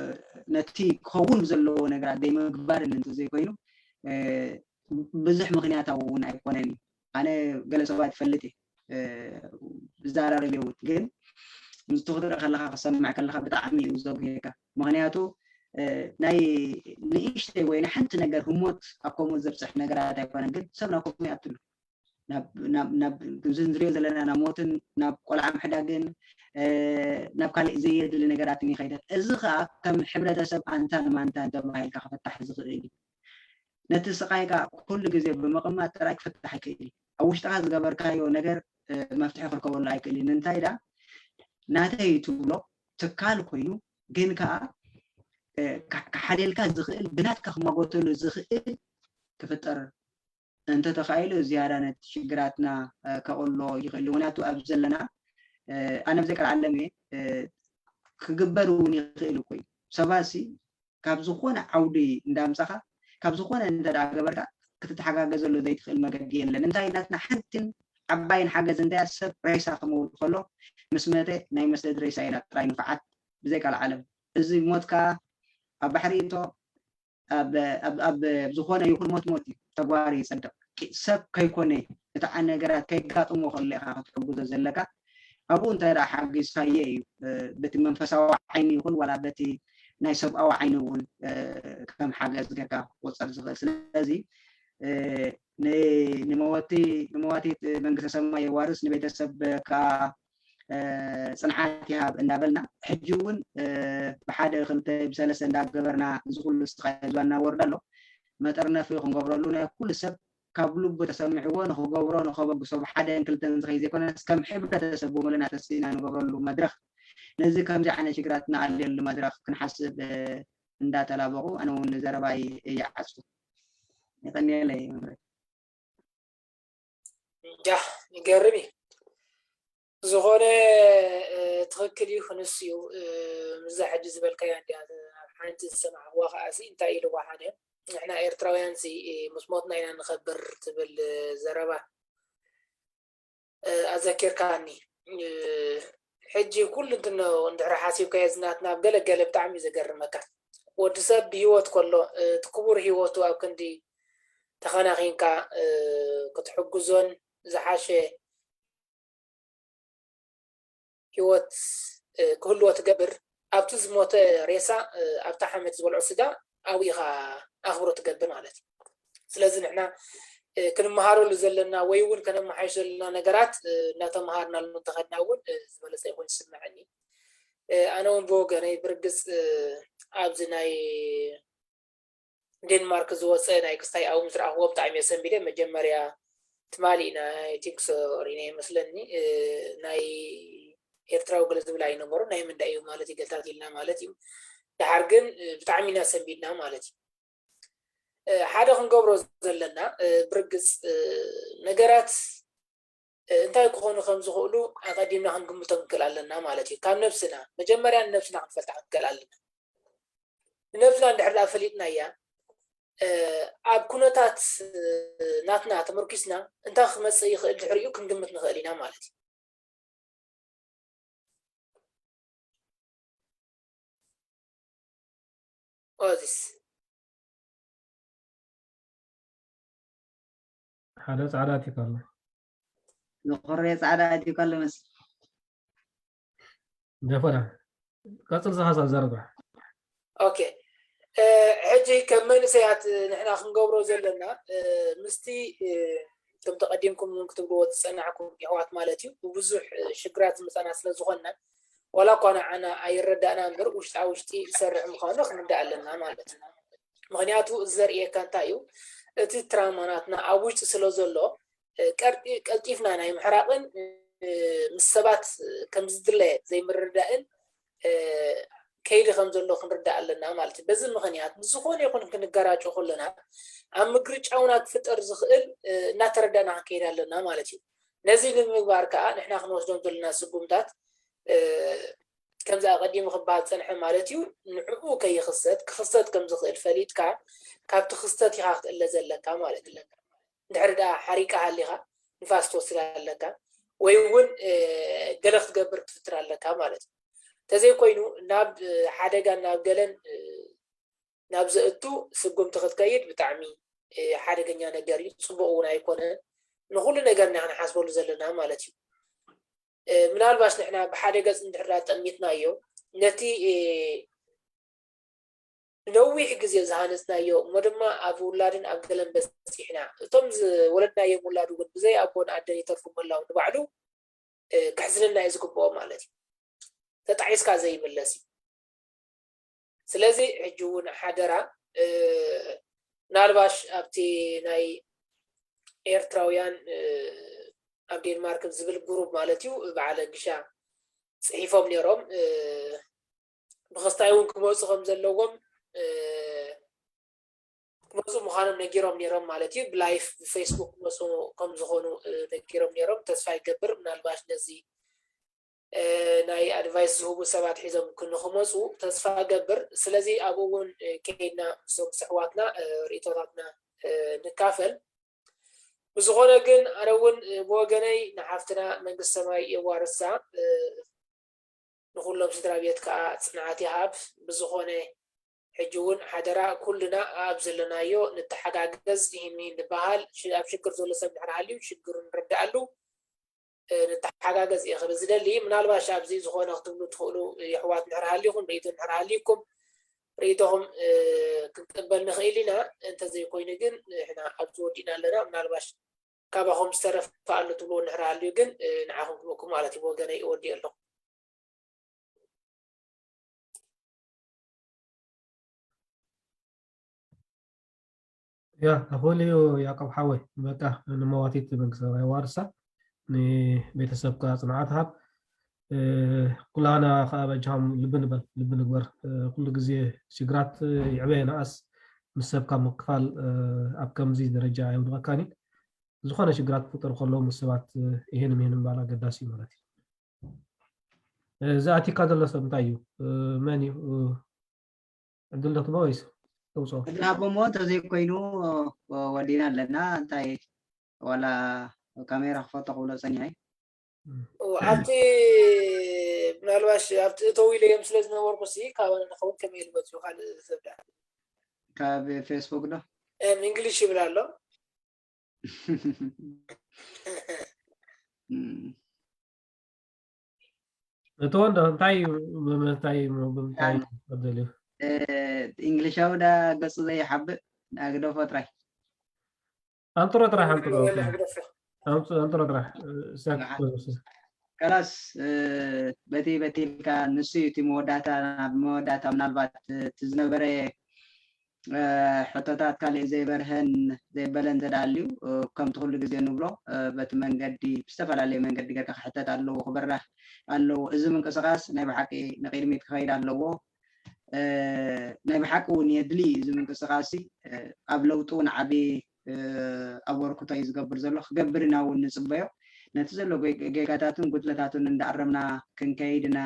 ነቲ ክኸውን ዘለዎ ነገራት ዘይምግባርን እንተዘይኮይኑ፣ እ፣ ብዙሕ ምኽንያታዊ እውን ኣይኮነን እዩ። ኣነ ገለ ሰባት ይፈልጥ እየ፣ እ፣ ዝዘራረብ እየ እውን። ግን ምስቲ ክትርኢ ከለኻ፣ ክሰምዕ ከለኻ ብጣዕሚ እዩ ዘጉህየካ። ምኽንያቱ፣ እ፣ ናይ ንእሽተይ ወይ ንሓንቲ ነገር ህሞት ኣብ ከምኡ ዘብጽሕ ነገራት ኣይኮነን፣ ግን ሰብ ናብ ከምኡ ይኣቱ ኣሎ። ናብ፣ ናብ፣ ናብ፣ እዚ ንሪኦ ዘለና ናብ ሞትን ናብ ቆልዓ ምሕዳግን፣ እ፣ ናብ ካልእ ዘየድሊ ነገራትን ይኸይድ። እዚ ኸኣ ከም ሕብረተሰብ ኣንታን ማንታን ተባሂልካ ክፍታሕ ዝኽእል እዩ። ነቲ ስቓይ ከኣ ኩሉ ግዜ ብምቕማጥ ጥራይ ክፍታሕ ኣይክእል እዩ። ኣብ ውሽጥኻ ዝገበርካዮ ነገር፣ እ፣ መፍትሒ ክርከበሉ ኣይክእል እዩ። ንምንታይ ደኣ ናተይ ትብሎ ትካል ኮይኑ ግን ከኣ፣ እ፣ ካ-፣ ክሓልየልካ ዝኽእል ብናትካ ክማጎተሉ ዝኽእል ክፍጠር እንተተኻኢሉ ዝያዳ ነቲ ሽግራትና፣ እ፣ ከቕሎ ይኽእል እዩ። ምኽንያቱ ኣብዚ ዘለና፣ እ፣ ኣነ ብዘይ ቃል ዓለም እየ፣ እ፣ ክግበር እውን ይኽእል እኮ እዩ። ሰባት ሲ ካብ ዝኾነ ዓውዲ እንዳምጻኻ፣ ካብ ዝኾነ እንተ ደኣ ገበርካ፣ ክትተሓጋገዘሉ ዘይትኽእል መገዲ የለን። እንታይ ናትና ሓንትን ዓባይን ሓገዝ እንታይ እያ? ሰብ ሬሳ ክመውት ከሎ ምስ መተ ናይ መስደድ ሬሳ ኢና ጥራይ ንፍዓት ብዘይ ቃል ዓለም። እዚ ሞት ከኣ ኣብ ባሕሪ እቶ ኣብ፣ ኣብ፣ ኣብ ዝኾነ ይኹን ሞት ሞት እዩ፣ ተግባር ይጸድቕ። ቂ-፣ ሰብ ከይኮነ እቲ ዓ-፣ ነገራት ከይጋጥሞ ከሎ ኢኻ ክትሕግዞ ዘለካ። ኣብኡ እንተ ደኣ ሓጊዝካዮ እዩ፣ እ፣ በቲ መንፈሳዊ ዓይኒ ይኹን ዋላ በቲ ናይ ሰብኣዊ ዓይኒ እውን፣ እ፣ ከም ሓገዝ ጌርካ ክቑጸር ዝኽእል። ስለዚ፣ እ፣ ን-፣ ንመወቲ-፣ ንመዋቲት መንግስተ ሰማይ የዋርስ፣ ንቤተሰብ ከኣ፣ እ፣ ጽንዓት ይሃብ እንዳበልና፣ ሕጂ እውን፣ እ፣ ብሓደ ክልተ ብሰለስተ እንዳገበርና እዚ ኩሉ ስቓይ ዝባና ወርዶ ኣሎ። መጠርነፊ ክንገብረሉ ናይ ኩሉ ሰብ ካብ ልቡ ተሰሚዕዎ ንኽገብሮ ንኸበግሶ ብሓደን ክልተን ዝኸይ ዘይኮነስ ከም ሕብረተሰብ ብምሉእና ተሲእና ንገብረሉ መድረኽ፣ ነዚ ከምዚ ዓይነት ሽግራት ንኣልየሉ መድረኽ ክንሓስብ፣ እ፣ እንዳተላበቑ ኣነ እውን ንዘረባይ እይዓጽኩ። የቐንየለይ መምህረይ። ያ ይገርም እዩ። ዝኾነ እ፣ ትኽክል እዩ፣ ክንሱ እዩ። እ፣ ምዛ ሕጂ ዝበልካያ እንዲያ ኣብ ሓንቲ ዝሰማዕኽዋ ከኣ ሲ እንታይ ኢልዋ ሓደ ንሕና ኤርትራውያን ሲ እ፣ ምስ ሞትና ኢና ንኸብር ትብል እ፣ ዘረባ እ፣ ኣዘኪርካኒ። እ፣ ሕጂ ኩሉ እንትኖ እንድሕሪ ሓሲብካዮ ዝናትና ኣብ ገለ ገለ ብጣዕሚ እዩ ዘገርመካ። ወዲ ሰብ ብህይወት ከሎ እ፣ እቲ ክቡር ህይወቱ ኣብ ክንዲ ተኸናኺንካ እ፣ ክትሕግዞን ዝሓሸ ህይወት እ፣ ክህልዎ ትገብር። ኣብቲ ዝሞተ ሬሳ እ፣ ኣብታ ሓመድ ዝበልዖ ስጋ ኣብኡ ኢኻ ኣኽብሮ ትገብር ማለት እዩ። ስለዚ ንሕና እ፣ ክንመሃረሉ ዘለና ወይ እውን ከነመሓይሽ ዘለና ነገራት እ፣ እናተምሃርናሉ እንተኸድና እውን እ፣ ዝበለፀ ይኾን ይስምዐኒ። እ፣ ኣነ እውን ብወገነይ ብርግፅ እ፣ ኣብዚ ናይ ዴንማርክ ዝወፀ ናይ ክስታይ ኣው ምስ ረኣኽዎ ብጣዕሚ እየ ሰንቢደ። መጀመርያ ትማሊ ናይ ቲንክ ሶሪ ናይ መስለኒ እ፣ ናይ ኤርትራዊ ገለ ዝብል ኣይነበሩ ናይ ምንዳ እዩ ማለት ይገልታት ኢልና ማለት እዩ። ድሓር ግን እ፣ ብጣዕሚ ኢና ሰንቢድና ማለት እዩ። እ፣ ሓደ ክንገብሮ ዘለና እ፣ ብርግፅ እ፣ ነገራት እ፣ እንታይ ክኾኑ ከም ዝኽእሉ ኣቐዲምና ክንግምቶም ክንክእል ኣለና ማለት እዩ። ካብ ነብስና መጀመርያ ንነብስና ክንፈልጣ ክንክእል ኣለና። ንነብስና እንድሕር ደኣ ፈሊጥናያ እ፣ ኣብ ኩነታት እ፣ ናትና ተመርኪስና እንታይ ክመፅእ ይኽእል ድሕሪኡ ክንግምት ንኽእል ኢና ማለት እዩ። ኦዚስ ሓደ ፃዕዳ ኣቲካ ኣሎ። ዝኮረ ፃዕዳ ኣቲካ ኣሎ መስል ደፈራ ቀፅል ዝሓሳብ ዘረባ ኦኬ እ፣ ሕጂ ከም መንእሰያት እ፣ ንሕና ክንገብሮ ዘለና እ፣ ምስቲ እ፣ እቶም ተቐዲምኩም እውን ክትብልዎ ዝፀናዕኩም የሕዋት ማለት እዩ ብብዙሕ እ፣ ሽግራት ዝመፃና ስለ ዝኾንና ዋላ እኳ ንዓና ኣይረዳእና እምበር ውሽጣ ውሽጢ ዝሰርሕ ምዃኑ ክንርዳእ ኣለና ማለት እዩ። ምኽንያቱ እዚ ዘርእየካ እንታይ እዩ እቲ ትራማ ናትና ኣብ ውሽጢ ስለ ዘሎ እ፣ ቀርጢ- ቀልጢፍና ናይ ምሕራቕን እ፣ ምስ ሰባት ከም ዝድለ ዘይምርዳእን እ፣ ከይዲ ከም ዘሎ ክንርዳእ ኣለና ማለት እዩ። በዚ ምኽንያት ንዝኾነ ይኹን ክንገራጮ ከለና ኣብ ምግርጫውና ክፍጠር ዝኽእል እ፣ እናተረዳእና ክንከይድ ኣለና ማለት እዩ። ነዚ ንምግባር ከዓ ንሕና ክንወስዶም ዘለና ስጉምታት እ፣ ከምዚ ኣቐዲሙ ክበሃል ዝጸንሐ ማለት እዩ። ንዕኡ ከይኽሰት ክኽሰት ከም ዝኽእል ፈሊጥካ ካብቲ ክስተት ኢኻ ክትእለ ዘለካ ማለት ኣለካ። እንድሕር ደኣ ሓሪቃ ሃሊኻ ንፋስ ትወስድ ኣለካ ወይ እውን ገለ ክትገብር ክትፍትር ኣለካ ማለት እዩ። እንተዘይኮይኑ ናብ ሓደጋን ናብ ገለን ናብ ዘእቱ ስጉምቲ ክትከይድ ብጣዕሚ ሓደገኛ ነገር እዩ። ፅቡቅ እውን ኣይኮነን። ንኩሉ ነገር ኢና ክንሓስበሉ ዘለና ማለት እዩ። ምናልባሽ ንሕና ብሓደ ገፅ እንድሕር ጠሚትናዮ ነቲ ነዊሕ ግዜ ዝሃነፅናዮ እሞ ድማ ኣብ ውላድን ኣብ ገለን በፂሕና እቶም ዝወለድናዮም ውላድ እውን ብዘይ ኣቦን ኣደን ይተርፉ ምህላው ንባዕሉ ክሕዝነና እዩ ዝግብኦ ማለት እዩ። ተጣዒስካ ዘይምለስ እዩ። ስለዚ ሕጂ እውን ሓደራ ምናልባሽ ኣብቲ ናይ ኤርትራውያን ኣብ ዴንማርክ ዝብል ግሩብ ማለት እዩ በዓለ ግሻ ፅሒፎም ነይሮም ብክስታይ እውን ክመፁ ከም ዘለዎም ክመፁ ምዃኖም ነጊሮም ነይሮም ማለት እዩ። ብላይፍ ብፌስቡክ ክመፁ ከም ዝኾኑ ነጊሮም ነይሮም። ተስፋ ይገብር ምናልባሽ ነዚ ናይ ኣድቫይስ ዝህቡ ሰባት ሒዞም ክንክመፁ ተስፋ ገብር። ስለዚ ኣብኡ እውን ከይድና ምስቶም ስሕዋትና ርእቶታትና ንካፈል። ብዝኾነ ግን ኣነ እውን ብወገነይ ንሓፍትና መንግስቲ ሰማይ የዋርሳ ንኹሎም ስድራ ቤት ከዓ ፅንዓት ይሃብ። ብዝኾነ ሕጂ እውን ሓደራ ኩልና ኣብ ዘለናዮ ንተሓጋገዝ፣ ይህን ይህን ንበሃል። ኣብ ሽግር ዘሎ ሰብ ድሕር ሃልዩ ሽግሩ ንረድኣሉ ንተሓጋገዝ እየ ክብል ዝደሊ። ምናልባሽ ኣብዚ ዝኾነ ክትብሉ ትኽእሉ የሕዋት ድሕር ሃልዩኩም ርእይቶ ድሕር ሃልዩኩም ርእይቶኹም ክንቅበል ንኽእል ኢና። እንተዘይኮይኑ ግን ንሕና ኣብዚ ወዲእና ኣለና። ምናልባሽ ካባኹም ዝተረፈ ኣሎ ትብልዎ እንድሕር ሃልዩ ግን ንዓኹም ክበኩም ማለት እዩ። ብወገነይ እወዲእ ኣለኹ። ያ ተኽእልዩ ያቆብ ሓወይ በቃ ንመዋቲት መንግስተ ሰማይ ዋርሳ ንቤተሰብካ ጽንዓት ሃብ። ኩላና ከዓ በጃኹም ልቢ ንበል ልቢ ንግበር። ኩሉ ግዜ ሽግራት ይዕበ ይንኣስ ምስ ሰብካ ምክፋል ኣብ ከምዚ ደረጃ ኣየውድቐካን እዩ። ዝኾነ ሽግራት ክፍጠር ከሎ ምስ ሰባት ይሄን ይሄን ምባል ኣገዳሲ እዩ ማለት እዩ። እዚ ኣቲካ ዘሎ ሰብ እንታይ እዩ? መን እዩ? ዕድል ዶ ትቦ ወይስ ተውፅኦ? እድናቦ እሞ እንተዘይኮይኑ ወዲና ኣለና። እንታይ ዋላ ካሜራ ክፈቶ ክብሎ ፀኒሐ። ኣብቲ ምናልባሽ ኣብቲ እተው ኢለዮም ስለ ዝነበርኩ ሲ ካባና ንኸውን ከመይ ኢሉ መፅኡ ካልእ ሰብ ደኣ ካብ ፌስቡክ ዶ እንግሊሽ ይብል ኣሎ። እቶ እንዶ እንታይ እዩ ብምንታይ እዩ ብምንታይ እዩ ዝደልዩ? እንግሊሻዊ ዳ ገፁ ዘይሓብእ ኣግደፎ ጥራይ ኣንጥሮ ጥራሕ ኣንጥሮ ኣንጥሮ ጥራሕ ከላስ በቲ በቲ ኢልካ ንሱ እዩ እቲ መወዳእታ ናብ መወዳእታ ምናልባት እቲ ዝነበረ ሕቶታት ካልእ ዘይበርሀን ዘይበለን እንተዳልዩ ከምቲ ኩሉ ግዜ ንብሎ በቲ መንገዲ ብዝተፈላለየ መንገዲ ገርካ ክሕተት ኣለዎ ክበራሕ ኣለዎ። እዚ ምንቅስቃስ ናይ ብሓቂ ንቅድሚት ክኸይድ ኣለዎ። ናይ ብሓቂ እውን የድሊ እዚ ምንቅስቃስ ኣብ ለውጢ እውን ዓብዪ ኣበርክቶ እዩ ዝገብር ዘሎ። ክገብር ኢና እውን ንፅበዮ። ነቲ ዘሎ ጌጋታትን ጉድለታትን እንዳኣረምና ክንከይድ ኢና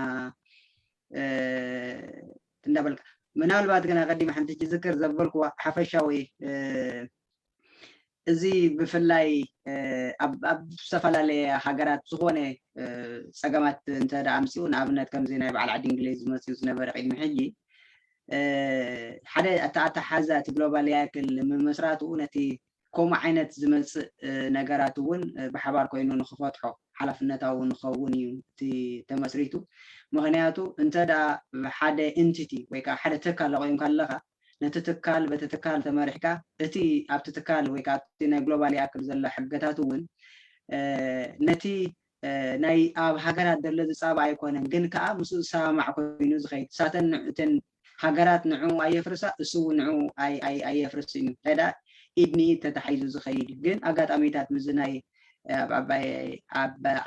እንዳበልካ ምናልባት ግን ኣቀዲመ ሓንቲ ክዝክር ዘበልክዋ ሓፈሻዊ እዚ ብፍላይ ኣብ ዝተፈላለየ ሃገራት ዝኾነ ፀገማት እንተ ኣምፅኡ ንኣብነት ከምዚ ናይ በዓል ዓዲ እንግሊዝ ዝመፅኡ ዝነበረ ቅድሚ ሕጂ ሓደ ኣተኣታሓዛ እቲ ግሎባል ያክል ምምስራትኡ ነቲ ከምኡ ዓይነት ዝመፅእ ነገራት እውን ብሓባር ኮይኑ ንክፈትሖ ሓላፍነታዊ ንኸውን እዩ እቲ ተመስሪቱ። ምክንያቱ እንተ ሓደ ኢንቲቲ ወይ ከዓ ሓደ ትካል ኣቆይምካ ኣለካ ነቲ ትካል በቲ ትካል ተመሪሕካ እቲ ኣብቲ ትካል ወይ ከዓ ኣብቲ ናይ ግሎባል ያክል ዘሎ ሕገታት እውን ነቲ ናይ ኣብ ሃገራት ዘሎ ዝፃባ ኣይኮነን ግን ከዓ ምስኡ ዝሰማማዕ ኮይኑ ዝኸይድ ሳተን እተን ሃገራት ንዕኡ ኣየፍርሳ እሱ እውን ንዕኡ ኣየፍርስን እዩ። እንታይ ደኣ ኢድ ንኢድ ተታሒዙ ዝኸይድ እዩ። ግን ኣጋጣሚታት ምስዚ ናይ ኣብ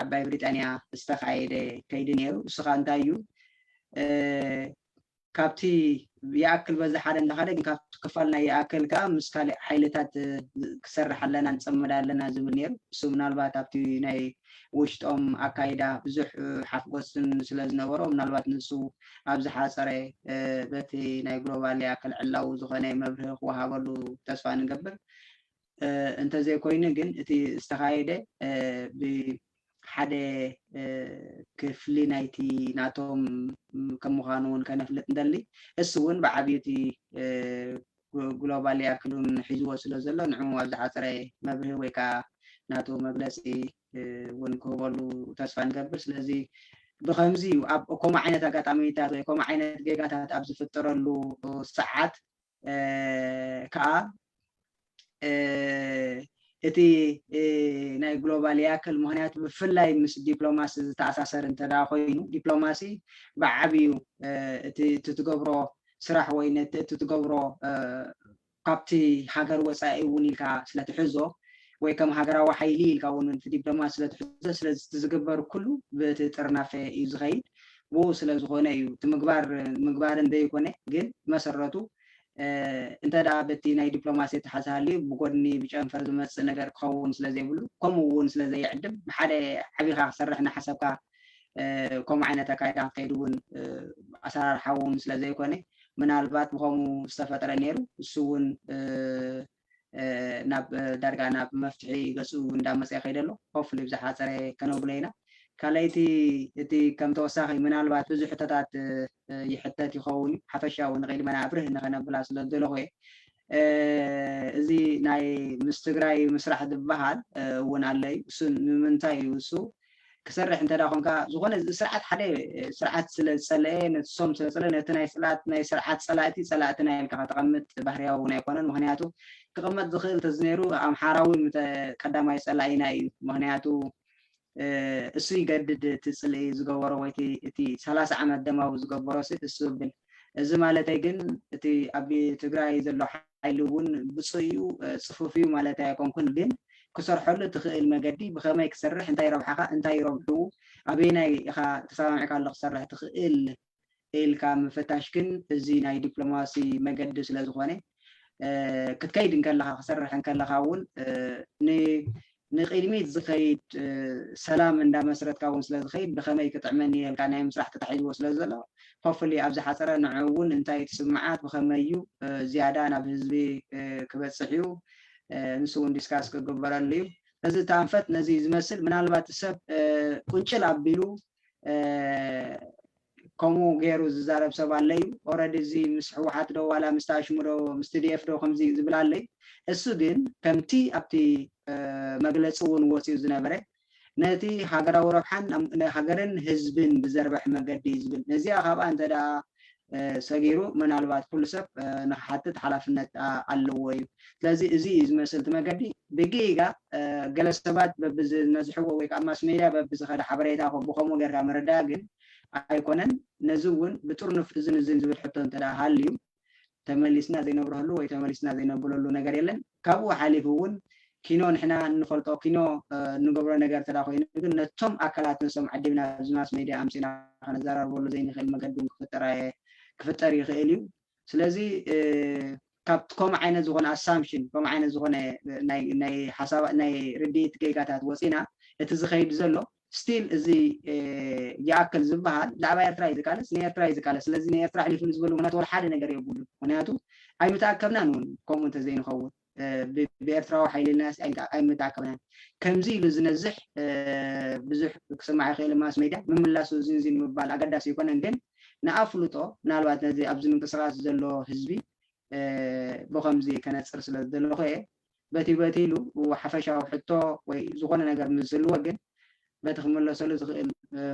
ዓባይ ብሪጣንያ ዝተኻየደ ከይዲ ነይሩ። እሱ ከዓ እንታይ እዩ ካብቲ ይኣክል በዚ ሓደ እንዳኸደ ግን ካብቲ ክፋል ናይ ይኣክል ከዓ ምስ ካልእ ሓይልታት ክሰርሕ ኣለና ንፀመድ ኣለና ዝብል ነይሩ። እሱ ምናልባት ኣብቲ ናይ ውሽጦም ኣካይዳ ብዙሕ ሓፍጎስን ስለ ዝነበሮ ምናልባት ንሱ ኣብ ዝሓፀረ በቲ ናይ ግሎባል ይኣክል ዕላዊ ዝኾነ መብርሂ ክወሃበሉ ተስፋ ንገብር። እንተዘይኮይኑ ግን እቲ ዝተኻየደ ብሓደ ክፍሊ ናይቲ ናቶም ከም ምዃኑ እውን ከነፍልጥ ንደሊ። እሱ እውን ብዓብዩ እቲ ግሎባል ያክሉን ሒዝዎ ስለ ዘሎ ንዕኡ ኣብ ዝሓፀረ መብርሂ ወይ ከዓ ናቱ መግለፂ እውን ክህበሉ ተስፋ ንገብር። ስለዚ ብከምዚ እዩ ኣብ ከምኡ ዓይነት ኣጋጣሚታት ወይ ከምኡ ዓይነት ጌጋታት ኣብ ዝፍጠረሉ ሰዓት ከዓ እቲ ናይ ግሎባል ያክል ምክንያቱ ብፍላይ ምስ ዲፕሎማሲ ዝተኣሳሰር እንተ ኮይኑ ዲፕሎማሲ ብዓብዩ እቲ ትትገብሮ ስራሕ ወይ ነቲ እቲ ትገብሮ ካብቲ ሃገር ወፃኢ እውን ኢልካ ስለትሕዞ ወይ ከም ሃገራዊ ሓይሊ ኢልካ እውን እቲ ዲፕሎማሲ ስለትሕዞ ስለዚ ዝግበር ኩሉ ብቲ ጥርናፈ እዩ ዝኸይድ። ብኡ ስለ ዝኾነ እዩ እቲ ምግባር ምግባርን ዘይኮነ ግን መሰረቱ እንተ ደኣ በቲ ናይ ዲፕሎማሲ ተሓዝሃልዩ ብጎድኒ ብጨንፈር ዝመፅእ ነገር ክኸውን ስለ ዘይብሉ ከምኡ እውን ስለ ዘይዕድም ብሓደ ዓቢኻ ክሰርሕ እናሓሰብካ ከምኡ ዓይነት ኣካይዳ ክከይድ እውን ኣሰራርሓ እውን ስለ ዘይኮነ ምናልባት ብከምኡ ዝተፈጠረ ነይሩ እሱ እውን ናብ ዳርጋ ናብ መፍትሒ ገፁ እንዳመፀ ይኸይድ ኣሎ። ሆፍሊ ብዝሓፀረ ከነብሎ ኢና። ካልኣይቲ እቲ ከም ተወሳኺ ምናልባት ብዙሕ ሕቶታት ይሕተት ይኸውን እዩ ሓፈሻዊ ንቅድመና ኣብርህ ንኸነብላ ስለ ዝደለኹ እየ። እዚ ናይ ምስ ትግራይ ምስራሕ ዝበሃል እውን ኣሎ እዩ። እሱ ንምንታይ እዩ እሱ ክሰርሕ እንተ ደኣ ኮንካ ዝኾነ እዚ ስርዓት ሓደ ስርዓት ስለ ዝጸለአ ነቲ ሶም ስለ ዝጸለአ ነቲ ናይ ጽላት ናይ ስርዓት ጸላእቲ ጸላእትና ኢልካ ከተቐምጥ ባህርያዊ እውን ኣይኮነን። ምክንያቱ ክቕመጥ ዝኽእል ተዝነይሩ ኣምሓራዊ ምተ ቀዳማይ ጸላኢና እዩ። ምክንያቱ እሱ ይገድድ እቲ ጽልኢ ዝገበሮ ወይ እቲ ሰላሳ ዓመት ደማዊ ዝገበሮ ሲ እሱ ብል እዚ ማለተይ ግን እቲ ኣብ ትግራይ ዘሎ ሓይሊ እውን ብፁእ እዩ ፅፉፍ እዩ ማለት ኣይኮንኩን ግን ክሰርሐሉ ትኽእል መገዲ ብኸመይ ክሰርሕ እንታይ ረብሓኻ እንታይ ረብሑ ኣበየናይ ኢኻ ተሰማሚዕካ ኣሎ ክሰርሕ ትኽእል ኢልካ ምፍታሽ ግን እዚ ናይ ዲፕሎማሲ መገዲ ስለ ዝኾነ ክትከይድ እንከለኻ ክሰርሕ እንከለኻ እውን ንቅድሚት ዝኸይድ ሰላም እንዳመስረትካ እውን ስለዝኸይድ ብኸመይ ክጥዕመኒ ኢልካ ናይ ምስራሕ ተታሒዝዎ ስለ ዘሎ ሆፍሊ ኣብ ዝሓፀረ ንዑ እውን እንታይ እቲ ስምዓት ብኸመይ እዩ ዝያዳ ናብ ህዝቢ ክበፅሕ እዩ ንሱ እውን ዲስካስ ክግበረሉ እዩ። ነዚ እቲ ኣንፈት ነዚ ዝመስል ምናልባት ሰብ ቁንጭል ኣቢሉ ከምኡ ገይሩ ዝዛረብ ሰብ ኣሎ እዩ። ኦረዲ እዚ ምስ ህወሓት ዶ ዋላ ምስ ታሽሙ ዶ ምስ ቲዲኤፍ ዶ ከምዚ ዝብል ኣሎ እዩ። እሱ ግን ከምቲ ኣብቲ መግለፂ እውን ወፂኡ ዝነበረ ነቲ ሃገራዊ ረብሓን ሃገርን ህዝብን ብዘርብሕ መገዲ እዩ ዝብል ነዚኣ ካብኣ እንተ ደኣ ሰጊሩ ምናልባት ኩሉ ሰብ ንክሓትት ሓላፍነት ኣለዎ እዩ። ስለዚ እዚ እዩ ዝመስል እቲ መገዲ ብጌጋ ገለ ሰባት በብዝነዝሕዎ ወይ ከዓ ማስ ሜድያ በብዝኸደ ሓበሬታ ብከምኡ ጌርካ ምርዳእ ግን ኣይኮነን። ነዚ እውን ብጥርኑፍ እዝን እዝን ዝብል ሕቶ እንተ ሃልዩ ተመሊስና ዘይነብረሉ ወይ ተመሊስና ዘይነብለሉ ነገር የለን። ካብኡ ሓሊፉ እውን ኪኖ ንሕና እንፈልጦ ኪኖ እንገብሮ ነገር እንተ ኮይኑ ግን ነቶም ኣካላት ነሶም ዓዲምና ኣብዚ ማስ ሜድያ ኣምፅና ከነዘራርበሉ ዘይንኽእል መገዲ ክፍጠር ይኽእል እዩ። ስለዚ ካብ ከምኡ ዓይነት ዝኾነ ኣሳምሽን ከምኡ ዓይነት ዝኾነ ናይ ሓሳብ ናይ ርድኢት ጌጋታት ወፂና እቲ ዝኸይድ ዘሎ ስቲል እዚ ይኣክል ዝበሃል ብዛዕባ ኤርትራ እዩ ዝቃለስ ንኤርትራ እዩ ዝቃለስ ስለዚ ንኤርትራ ኣሕሊፉ ንዝበሉ ምክንያት ወላ ሓደ ነገር የብሉ ምክንያቱ ኣይምተኣከብናን እውን ከምኡ እንተዘይንኸውን ብኤርትራዊ ሓይልናስ ኣይምተኣከብናን ከምዚ ኢሉ ዝነዝሕ ብዙሕ ክስማዕ ይኽእል ማስ ሜድያ ምምላሱ ዝንዚን ምባል ኣገዳሲ ይኮነን ግን ንኣፍልጦ ምናልባት ነዚ ኣብዚ ምንቅስቃስ ዘሎ ህዝቢ ብከምዚ ከነፅር ስለ ዝደለኹ እየ በቲ በቲ ኢሉ ሓፈሻዊ ሕቶ ወይ ዝኾነ ነገር ምስ ዝህልዎ ግን በቲ ክምለሰሉ ዝኽእል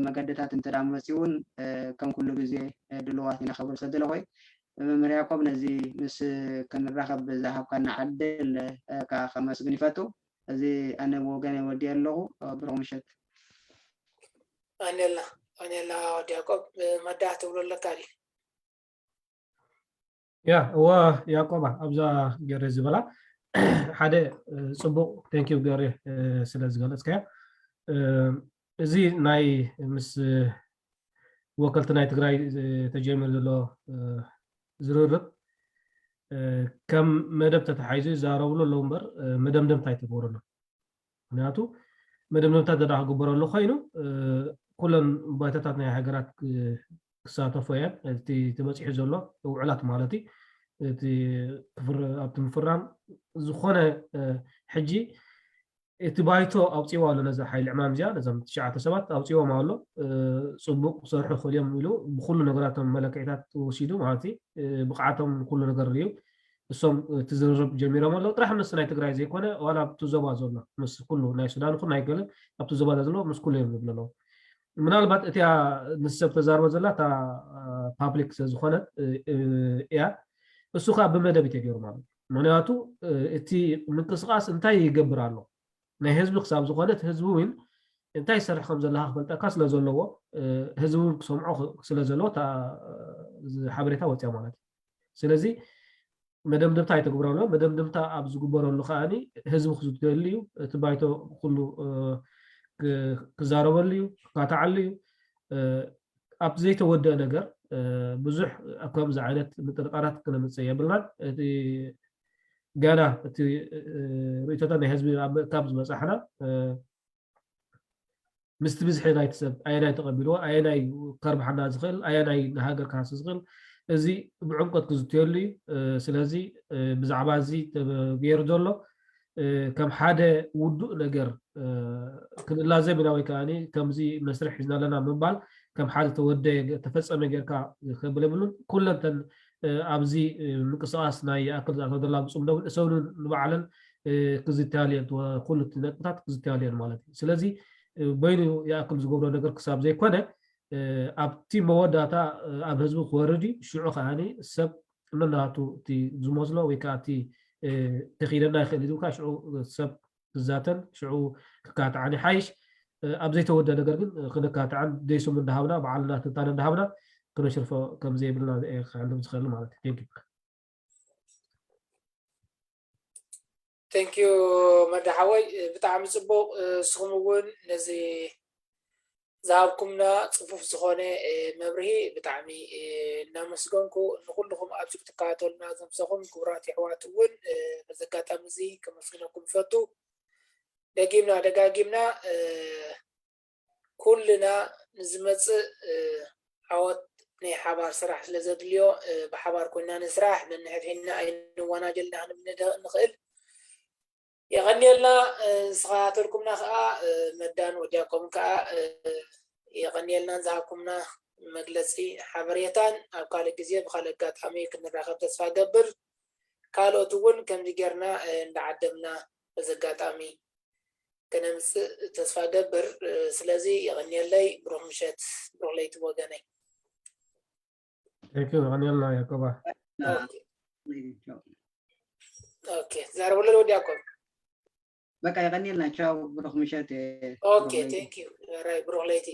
መገድታት እንተ መፂ እውን ከም ኩሉ ግዜ ድልዋት ኢና ክብል ስለ ዘለኹ መምህር ያቆብ ነዚ ምስ ክንራኸብ ዝሃብካና ዕድል ከዓ ከመስግን ይፈቱ እዚ ኣነ ብወገነ ወዲ ኣለኹ ብሩክ ምሸት ኣኔላ ኣኔላ ወዲ ያቆብ መዳ ትብሎ ኣለካ ድዩ ያ እወ ያቆባ ኣብዛ ገረ ዝበላ ሓደ ፅቡቅ thank you ገሬ ስለ ዝገለፅካዮ እዚ ናይ ምስ ወከልቲ ናይ ትግራይ ተጀሚሩ ዘሎ ዝርርብ ከም መደብ ተተሓይዙ ይዛረብሉ ኣለዉ እምበር መደምደምታ ኣይተገብረሉ። ምክንያቱ መደምደምታ እንተ ክግበረሉ ኮይኑ ኩለን ባይታታት ናይ ሃገራት ክሳተፎ እየን። እቲ ተበፂሑ ዘሎ ውዕላት ማለት እቲ ኣብቲ ምፍራም ዝኾነ ሕጂ እቲ ባይቶ ኣውፅዎ ኣሎ ነዚ ሓይሊ ዕማም እዚኣ ነዞም ትሽዓተ ሰባት ኣውፅዎም ኣሎ። ፅቡቅ ክሰርሑ ክእል እዮም ኢሉ ብኩሉ ነገራቶም መለክዒታት ወሲዱ ማለት ብቕዓቶም ኩሉ ነገር እዩ። እሶም እቲ ዝርርብ ጀሚሮም ኣለዉ ጥራሕ ምስ ናይ ትግራይ ዘይኮነ ዋላ ኣብቲ ዞባ ዘሎ ምስ ኩሉ ናይ ሱዳን ይኹን ናይ ገለ ኣብቲ ዞባ ዘሎ ምስ ኩሉ እዮም ዝብሉ ኣለዉ። ምናልባት እቲኣ ንሰብ ተዛርቦ ዘላ እታ ፓብሊክ ስለዝኾነት እያ። እሱ ከዓ ብመደብ እዩ ተገይሩ ማለት እዩ። ምክንያቱ እቲ ምንቅስቃስ እንታይ ይገብር ኣሎ ናይ ህዝቢ ክሳብ ዝኾነ እቲ ህዝቢ እውን እንታይ ይሰርሕ ከም ዘለካ ክፈልጠካ ስለ ዘለዎ ህዝቢ እውን ክሰምዖ ስለ ዘለዎ ሓበሬታ ወፅያ ማለት እዩ። ስለዚ መደምደምታ ኣይተግብረሉ። መደምደምታ ኣብ ዝግበረሉ ከዓኒ ህዝቢ ክዝተየሉ እዩ። እቲ ባይቶ ኩሉ ክዛረበሉ እዩ፣ ክካታዓሉ እዩ። ኣብ ዘይተወደአ ነገር ብዙሕ ኣብ ከምዚ ዓይነት ምጥርጣራት ክነምፅእ የብልናን። እቲ ገና እቲ ርእቶታት ናይ ህዝቢ ኣብ ምእካብ ዝበፃሕና ምስቲ ብዝሒ ናይቲ ሰብ ኣየናይ ተቐቢልዎ ኣየናይ ከርብሓና ዝኽእል ኣየናይ ንሃገር ክሃሲ ዝኽእል እዚ ብዕምቆት ክዝተየሉ እዩ። ስለዚ ብዛዕባ እዚ ተገይሩ ዘሎ ከም ሓደ ውዱእ ነገር ክንላዘብ ኢና ወይ ከዓ ከምዚ መስርሕ ሒዝና ኣለና ምባል ከም ሓደ ተወደ ተፈፀመ ጌርካ ከብል የብሉን። ኩለንተን ኣብዚ ምንቅስቃስ ናይ ይኣክል ዝኣተወ ዘላ ብፅምዶ እውን እሰብን ንባዕለን ክዝተያሉ እየን። ኩሉ እቲ ነጥብታት ክዝተያሉ እየን ማለት እዩ። ስለዚ በይኑ ይኣክል ዝገብሮ ነገር ክሳብ ዘይኮነ ኣብቲ መወዳእታ ኣብ ህዝቢ ክወርድ እዩ። ሽዑ ከዓኒ ሰብ ነናቱ እቲ ዝመስሎ ወይ ከዓ እቲ ተኺደና ይኽእል እዩ ዝብል ከዓ ሽዑ ሰብ ክዛተን ሽዑ ክካትዓን ይሓይሽ። ኣብ ዘይተወደ ነገር ግን ክንካትዓን ደይስሙ እንዳሃብና ባዕልና ትንታነ እንዳሃብና ክነሽርፎ ከም ዘይብልና ክዕልም ዝኽእል ማለት እዩ። Thank you። Thank you መዳ ሓወይ ብጣዕሚ ፅቡቅ። ንስኹም እውን ነዚ ዝሃብኩምና ፅፉፍ ዝኾነ መብርሂ ብጣዕሚ እናመስገንኩ ንኩልኹም ኣብዚ ክትከታተሉና ዘምሰኹም ክቡራት የሕዋት እውን በዚ ኣጋጣሚ እዚ ከመስግነኩም ይፈቱ። ደጊምና ደጋጊምና ኩልና ንዝመፅእ ዓወት ናይ ሓባር ስራሕ ስለ ዘድልዮ ብሓባር ኮይና ንስራሕ ነንሕድሕድና ኣይንወናጀልና ክንብል ንኽእል። የቐንየልና። ዝተኸታተልኩምና ከዓ መዳን ወዲያቆምን ከዓ የቐንየልና ዝሃብኩምና መግለፂ ሓበሬታን ኣብ ካልእ ግዜ ብካልእ ኣጋጣሚ ክንራኸብ ተስፋ ገብር። ካልኦት እውን ከምዚ ጌርና እንዳዓደምና በዚ ኣጋጣሚ ከነምፅእ ተስፋ ገብር። ስለዚ የቐንየለይ። ብሩኽ ምሸት ብሩኽ ለይቲ ወገነይ። Thank you። የቐንየልና ያቆባ። ኦኬ ዛረበሎ ወዲ ያቆብ። በቃ የቐንየልና። ቻው ብሩኽ ምሸት። ኦኬ thank you። ራይ ብሩኽ ለይቲ።